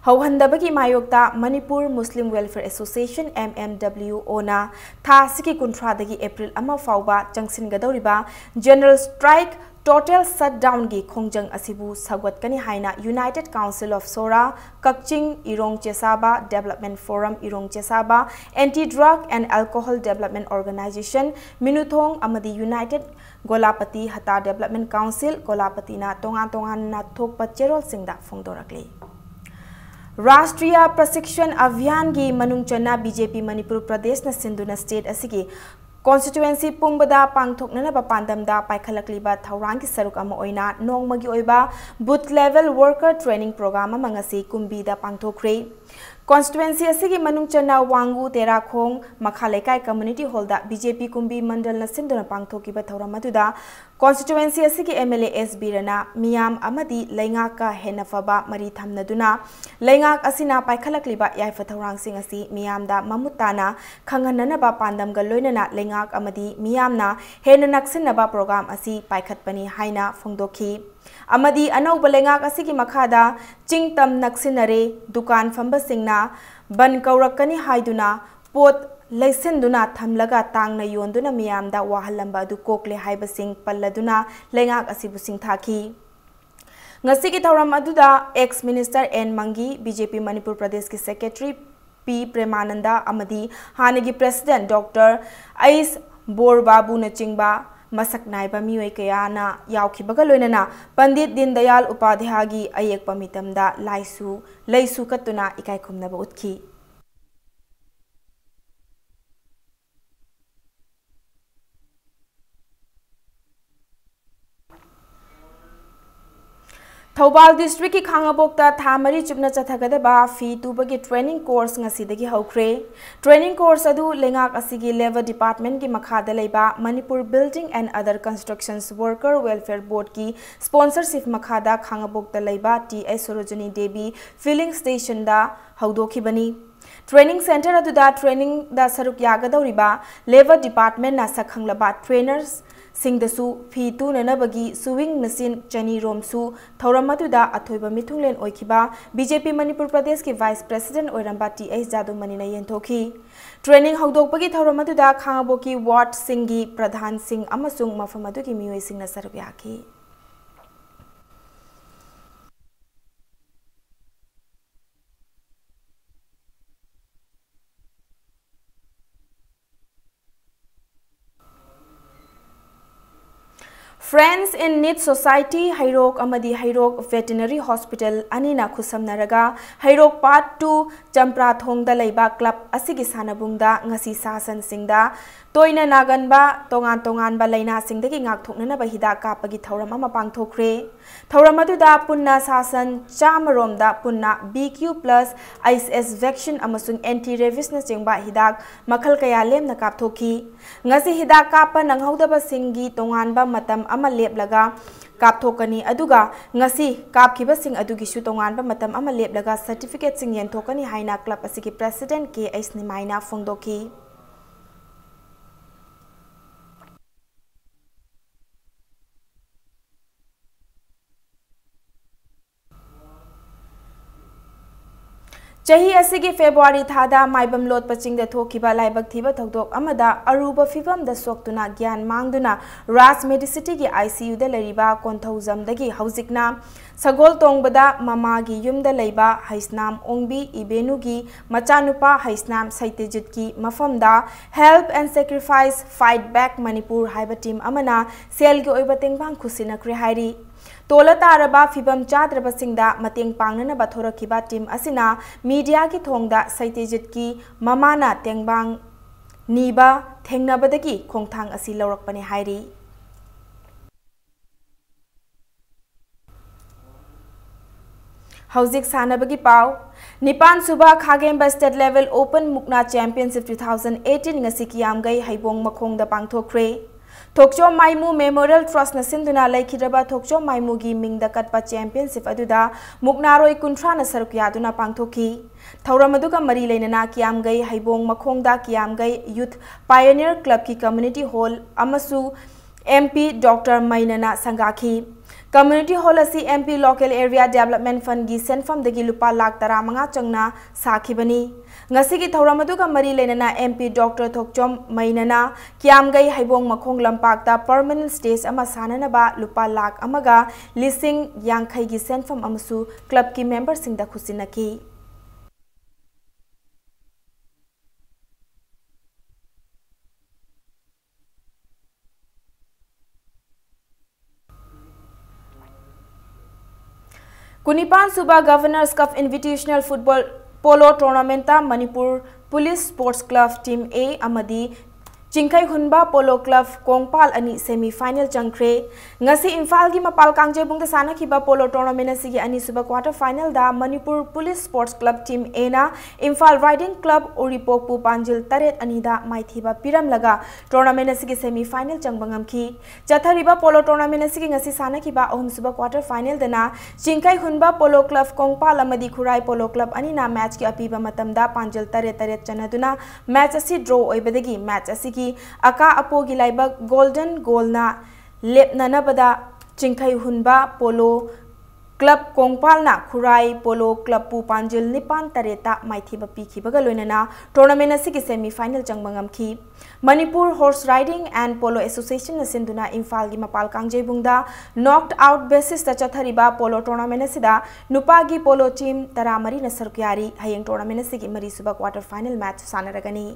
ꯍꯧꯍꯟꯗꯕꯒꯤ ꯃꯥꯌꯣꯛꯇ Manipur Muslim Welfare Association, MMWOꯅ ꯊꯥ ꯑꯁꯤꯒꯤ ꯀꯨꯟꯊ꯭ꯔꯥꯗꯒꯤ April ꯑꯃ ꯐꯥꯎꯕ ꯆꯪꯁꯤꯟꯒꯗꯧꯔꯤꯕ general strike, total shutdownꯒꯤ ꯈꯣꯡꯖꯪ ꯑꯁꯤꯕꯨ ꯁꯧꯒꯠꯀꯅꯤ ꯍꯥꯏꯅ United Council of Sohra, Kakching, Irong Chesaba Development Forum, Irong Chesaba, Anti Drug and Alcohol Development Organization, ꯃꯤꯅꯨꯊꯣꯡ ꯑꯃꯗꯤ United Golapati Hatta Development Council, ꯒꯣꯂꯥꯄꯇꯤꯅ ꯇꯣꯉꯥꯟ ꯇꯣꯉꯥꯟꯅ ꯊꯣꯛꯄ ꯆꯦꯔꯣꯜꯁꯤꯡꯗ ꯐꯣꯡꯗꯣꯔꯛꯂꯤ꯫ ꯔꯥꯁꯇ꯭ꯔꯤꯌꯥ ꯄ꯭ꯔꯁꯤꯛꯁꯟ ꯑꯚꯤꯌꯥꯟꯒꯤ ꯃꯅꯨꯡ ꯆꯟꯅ BJP ꯃꯅꯤꯄꯨꯔ ꯄ꯭ꯔꯗꯦꯁꯅ ꯁꯤꯟꯗꯨꯅ state ꯑꯁꯤꯒꯤ constituency ꯄꯨꯝꯕꯗ ꯄꯥꯡꯊꯣꯛꯅꯅꯕ ꯄꯥꯟꯗꯝꯗ ꯄꯥꯏꯈꯠꯂꯛꯂꯤꯕ ꯊꯧꯔꯥꯡꯒꯤ ꯁꯔꯨꯛ ꯑꯃ ꯑꯣꯏꯅ ꯅꯣꯡꯃꯒꯤ ꯑꯣꯏꯕ booth level worker training program ꯑꯃ ꯉꯁꯤ ꯀꯨꯝꯕꯤꯗ ꯄꯥꯡꯊꯣꯛꯈ꯭ꯔꯦ꯫ Constituency ꯑꯁꯤꯒꯤ ꯃꯅꯨꯡ ꯆꯟꯅ ꯋꯥꯡꯒꯨ, ꯇꯦꯔꯥꯈꯣꯡ, ꯃꯈꯥ ꯂꯩꯀꯥꯏ community hallꯗ BJP ꯀꯨꯝꯕꯤ ꯃꯟꯗꯜꯅ ꯁꯤꯟꯗꯨꯅ ꯄꯥꯡꯊꯣꯛꯈꯤꯕ ꯊꯧꯔꯝ ꯑꯗꯨꯗ Constituency ꯑꯁꯤꯒꯤ M L A S ꯕꯤꯔꯦꯟꯅ ꯃꯤꯌꯥꯝ ꯑꯃꯗꯤ ꯂꯩꯉꯥꯛꯀ ꯍꯦꯟꯅ ꯐꯕ ꯃꯔꯤ ꯊꯝꯅꯗꯨꯅ ꯂꯩꯉꯥꯛ ꯑꯁꯤꯅ ꯄꯥꯏꯈꯠꯂꯛꯂꯤꯕ ꯌꯥꯏꯐ ꯊꯧꯔꯥꯡꯁꯤꯡ ꯑꯁꯤ ꯃꯤꯌꯥꯝꯗ ꯃꯃꯨꯠ ꯇꯥꯅ ꯈꯪꯍꯟꯅꯅꯕ ꯄꯥꯟꯗꯝꯒ ꯂꯣꯏꯅꯅ ꯂꯩꯉꯥꯛ ꯑꯃꯗꯤ ꯃꯤꯌꯥꯝꯅ ꯍꯦꯟꯅ ꯅꯛꯁꯤꯟꯅꯕ program ꯑꯁꯤ ꯄꯥꯏꯈꯠꯄꯅꯤ ꯍꯥꯏꯅ ꯐꯣꯡꯗꯣꯛꯈꯤ꯫ ꯑꯃꯗꯤ ꯑꯅꯧꯕ ꯂꯩꯉꯥꯛ ꯑꯁꯤꯒꯤ ꯃꯈꯥꯗ ꯆꯤꯡ ꯇꯝ ꯅꯛꯁꯤꯟꯅꯔꯦ, ꯗꯨꯀꯥꯟ ꯐꯝꯕꯁꯤꯡꯅ ꯕꯟ ꯀꯧꯔꯛꯀꯅꯤ ꯍꯥꯏꯗꯨꯅ ꯄꯣꯠ ꯂꯩꯁꯤꯟꯗꯨꯅ ꯊꯝꯂꯒ ꯇꯥꯡꯅ ꯌꯣꯟꯗꯨꯅ ꯃꯤꯌꯥꯝꯗ ꯋꯥꯍꯜꯂꯝꯕ ꯑꯗꯨ ꯀꯣꯛꯂꯦ ꯍꯥꯏꯕꯁꯤꯡ ꯄꯜꯂꯗꯨꯅ ꯂꯩꯉꯥꯛ ꯑꯁꯤꯕꯨ ꯁꯤꯡꯊꯥꯈꯤ꯫ ꯉꯁꯤꯒꯤ ꯊꯧꯔꯝ ꯑꯗꯨꯗ ex minister N ꯃꯪꯒꯤ, B J P Manipur ꯄ꯭ꯔꯗꯦꯁꯀꯤ secretary P ꯄ꯭ꯔꯦꯃꯥꯅꯟꯗ ꯑꯃꯗꯤ ꯍꯥꯟꯅꯒꯤ president Doctor ꯑꯩꯁ ꯕꯣꯔꯕꯥꯕꯨꯅꯆꯤꯡꯕ ꯃꯁꯛ ꯅꯥꯏꯕ ꯃꯤꯑꯣꯏ ꯀꯌꯥꯅ ꯌꯥꯎꯈꯤꯕꯒ ꯂꯣꯏꯅꯅ ꯄꯟꯗꯤꯠ ꯗꯤꯟꯗꯌꯥꯜ ꯎꯄꯥꯙ꯭ꯌꯥꯒꯤ ꯑꯌꯦꯛꯄ ꯃꯤꯇꯝꯗ ꯂꯥꯏꯁꯨ, ꯂꯩꯁꯨ ꯀꯠꯇꯨꯅ ꯏꯀꯥꯏ ꯈꯨꯝꯅꯕ ꯎꯠꯈꯤ꯫ ꯊꯧꯕꯥꯜ districtꯀꯤ ꯈꯥꯉꯕꯣꯛꯇ ꯊꯥ ꯃꯔꯤ ꯆꯨꯞꯅ ꯆꯠꯊꯒꯗꯕ ꯐꯤ ꯇꯨꯕꯒꯤ training course ꯉꯁꯤꯗꯒꯤ ꯍꯧꯈ꯭ꯔꯦ꯫ Training course ꯑꯗꯨ ꯂꯩꯉꯥꯛ ꯑꯁꯤꯒꯤ Labour Departmentꯀꯤ ꯃꯈꯥꯗ ꯂꯩꯕ Manipur Building and Other Constructions Worker Welfare Boardꯀꯤ sponsorship ꯃꯈꯥꯗ ꯈꯥꯉꯕꯣꯛꯇ ꯂꯩꯕ T H Sarojini Devi Filling Stationꯗ ꯍꯧꯗꯣꯛꯈꯤꯕꯅꯤ꯫ Training centre ꯑꯗꯨꯗ trainingꯗ ꯁꯔꯨꯛ ꯌꯥꯒꯗꯧꯔꯤꯕ Labour Departmentꯅ ꯁꯛꯈꯪꯂꯕ trainers ꯁꯤꯡꯗꯁꯨ ꯐꯤ ꯇꯨꯅꯅꯕꯒꯤ sewing machine ꯆꯅꯤ ꯔꯣꯝꯁꯨ ꯊꯧꯔꯝ ꯑꯗꯨꯗ ꯑꯊꯣꯏꯕ ꯃꯤꯊꯨꯡꯂꯦꯟ ꯑꯣꯏꯈꯤꯕ B J P ꯃꯅꯤꯄꯨꯔ ꯄ꯭ꯔꯗꯦꯁꯀꯤ vice president ꯑꯣꯏꯔꯝꯕ T H ꯖꯥꯗꯨꯃꯅꯤꯅ ꯌꯦꯟꯊꯣꯛꯈꯤ꯫ Training ꯍꯧꯗꯣꯛꯄꯒꯤ ꯊꯧꯔꯝ ꯑꯗꯨꯗ ꯈꯥꯉꯕꯣꯛꯀꯤ wardꯁꯤꯡꯒꯤ ꯄ꯭ꯔꯙꯥꯟꯁꯤꯡ ꯑꯃꯁꯨꯡ ꯃꯐꯝ ꯑꯗꯨꯒꯤ ꯃꯤꯑꯣꯏꯁꯤꯡꯅ ꯁꯔꯨꯛ ꯌꯥꯈꯤ꯫ Friends in Need Society ꯍꯩꯔꯣꯛ ꯑꯃꯗꯤ ꯍꯩꯔꯣꯛ Veterinary Hospital ꯑꯅꯤꯅ ꯈꯨꯠꯁꯝꯅꯔꯒ ꯍꯩꯔꯣꯛ Part two ꯆꯝꯄ꯭ꯔꯥꯊꯣꯡꯗ ꯂꯩꯕ club ꯑꯁꯤꯒꯤ ꯁꯥꯟꯅꯕꯨꯡꯗ ꯉꯁꯤ ꯁꯥ ꯁꯟꯁꯤꯡꯗ ꯇꯣꯏꯅ ꯅꯥꯒꯟꯕ ꯇꯣꯉꯥꯟ ꯇꯣꯉꯥꯟꯕ ꯂꯥꯏꯅꯥꯁꯤꯡꯗꯒꯤ ꯉꯥꯛꯊꯣꯛꯅꯅꯕ ꯍꯤꯗꯥꯛ ꯀꯥꯞꯄꯒꯤ ꯊꯧꯔꯝ ꯑꯃ ꯄꯥꯡꯊꯣꯛꯈ꯭ꯔꯦ꯫ ꯊꯧꯔꯝ ꯑꯗꯨꯗ ꯄꯨꯟꯅ ꯁꯥꯁꯟ ꯆꯥꯝꯃ ꯔꯣꯝꯗ ꯄꯨꯟꯅ B Q plus I S S vaccine ꯑꯃꯁꯨꯡ anti rabiesꯅꯆꯤꯡꯕ ꯍꯤꯗꯥꯛ ꯃꯈꯜ ꯀꯌꯥ ꯂꯦꯝꯅ ꯀꯥꯞꯊꯣꯛꯈꯤ꯫ ꯉꯁꯤ ꯍꯤꯗꯥꯛ ꯀꯥꯞꯄ ꯅꯪꯍꯧꯗꯕꯁꯤꯡꯒꯤ ꯇꯣꯉꯥꯟꯕ ꯃꯇꯝ ꯑꯃ ꯂꯦꯞꯂꯒ ꯀꯥꯞꯊꯣꯛꯀꯅꯤ, ꯑꯗꯨꯒ ꯉꯁꯤ ꯀꯥꯞꯈꯤꯕꯁꯤꯡ ꯑꯗꯨꯒꯤꯁꯨ ꯇꯣꯉꯥꯟꯕ ꯃꯇꯝ ꯑꯃ ꯂꯦꯞꯂꯒ certificateꯁꯤꯡ ꯌꯦꯟꯊꯣꯛꯀꯅꯤ ꯍꯥꯏꯅ club ꯑꯁꯤꯒꯤ president K H ꯅꯤꯃꯥꯏꯅ ꯐꯣꯡꯗꯣꯛꯈꯤ꯫ ꯆꯍꯤ ꯑꯁꯤꯒꯤ February ꯊꯥꯗ ꯃꯥꯏꯕꯝ ꯂꯣꯠꯄ ꯆꯤꯡꯗ ꯊꯣꯛꯈꯤꯕ ꯂꯥꯏꯕꯛ ꯊꯤꯕ ꯊꯧꯗꯣꯛ ꯑꯃꯗ ꯑꯔꯨꯕ ꯐꯤꯚꯝꯗ ꯁꯣꯛꯇꯨꯅ ꯒ꯭ꯌꯥꯟ ꯃꯥꯡꯗꯨꯅ ꯔꯥꯖ ꯃꯦꯗꯤꯁꯤꯇꯤꯒꯤ ICUꯗ ꯂꯩꯔꯤꯕ ꯀꯣꯟꯊꯧꯖꯝꯗꯒꯤ ꯍꯧꯖꯤꯛꯅ ꯁꯒꯣꯜ ꯇꯣꯡꯕꯗ ꯃꯃꯥꯒꯤ ꯌꯨꯝꯗ ꯂꯩꯕ ꯍꯩꯁꯅꯥꯝ ꯑꯣꯡꯕꯤ ꯏꯕꯦꯅꯨꯒꯤ ꯃꯆꯥꯅꯨꯄꯥ ꯍꯩꯁꯅꯥꯝ ꯁꯩꯇ꯭ꯌꯖꯤꯠꯀꯤ ꯃꯐꯝꯗ Help and Sacrifice Fight Back Manipur ꯍꯥꯏꯕ team ꯑꯃꯅ ꯁꯦꯜꯒꯤ ꯑꯣꯏꯕ ꯇꯦꯡꯕꯥꯡ ꯈꯨꯠꯁꯤꯟꯅꯈ꯭ꯔꯦ ꯍꯥꯏꯔꯤ꯫ ꯇꯣꯜꯂ ꯇꯥꯔꯕ ꯐꯤꯚꯝ ꯆꯥꯗ꯭ꯔꯕꯁꯤꯡꯗ ꯃꯇꯦꯡ ꯄꯥꯡꯅꯅꯕ ꯊꯣꯔꯛꯈꯤꯕ team ꯑꯁꯤꯅ mediaꯒꯤ ꯊꯣꯡꯗ ꯁꯩꯇ꯭ꯌꯖꯤꯠꯀꯤ ꯃꯃꯥꯅ ꯇꯦꯡꯕꯥꯡ ꯅꯤꯕ ꯊꯦꯡꯅꯕꯗꯒꯤ ꯈꯣꯡꯊꯥꯡ ꯑꯁꯤ ꯂꯧꯔꯛꯄꯅꯤ ꯍꯥꯏꯔꯤ꯫ ꯍꯧꯖꯤꯛ ꯁꯥꯟꯅꯕꯒꯤ ꯄꯥꯎ꯫ ꯅꯤꯄꯥꯟ ꯁꯨꯕ ꯈꯥꯒꯦꯝꯕ State Level Open ꯃꯨꯛꯅꯥ Championship two thousand eighteen ꯉꯁꯤ ꯀꯤꯌꯥꯝꯒꯩ ꯍꯩꯕꯣꯡ ꯃꯈꯣꯡꯗ ꯄꯥꯡꯊꯣꯛꯈ꯭ꯔꯦ꯫ ꯊꯣꯛꯆꯣꯝ ꯃꯥꯏꯃꯨ Memorial Trustꯅ ꯁꯤꯟꯗꯨꯅ ꯂꯩꯈꯤꯗ꯭ꯔꯕ ꯊꯣꯛꯆꯣꯝ ꯃꯥꯏꯃꯨꯒꯤ ꯃꯤꯡꯗ ꯀꯠꯄ championship ꯑꯗꯨꯗ ꯃꯨꯛꯅꯥꯔꯣꯏ ꯀꯨꯟꯊ꯭ꯔꯥꯅ ꯁꯔꯨꯛ ꯌꯥꯗꯨꯅ ꯄꯥꯡꯊꯣꯛꯈꯤ꯫ ꯊꯧꯔꯝ ꯑꯗꯨꯒ ꯃꯔꯤ ꯂꯩꯅꯅ ꯀꯤꯌꯥꯝꯒꯩ ꯍꯩꯕꯣꯡ ꯃꯈꯣꯡꯗ ꯀꯤꯌꯥꯝꯒꯩ Youth Pioneer Clubꯀꯤ community hall ꯑꯃꯁꯨ MP Doctor ꯃꯩꯅꯅ ꯁꯪꯒꯥꯈꯤ꯫ Community hall ꯑꯁꯤ MP Local Area Development Fundꯒꯤ ꯁꯦꯟꯐꯝꯗꯒꯤ ꯂꯨꯄꯥ ꯂꯥꯈ ꯇꯔꯥꯃꯉꯥ ꯆꯪꯅ ꯁꯥꯈꯤꯕꯅꯤ꯫ ꯉꯁꯤꯒꯤ ꯊꯧꯔꯝ ꯑꯗꯨꯒ ꯃꯔꯤ ꯂꯩꯅꯅ MP Doctor ꯊꯣꯛꯆꯣꯝ ꯃꯩꯅꯅ ꯀꯤꯌꯥꯝꯒꯩ ꯍꯩꯕꯣꯡ ꯃꯈꯣꯡ ꯂꯝꯄꯥꯛꯇ permanent stage ꯑꯃ ꯁꯥꯅꯅꯕ ꯂꯨꯄꯥ ꯂꯥꯈ ꯑꯃꯒ ꯂꯤꯁꯤꯡ ꯌꯥꯡꯈꯩꯒꯤ ꯁꯦꯟꯐꯝ ꯑꯃꯁꯨ clubꯀꯤ memberꯁꯤꯡꯗ ꯈꯨꯠꯁꯤꯟꯅꯈꯤ꯫ ꯀꯨꯟꯅꯤꯄꯥꯟ ꯁꯨꯕ Governors Cup Invitational Football Polo Tournamentꯇ Manipur Police Sports Club Team A ꯑꯃꯗꯤ ꯆꯤꯡꯈꯩ ꯍꯨꯟꯕ ꯄꯣꯂꯣ ꯀ꯭ꯂꯕ ꯀꯣꯡꯄꯥꯜ ꯑꯅꯤ ꯁꯦꯃꯤ ꯐꯥꯏꯅꯦꯜ ꯆꯪꯈ꯭ꯔꯦ꯫ ꯉꯁꯤ ꯏꯝꯐꯥꯜꯒꯤ ꯃꯄꯥꯜ ꯀꯥꯡꯖꯩꯕꯨꯡꯗ ꯁꯥꯟꯅꯈꯤꯕ ꯄꯣꯂꯣ ꯇꯣꯔꯅꯥꯃꯦꯟ ꯑꯁꯤꯒꯤ ꯑꯅꯤꯁꯨꯕ ꯀ꯭ꯋꯥꯇꯔ ꯐꯥꯏꯅꯦꯜꯗ Manipur police sports club team ꯑꯦꯅ ꯏꯝꯐꯥꯜ ꯔꯥꯏꯗꯤꯡ ꯀ꯭ꯂꯕ ꯎꯔꯤꯄꯣꯛꯄꯨ ꯄꯥꯟꯖꯤꯜ ꯇꯔꯦꯠ ꯑꯅꯤꯗ ꯃꯥꯏꯊꯤꯕ ꯄꯤꯔꯝꯂꯒ ꯇꯣꯔꯅꯥꯃꯦꯟ ꯑꯁꯤꯒꯤ ꯁꯦꯃꯤ ꯐꯥꯏꯅꯦꯜ ꯆꯪꯕ ꯉꯝꯈꯤ꯫ ꯆꯠꯊꯔꯤꯕ ꯄꯣꯂꯣ ꯇꯣꯔꯅꯥꯃꯦꯟ ꯑꯁꯤꯒꯤ ꯉꯁꯤ ꯁꯥꯟꯅꯈꯤꯕ ꯑꯍꯨꯝꯁꯨꯕ ꯀ꯭ꯋꯥꯇꯔ ꯐꯥꯏꯅꯦꯜꯗꯅ ꯆꯤꯡꯈꯩ ꯍꯨꯟꯕ ꯄꯣꯂꯣ ꯀ꯭ꯂꯕ ꯀꯣꯡꯄꯥꯜ ꯑꯃꯗꯤ ꯈꯨꯔꯥꯏ ꯄꯣꯂꯣ ꯀ꯭ꯂꯕ ꯑꯅꯤꯅ ꯃꯦꯆꯀꯤ ꯑꯄꯤꯕ ꯃꯇꯝꯗ ꯄꯥꯟꯖꯤꯜ ꯇꯔꯦꯠ ꯇꯔꯦꯠ ꯆꯟꯅꯗꯨꯅ ꯃꯦꯆ ꯑꯁꯤ ꯗ꯭ꯔꯣ ꯑꯣꯏꯕꯗꯒꯤ ꯃꯦꯆ ꯑꯁꯤꯒꯤ ꯑꯀꯥ ꯑꯄꯣꯒꯤ ꯂꯥꯏꯕꯛ ꯒꯣꯜꯗꯟ ꯒꯣꯜꯅ ꯂꯦꯞꯅꯅꯕꯗ ꯆꯤꯡꯈꯩ ꯍꯨꯟꯕ ꯄꯣꯂꯣ ꯀ꯭ꯂꯕ ꯀꯣꯡꯄꯥꯜꯅ ꯈꯨꯔꯥꯏ ꯄꯣꯂꯣ ꯀ꯭ꯂꯕꯄꯨ ꯄꯥꯟꯖꯤꯜ ꯅꯤꯄꯥꯟ ꯇꯔꯦꯠꯇ ꯃꯥꯏꯊꯤꯕ ꯄꯤꯈꯤꯕꯒ ꯂꯣꯏꯅꯅ ꯇꯣꯔꯅꯥꯃꯦꯟ ꯑꯁꯤꯒꯤ ꯁꯦꯃꯤ ꯐꯥꯏꯅꯦꯜ ꯆꯪꯕ ꯉꯝꯈꯤ꯫ Manipur horse riding and polo ꯑꯦꯁꯣꯁꯤꯌꯦꯁꯟꯅ ꯁꯤꯟꯗꯨꯅ ꯏꯝꯐꯥꯜꯒꯤ ꯃꯄꯥꯜ ꯀꯥꯡꯖꯩꯕꯨꯡꯗ ꯅꯣꯛ ꯑꯥꯎꯠ ꯕꯦꯁꯤꯁꯇ ꯆꯠꯊꯔꯤꯕ ꯄꯣꯂꯣ ꯇꯣꯔꯅꯥꯃꯦꯟ ꯑꯁꯤꯗ ꯅꯨꯄꯥꯒꯤ ꯄꯣꯂꯣ ꯇꯤꯝ ꯇꯔꯥꯃꯔꯤꯅ ꯁꯔꯨꯛ ꯌꯥꯔꯤ꯫ ꯍꯌꯦꯡ ꯇꯣꯔꯅꯥꯃꯦꯟ ꯑꯁꯤꯒꯤ ꯃꯔꯤꯁꯨꯕ ꯀ꯭ꯋꯥꯇꯔ ꯐꯥꯏꯅꯦꯜ ꯃꯦꯆ ꯁꯥꯟꯅꯔꯒꯅꯤ꯫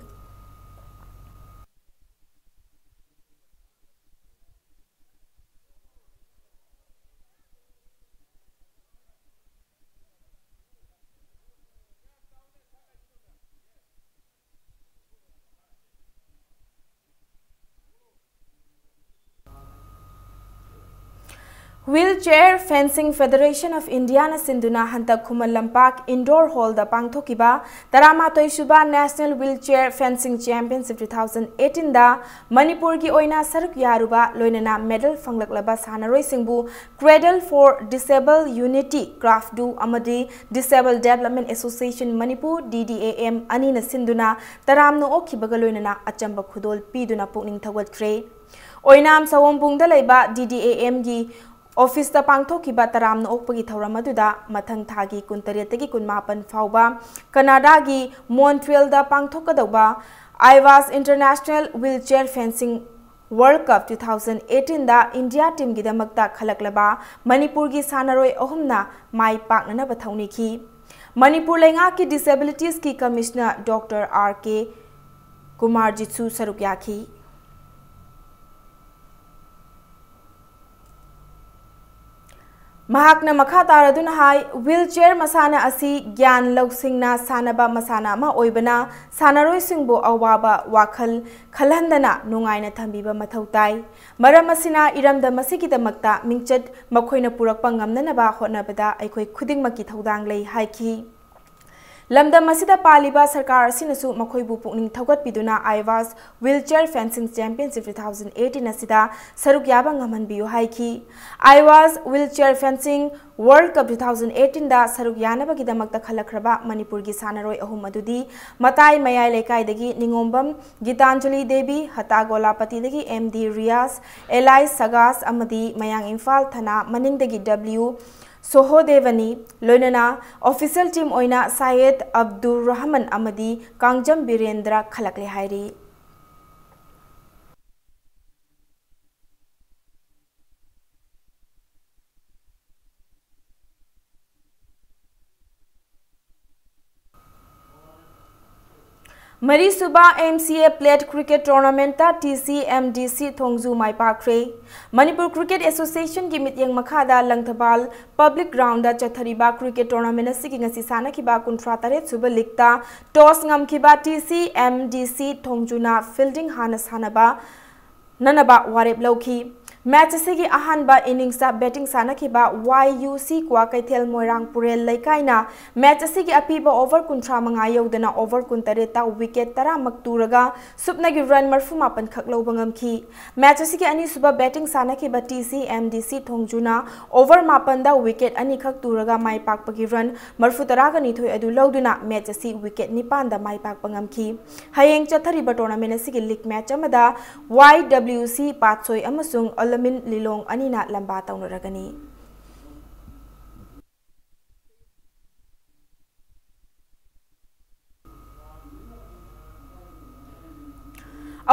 Wheelchair Fencing Federation of Indiaꯅ ꯁꯤꯟꯗꯨꯅ ꯍꯟꯗꯛ ꯈꯨꯃꯟ ꯂꯝꯄꯥꯛ ꯏꯟꯗꯣꯔ ꯍꯣꯜꯗ ꯄꯥꯡꯊꯣꯛꯈꯤꯕ ꯇꯔꯥꯃꯥꯊꯣꯏ ꯁꯨꯕ National Wheelchair Fencing Championship two thousand eighteenꯗ ꯃꯅꯤꯄꯨꯔꯒꯤ ꯑꯣꯏꯅ ꯁꯔꯨꯛ ꯌꯥꯔꯨꯕ ꯂꯣꯏꯅꯅ medal ꯐꯪꯂꯛꯂꯕ ꯁꯥꯟꯅꯔꯣꯏꯁꯤꯡꯕꯨ Cradle for Disable Unity, CRAFDU ꯑꯃꯗꯤ Disable Development Association Manipur, DDAM, ꯑꯅꯤꯅ ꯁꯤꯟꯗꯨꯅ ꯇꯔꯥꯝꯅ ꯑꯣꯛꯈꯤꯕꯒ ꯂꯣꯏꯅꯅ ꯑꯆꯝꯕ ꯈꯨꯗꯣꯜ ꯄꯤꯗꯨꯅ ꯄꯨꯛꯅꯤꯡ ꯊꯧꯒꯠꯈ꯭ꯔꯦ꯫ ꯑꯣꯏꯅꯥꯝ ꯁꯑꯣꯝꯕꯨꯡꯗ ꯂꯩꯕ DDAMꯒꯤ ꯑꯣꯐꯤꯁꯇ ꯄꯥꯡꯊꯣꯛꯈꯤꯕ ꯇꯔꯥꯝꯅ ꯑꯣꯛꯄꯒꯤ ꯊꯧꯔꯝ ꯑꯗꯨꯗ ꯃꯊꯪ ꯊꯥꯒꯤ ꯀꯨꯟꯇꯔꯦꯠꯇꯒꯤ ꯀꯨꯟꯃꯥꯄꯟ ꯐꯥꯎꯕ ꯀꯅꯥꯗꯥꯒꯤ ꯃꯣꯟꯇ꯭ꯔꯤꯌꯜꯗ ꯄꯥꯡꯊꯣꯛꯀꯗꯧꯕ IWAS International Wheelchair Fencing World Cup two thousand eighteenꯗ ꯏꯟꯗꯤꯌꯥ ꯇꯤꯝꯒꯤꯗꯃꯛꯇ ꯈꯜꯂꯛꯂꯕ ꯃꯅꯤꯄꯨꯔꯒꯤ ꯁꯥꯟꯅꯔꯣꯏ ꯑꯍꯨꯝꯅ ꯃꯥꯏ ꯄꯥꯛꯅꯅꯕ ꯊꯧꯅꯤꯈꯤ꯫ ꯃꯅꯤꯄꯨꯔ ꯂꯩꯉꯥꯛꯀꯤ ꯗꯤꯁꯦꯕꯤꯂꯤꯇꯤꯁꯀꯤ ꯀꯃꯤꯁꯅꯔ ꯗꯣꯛꯇꯔ ꯑꯥꯔ ꯀꯦ ꯀꯨꯃꯥꯔꯖꯤꯠꯁꯨ ꯁꯔꯨꯛ ꯌꯥꯈꯤ꯫ ꯃꯍꯥꯛꯅ ꯃꯈꯥ ꯇꯥꯔꯗꯨꯅ ꯍꯥꯏ, ꯋꯤꯜ ꯆꯤꯌꯔ ꯃꯁꯥꯟꯅ ꯑꯁꯤ ꯒ꯭ꯌꯥꯟ ꯂꯧꯁꯤꯡꯅ ꯁꯥꯟꯅꯕ ꯃꯁꯥꯟꯅ ꯑꯃ ꯑꯣꯏꯕꯅ ꯁꯥꯟꯅꯔꯣꯏꯁꯤꯡꯕꯨ ꯑꯋꯥꯕ ꯋꯥꯈꯜ ꯈꯜꯍꯟꯗꯅ ꯅꯨꯡꯉꯥꯏꯅ ꯊꯝꯕꯤꯕ ꯃꯊꯧ ꯇꯥꯏ꯫ ꯃꯔꯝ ꯑꯁꯤꯅ ꯏꯔꯝꯗꯝ ꯑꯁꯤꯒꯤꯗꯃꯛꯇ ꯃꯤꯡꯆꯠ ꯃꯈꯣꯏꯅ ꯄꯨꯔꯛꯄ ꯉꯝꯅꯅꯕ ꯍꯣꯠꯅꯕꯗ ꯑꯩꯈꯣꯏ ꯈꯨꯗꯤꯡꯃꯛꯀꯤ ꯊꯧꯗꯥꯡ ꯂꯩ ꯍꯥꯏꯈꯤ꯫ ꯂꯝꯗꯝ ꯑꯁꯤꯗ ꯄꯥꯜꯂꯤꯕ ꯁꯔꯀꯥꯔ ꯑꯁꯤꯅꯁꯨ ꯃꯈꯣꯏꯕꯨ ꯄꯨꯛꯅꯤꯡ ꯊꯧꯒꯠꯄꯤꯗꯨꯅ ꯑꯥꯏꯋꯥꯁ wheelchair fencing championship two thousand eighteen ꯑꯁꯤꯗ ꯁꯔꯨꯛ ꯌꯥꯕ ꯉꯝꯍꯟꯕꯤꯌꯨ ꯍꯥꯏꯈꯤ꯫ ꯑꯥꯏꯋꯥꯁ wheelchair fencing world cup two thousand eighteen ꯗ ꯁꯔꯨꯛ ꯌꯥꯅꯕꯒꯤꯗꯃꯛꯇ ꯈꯜꯂꯛꯈ꯭ꯔꯕ ꯃꯅꯤꯄꯨꯔꯒꯤ ꯁꯥꯟꯅꯔꯣꯏ ꯑꯍꯨꯝ ꯑꯗꯨꯗꯤ ꯃꯇꯥꯏ ꯃꯌꯥꯏ ꯂꯩꯀꯥꯏꯗꯒꯤ ꯅꯤꯉꯣꯝꯕꯝ ꯒꯤꯇꯥꯟꯖꯂꯤ ꯗꯦꯕꯤ, ꯍꯇꯥ ꯒꯣꯂꯥꯄꯇꯤꯗꯒꯤ ꯑꯦꯝ ꯗꯤ ꯔꯤꯌꯥꯁ, ꯑꯦꯂꯥꯏ ꯁꯒꯥꯁ ꯑꯃꯗꯤ ꯃꯌꯥꯡ ꯏꯝꯐꯥꯜ ꯊꯅꯥ ꯃꯅꯤꯡꯗꯒꯤ ꯗꯕ꯭ꯂꯤꯌꯨ ꯁꯣꯍꯣꯗꯦꯕꯅꯤ, ꯂꯣꯏꯅꯅ ꯑꯣꯐꯤꯁꯤꯌꯦꯜ ꯇꯤꯝ ꯑꯣꯏꯅ ꯁꯥꯌꯦꯗ ꯑꯕꯗꯨꯔ ꯔꯍꯃꯟ ꯑꯃꯗꯤ ꯀꯥꯡꯖꯝ ꯕꯤꯔꯦꯟꯗ꯭ꯔ ꯈꯜꯂꯛꯂꯦ ꯍꯥꯏꯔꯤ꯫ ꯃꯔꯤꯁꯨꯕ M C A plate cricket ꯇꯣꯔꯅꯥꯃꯦꯟꯠꯇ T C M D C ꯊꯣꯡꯖꯨ ꯃꯥꯏ ꯄꯥꯛꯈ꯭ꯔꯦ꯫ ꯃꯅꯤꯄꯨꯔ ꯀ꯭ꯔꯤꯀꯦꯠ ꯑꯦꯁꯣꯁꯤꯌꯦꯁꯟꯒꯤ ꯃꯤꯠꯌꯦꯡ ꯃꯈꯥꯗ ꯂꯪꯊꯕꯥꯜ ꯄꯕ꯭ꯂꯤꯛ ꯒ꯭ꯔꯥꯎꯟꯗ ꯆꯠꯊꯔꯤꯕ ꯀ꯭ꯔꯤꯀꯦꯠ ꯇꯣꯔꯅꯥꯃꯦꯟꯠ ꯑꯁꯤꯒꯤ ꯉꯁꯤ ꯁꯥꯟꯅꯈꯤꯕ ꯀꯨꯟꯊ꯭ꯔꯥ ꯇꯔꯦꯠ ꯁꯨꯕ ꯂꯤꯒꯇ ꯇꯣꯁ ꯉꯝꯈꯤꯕ T C M D C ꯊꯣꯡꯖꯨꯅ ꯐꯤꯜꯗꯤꯡ ꯍꯥꯟꯅ ꯁꯥꯟꯅꯕ ꯅꯅꯕ ꯋꯥꯔꯦꯞ ꯂꯧꯈꯤ꯫ ꯃꯦꯆ ꯑꯁꯤꯒꯤ ꯑꯍꯥꯟꯕ ꯏꯅꯤꯡꯁꯇ ꯕꯦꯇꯤꯡ ꯁꯥꯟꯅꯈꯤꯕ ꯋꯥꯏ ꯌꯨ ꯁꯤ ꯀ꯭ꯋꯥꯀꯩꯊꯦꯜ ꯃꯣꯏꯔꯥꯡ ꯄꯨꯔꯦꯜ ꯂꯩꯀꯥꯏꯅ ꯃꯦꯆ ꯑꯁꯤꯒꯤ ꯑꯄꯤꯕ ꯑꯣꯚꯔ ꯀꯨꯟꯊ꯭ꯔꯥ ꯃꯉꯥ ꯌꯧꯗꯅ ꯑꯣꯚꯔ ꯀꯨꯟꯇꯔꯦꯠꯇ ꯋꯤꯀꯦꯠ ꯇꯔꯥꯃꯛ ꯇꯨꯔꯒ ꯁꯨꯞꯅꯒꯤ ꯔꯟ ꯃꯔꯐꯨ ꯃꯥꯄꯟ ꯈꯛ ꯂꯧꯕ ꯉꯝꯈꯤ꯫ ꯃꯦꯆ ꯑꯁꯤꯒꯤ ꯑꯅꯤꯁꯨꯕ ꯕꯦꯇꯤꯡ ꯁꯥꯟꯅꯈꯤꯕ T C M D C ꯊꯣꯡꯖꯨꯅ over ꯃꯥꯄꯟꯗ ꯋꯤꯀꯦꯠ ꯑꯅꯤꯈꯛ ꯇꯨꯔꯒ ꯃꯥꯏ ꯄꯥꯛꯄꯒꯤ ꯔꯟ ꯃꯔꯐꯨ ꯇꯔꯥꯒ ꯅꯤꯊꯣꯏ ꯑꯗꯨ ꯂꯧꯗꯨꯅ ꯃꯦꯆ ꯑꯁꯤ ꯋꯤꯀꯦꯠ ꯅꯤꯄꯥꯟꯗ ꯃꯥꯏ ꯄꯥꯛꯄ ꯉꯝꯈꯤ꯫ ꯍꯌꯦꯡ ꯆꯠꯊꯔꯤꯕ ꯇꯣꯔꯅꯥꯃꯦꯟꯠ ꯑꯁꯤꯒꯤ ꯂꯤꯒ ꯃꯦꯆ ꯑꯃꯗ ꯋꯥꯏ ꯗꯕ꯭ꯂꯤꯌꯨ ꯁꯤ ꯄꯥꯠꯁꯣꯏ ꯑꯃꯁꯨꯡ ꯑꯂꯃꯤꯟ ꯂꯤꯂꯣꯡ ꯑꯅꯤꯅ ꯂꯝꯕꯥ ꯇꯧꯅꯔꯒꯅꯤ꯫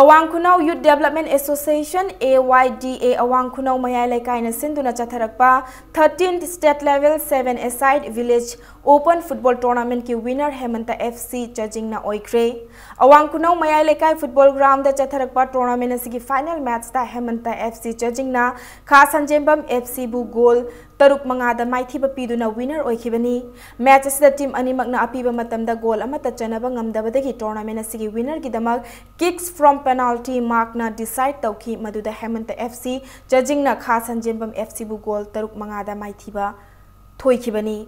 Awang Khunou youth development association, A Y D A, Awang Khunou Mayai ꯂꯩꯀꯥꯏꯅ ꯁꯤꯟꯗꯨꯅ ꯆꯠꯊꯔꯛꯄ thirteenth State Level Seven-a-side Village Open Football Tournament-ꯀꯤ winner ꯍꯦꯃꯟꯇ ꯑꯦꯐ ꯁꯤ ꯆꯥꯖꯤꯡꯅ ꯑꯣꯏꯈ꯭ꯔꯦ꯫ ꯑꯋꯥꯡ ꯈꯨꯅꯧ ꯃꯌꯥꯏ ꯂꯩꯀꯥꯏ ꯐꯨꯠꯕꯣꯜ ꯒ꯭ꯔꯥꯎꯟꯗ ꯆꯠꯊꯔꯛꯄ ꯇꯣꯔꯅꯥꯃꯦꯟꯠ ꯑꯁꯤꯒꯤ ꯐꯥꯏꯅꯦꯜ ꯃꯦꯆꯇ ꯍꯦꯃꯟꯇ ꯑꯦꯐ ꯁꯤ ꯆꯥꯖꯤꯡꯅ ꯈꯥ ꯁꯟꯖꯦꯝꯕꯝ ꯑꯦꯐ ꯁꯤꯕꯨ ꯒꯣꯜ ꯇꯔꯨꯛ ꯃꯉꯥꯗ ꯃꯥꯏꯊꯤꯕ ꯄꯤꯗꯨꯅ winner ꯑꯣꯏꯈꯤꯕꯅꯤ꯫ Match ꯑꯁꯤꯗ team ꯑꯅꯤꯃꯛꯅ ꯑꯄꯤꯕ ꯃꯇꯝꯗ goal ꯑꯃꯠꯇ ꯆꯟꯅꯕ ꯉꯝꯗꯕꯗꯒꯤ tournament ꯑꯁꯤꯒꯤ winnerꯒꯤꯗꯃꯛ kicks from penalty markꯅ decide ꯇꯧꯈꯤ, ꯃꯗꯨꯗ ꯍꯦꯃꯟꯇ F C ꯆꯖꯤꯡꯅ ꯈꯥ ꯁꯟꯖꯦꯝꯕꯝ F Cꯕꯨ goal ꯇꯔꯨꯛ ꯃꯉꯥꯗ ꯃꯥꯏꯊꯤꯕ ꯊꯣꯏꯈꯤꯕꯅꯤ꯫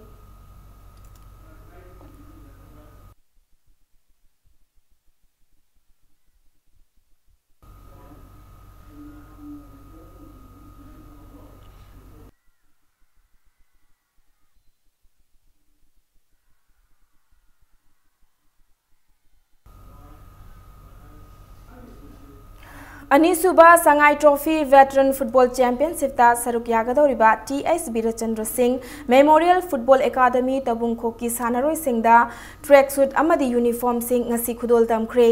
ꯑꯅꯤꯁꯨꯕ ꯁꯉꯥꯏ Trophy Veteran Football Championshipꯇ ꯁꯔꯨꯛ ꯌꯥꯒꯗꯧꯔꯤꯕ T S ꯕꯤꯔꯆꯟꯗ꯭ꯔ ꯁꯤꯡ Memorial Football Academy ꯇꯧꯕꯨꯡꯈꯣꯛꯀꯤ ꯁꯥꯟꯅꯔꯣꯏꯁꯤꯡꯗ track suit ꯑꯃꯗꯤ uniformꯁꯤꯡ ꯉꯁꯤ ꯈꯨꯗꯣꯜ ꯇꯝꯈ꯭ꯔꯦ꯫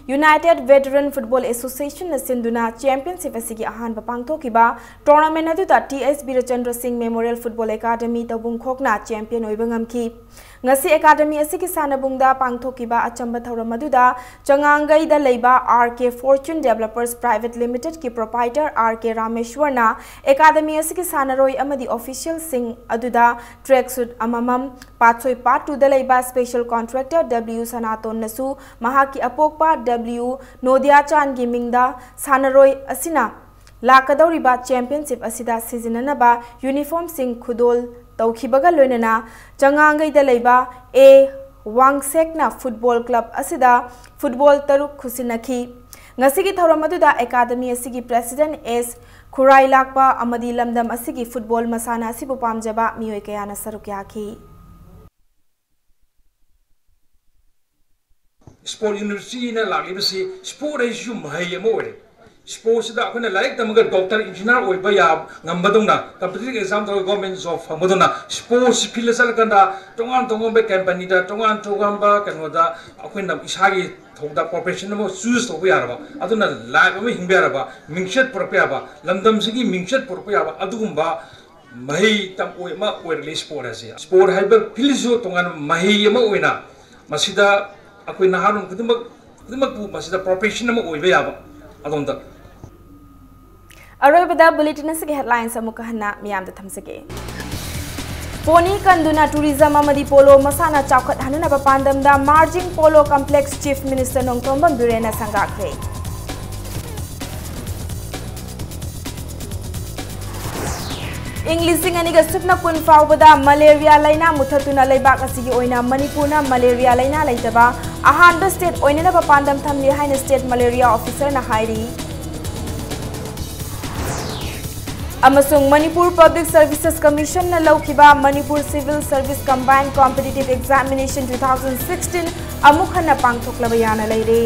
United Veteran Football Associationꯅ ꯁꯤꯟꯗꯨꯅ championship ꯑꯁꯤꯒꯤ ꯑꯍꯥꯟꯕ ꯄꯥꯡꯊꯣꯛꯈꯤꯕ tournament ꯑꯗꯨꯗ T S ꯕꯤꯔꯆꯟꯗ꯭ꯔ ꯁꯤꯡ Memorial Football Academy ꯇꯧꯕꯨꯡꯈꯣꯛꯅ champion ꯑꯣꯏꯕ ꯉꯝꯈꯤ꯫ ꯉꯁꯤ academy ꯑꯁꯤꯒꯤ ꯁꯥꯟꯅꯕꯨꯡꯗ ꯄꯥꯡꯊꯣꯛꯈꯤꯕ ꯑꯆꯝꯕ ꯊꯧꯔꯝ ꯑꯗꯨꯗ ꯆꯉꯥꯡꯒꯩꯗ ꯂꯩꯕ R K Fortune Developers Private Limitedꯀꯤ proprietor R K ꯔꯥꯃꯦꯁ꯭ꯋꯔꯅ academy ꯑꯁꯤꯒꯤ ꯁꯥꯟꯅꯔꯣꯏ ꯑꯃꯗꯤ officialꯁꯤꯡ ꯑꯗꯨꯗ track suit ꯑꯃꯃꯝ, ꯄꯥꯠꯁꯣꯏ Part Twoꯗ ꯂꯩꯕ special contractor W ꯁꯅꯥꯇꯣꯟꯅꯁꯨ ꯃꯍꯥꯛꯀꯤ ꯑꯄꯣꯛꯄ W ꯅꯣꯗꯤꯌꯥꯆꯥꯟꯒꯤ ꯃꯤꯡꯗ ꯁꯥꯟꯅꯔꯣꯏ ꯑꯁꯤꯅ ꯂꯥꯛꯀꯗꯧꯔꯤꯕ championship ꯑꯁꯤꯗ ꯁꯤꯖꯤꯟꯅꯅꯕ uniformꯁꯤꯡ ꯈꯨꯗꯣꯜ ꯇꯧꯈꯤꯕꯒ ꯂꯣꯏꯅꯅ ꯆꯉꯥꯡꯒꯩꯗ ꯂꯩꯕ A ꯋꯥꯡꯁꯦꯛꯅ football club ꯑꯁꯤꯗ football ꯇꯔꯨꯛ ꯈꯨꯠꯁꯤꯟꯅꯈꯤ꯫ ꯉꯁꯤꯒꯤ ꯊꯧꯔꯝ ꯑꯗꯨꯗ academy ꯑꯁꯤꯒꯤ president S ꯈꯨꯔꯥꯏꯂꯥꯛꯄ ꯑꯃꯗꯤ ꯂꯝꯗꯝ ꯑꯁꯤꯒꯤ football ꯃꯁꯥꯟꯅ ꯑꯁꯤꯕꯨ ꯄꯥꯝꯖꯕ ꯃꯤꯑꯣꯏ ꯀꯌꯥꯅ ꯁꯔꯨꯛ ꯌꯥꯈꯤ꯫ Sport Universityꯅ ꯂꯥꯛꯂꯤꯕꯁꯤ sport ꯍꯥꯏꯁꯤꯁꯨ ꯃꯍꯩ ꯑꯃ ꯑꯣꯏꯔꯦ꯫ Sportꯁꯤꯗ ꯑꯩꯈꯣꯏꯅ ꯂꯥꯏꯔꯤꯛ ꯇꯝꯃꯒ doctor, engineer ꯑꯣꯏꯕ ꯌꯥ-, ꯉꯝꯕꯗꯧꯅ, competitive exam ꯇꯧꯔꯒ government job ꯐꯪꯕꯗꯧꯅ, sports fieldꯗ ꯆꯠꯂꯀꯥꯟꯗ ꯇꯣꯉꯥꯟ ꯇꯣꯉꯥꯟꯕ companyꯗ, ꯇꯣꯉꯥꯟ ꯇꯣꯉꯥꯟꯕ ꯀꯩꯅꯣꯗ ꯑꯩꯈꯣꯏꯅ ꯏꯁꯥꯒꯤ ꯊꯧꯗ profession ꯑꯃ choose ꯇꯧꯕ ꯌꯥꯔꯕ, ꯑꯗꯨꯅ life ꯑꯃ ꯍꯤꯡꯕ ꯌꯥꯔꯕ, ꯃꯤꯡꯆꯠ ꯄꯨꯔꯛꯄ ꯌꯥꯕ, ꯂꯝꯗꯝꯁꯤꯒꯤ ꯃꯤꯡꯆꯠ ꯄꯨꯔꯛꯄ ꯌꯥꯕ ꯑꯗꯨꯒꯨꯝꯕ ꯃꯍꯩ ꯇꯝ ꯑꯣꯏ ꯑꯃ ꯑꯣꯏꯔꯛꯂꯤ sport ꯍꯥꯏꯁꯦ꯫ Sport ꯍꯥꯏꯕ fieldꯁꯨ ꯇꯣꯉꯥꯟꯕ ꯃꯍꯩ ꯑꯃ ꯑꯣꯏꯅ ꯃꯁꯤꯗ ꯑꯩꯈꯣꯏ ꯅꯍꯥꯔꯣꯜ ꯈꯨꯗꯤꯡꯃꯛ, ꯈꯨꯗꯤꯡꯃꯛꯄꯨ ꯃꯁꯤꯗ profession ꯑꯃ ꯑꯣꯏꯕ ꯌꯥꯕ ꯑꯗꯣꯝꯗ꯫ ꯑꯔꯣꯏꯕꯗ bulletin ꯑꯁꯤꯒꯤ headlines ꯑꯃꯨꯛꯀ ꯍꯟꯅ ꯃꯤꯌꯥꯝꯗ ꯊꯝꯖꯒꯦ꯫ ꯄꯣꯅꯤ ꯀꯟꯗꯨꯅ tourism ꯑꯃꯗꯤ polo ꯃꯁꯥꯟꯅ ꯆꯥꯎꯈꯠꯍꯟꯅꯅꯕ ꯄꯥꯟꯗꯝꯗ Marging Polo Complex Chief Minister Nongthombam ꯕꯤꯔꯦꯟꯅ ꯁꯪꯒꯥꯈ꯭ꯔꯦ꯫ ꯏꯪ ꯂꯤꯁꯤꯡ ꯑꯅꯤꯒ ꯁꯨꯞꯅ ꯀꯨꯟ ꯐꯥꯎꯕꯗ ꯃꯂꯦꯔꯤꯌꯥ ꯂꯩꯅꯥ ꯃꯨꯊꯠꯇꯨꯅ ꯂꯩꯕꯥꯛ ꯑꯁꯤꯒꯤ ꯑꯣꯏꯅ ꯃꯅꯤꯄꯨꯔꯅ ꯃꯂꯦꯔꯤꯌꯥ ꯂꯩꯅꯥ ꯂꯩꯇꯕ ꯑꯍꯥꯟꯕ state ꯑꯣꯏꯅꯅꯕ ꯄꯥꯟꯗꯝ ꯊꯝꯂꯤ ꯍꯥꯏꯅ state malaria officerꯅ ꯍꯥꯏꯔꯤ꯫ ꯑꯃꯁꯨꯡ Manipur Public Services Commissionꯅ ꯂꯧꯈꯤꯕ Manipur Civil Service Combined Competitive Examination two thousand sixteen ꯑꯃꯨꯛ ꯍꯟꯅ ꯄꯥꯡꯊꯣꯛꯂꯕ ꯌꯥꯅ ꯂꯩꯔꯦ꯫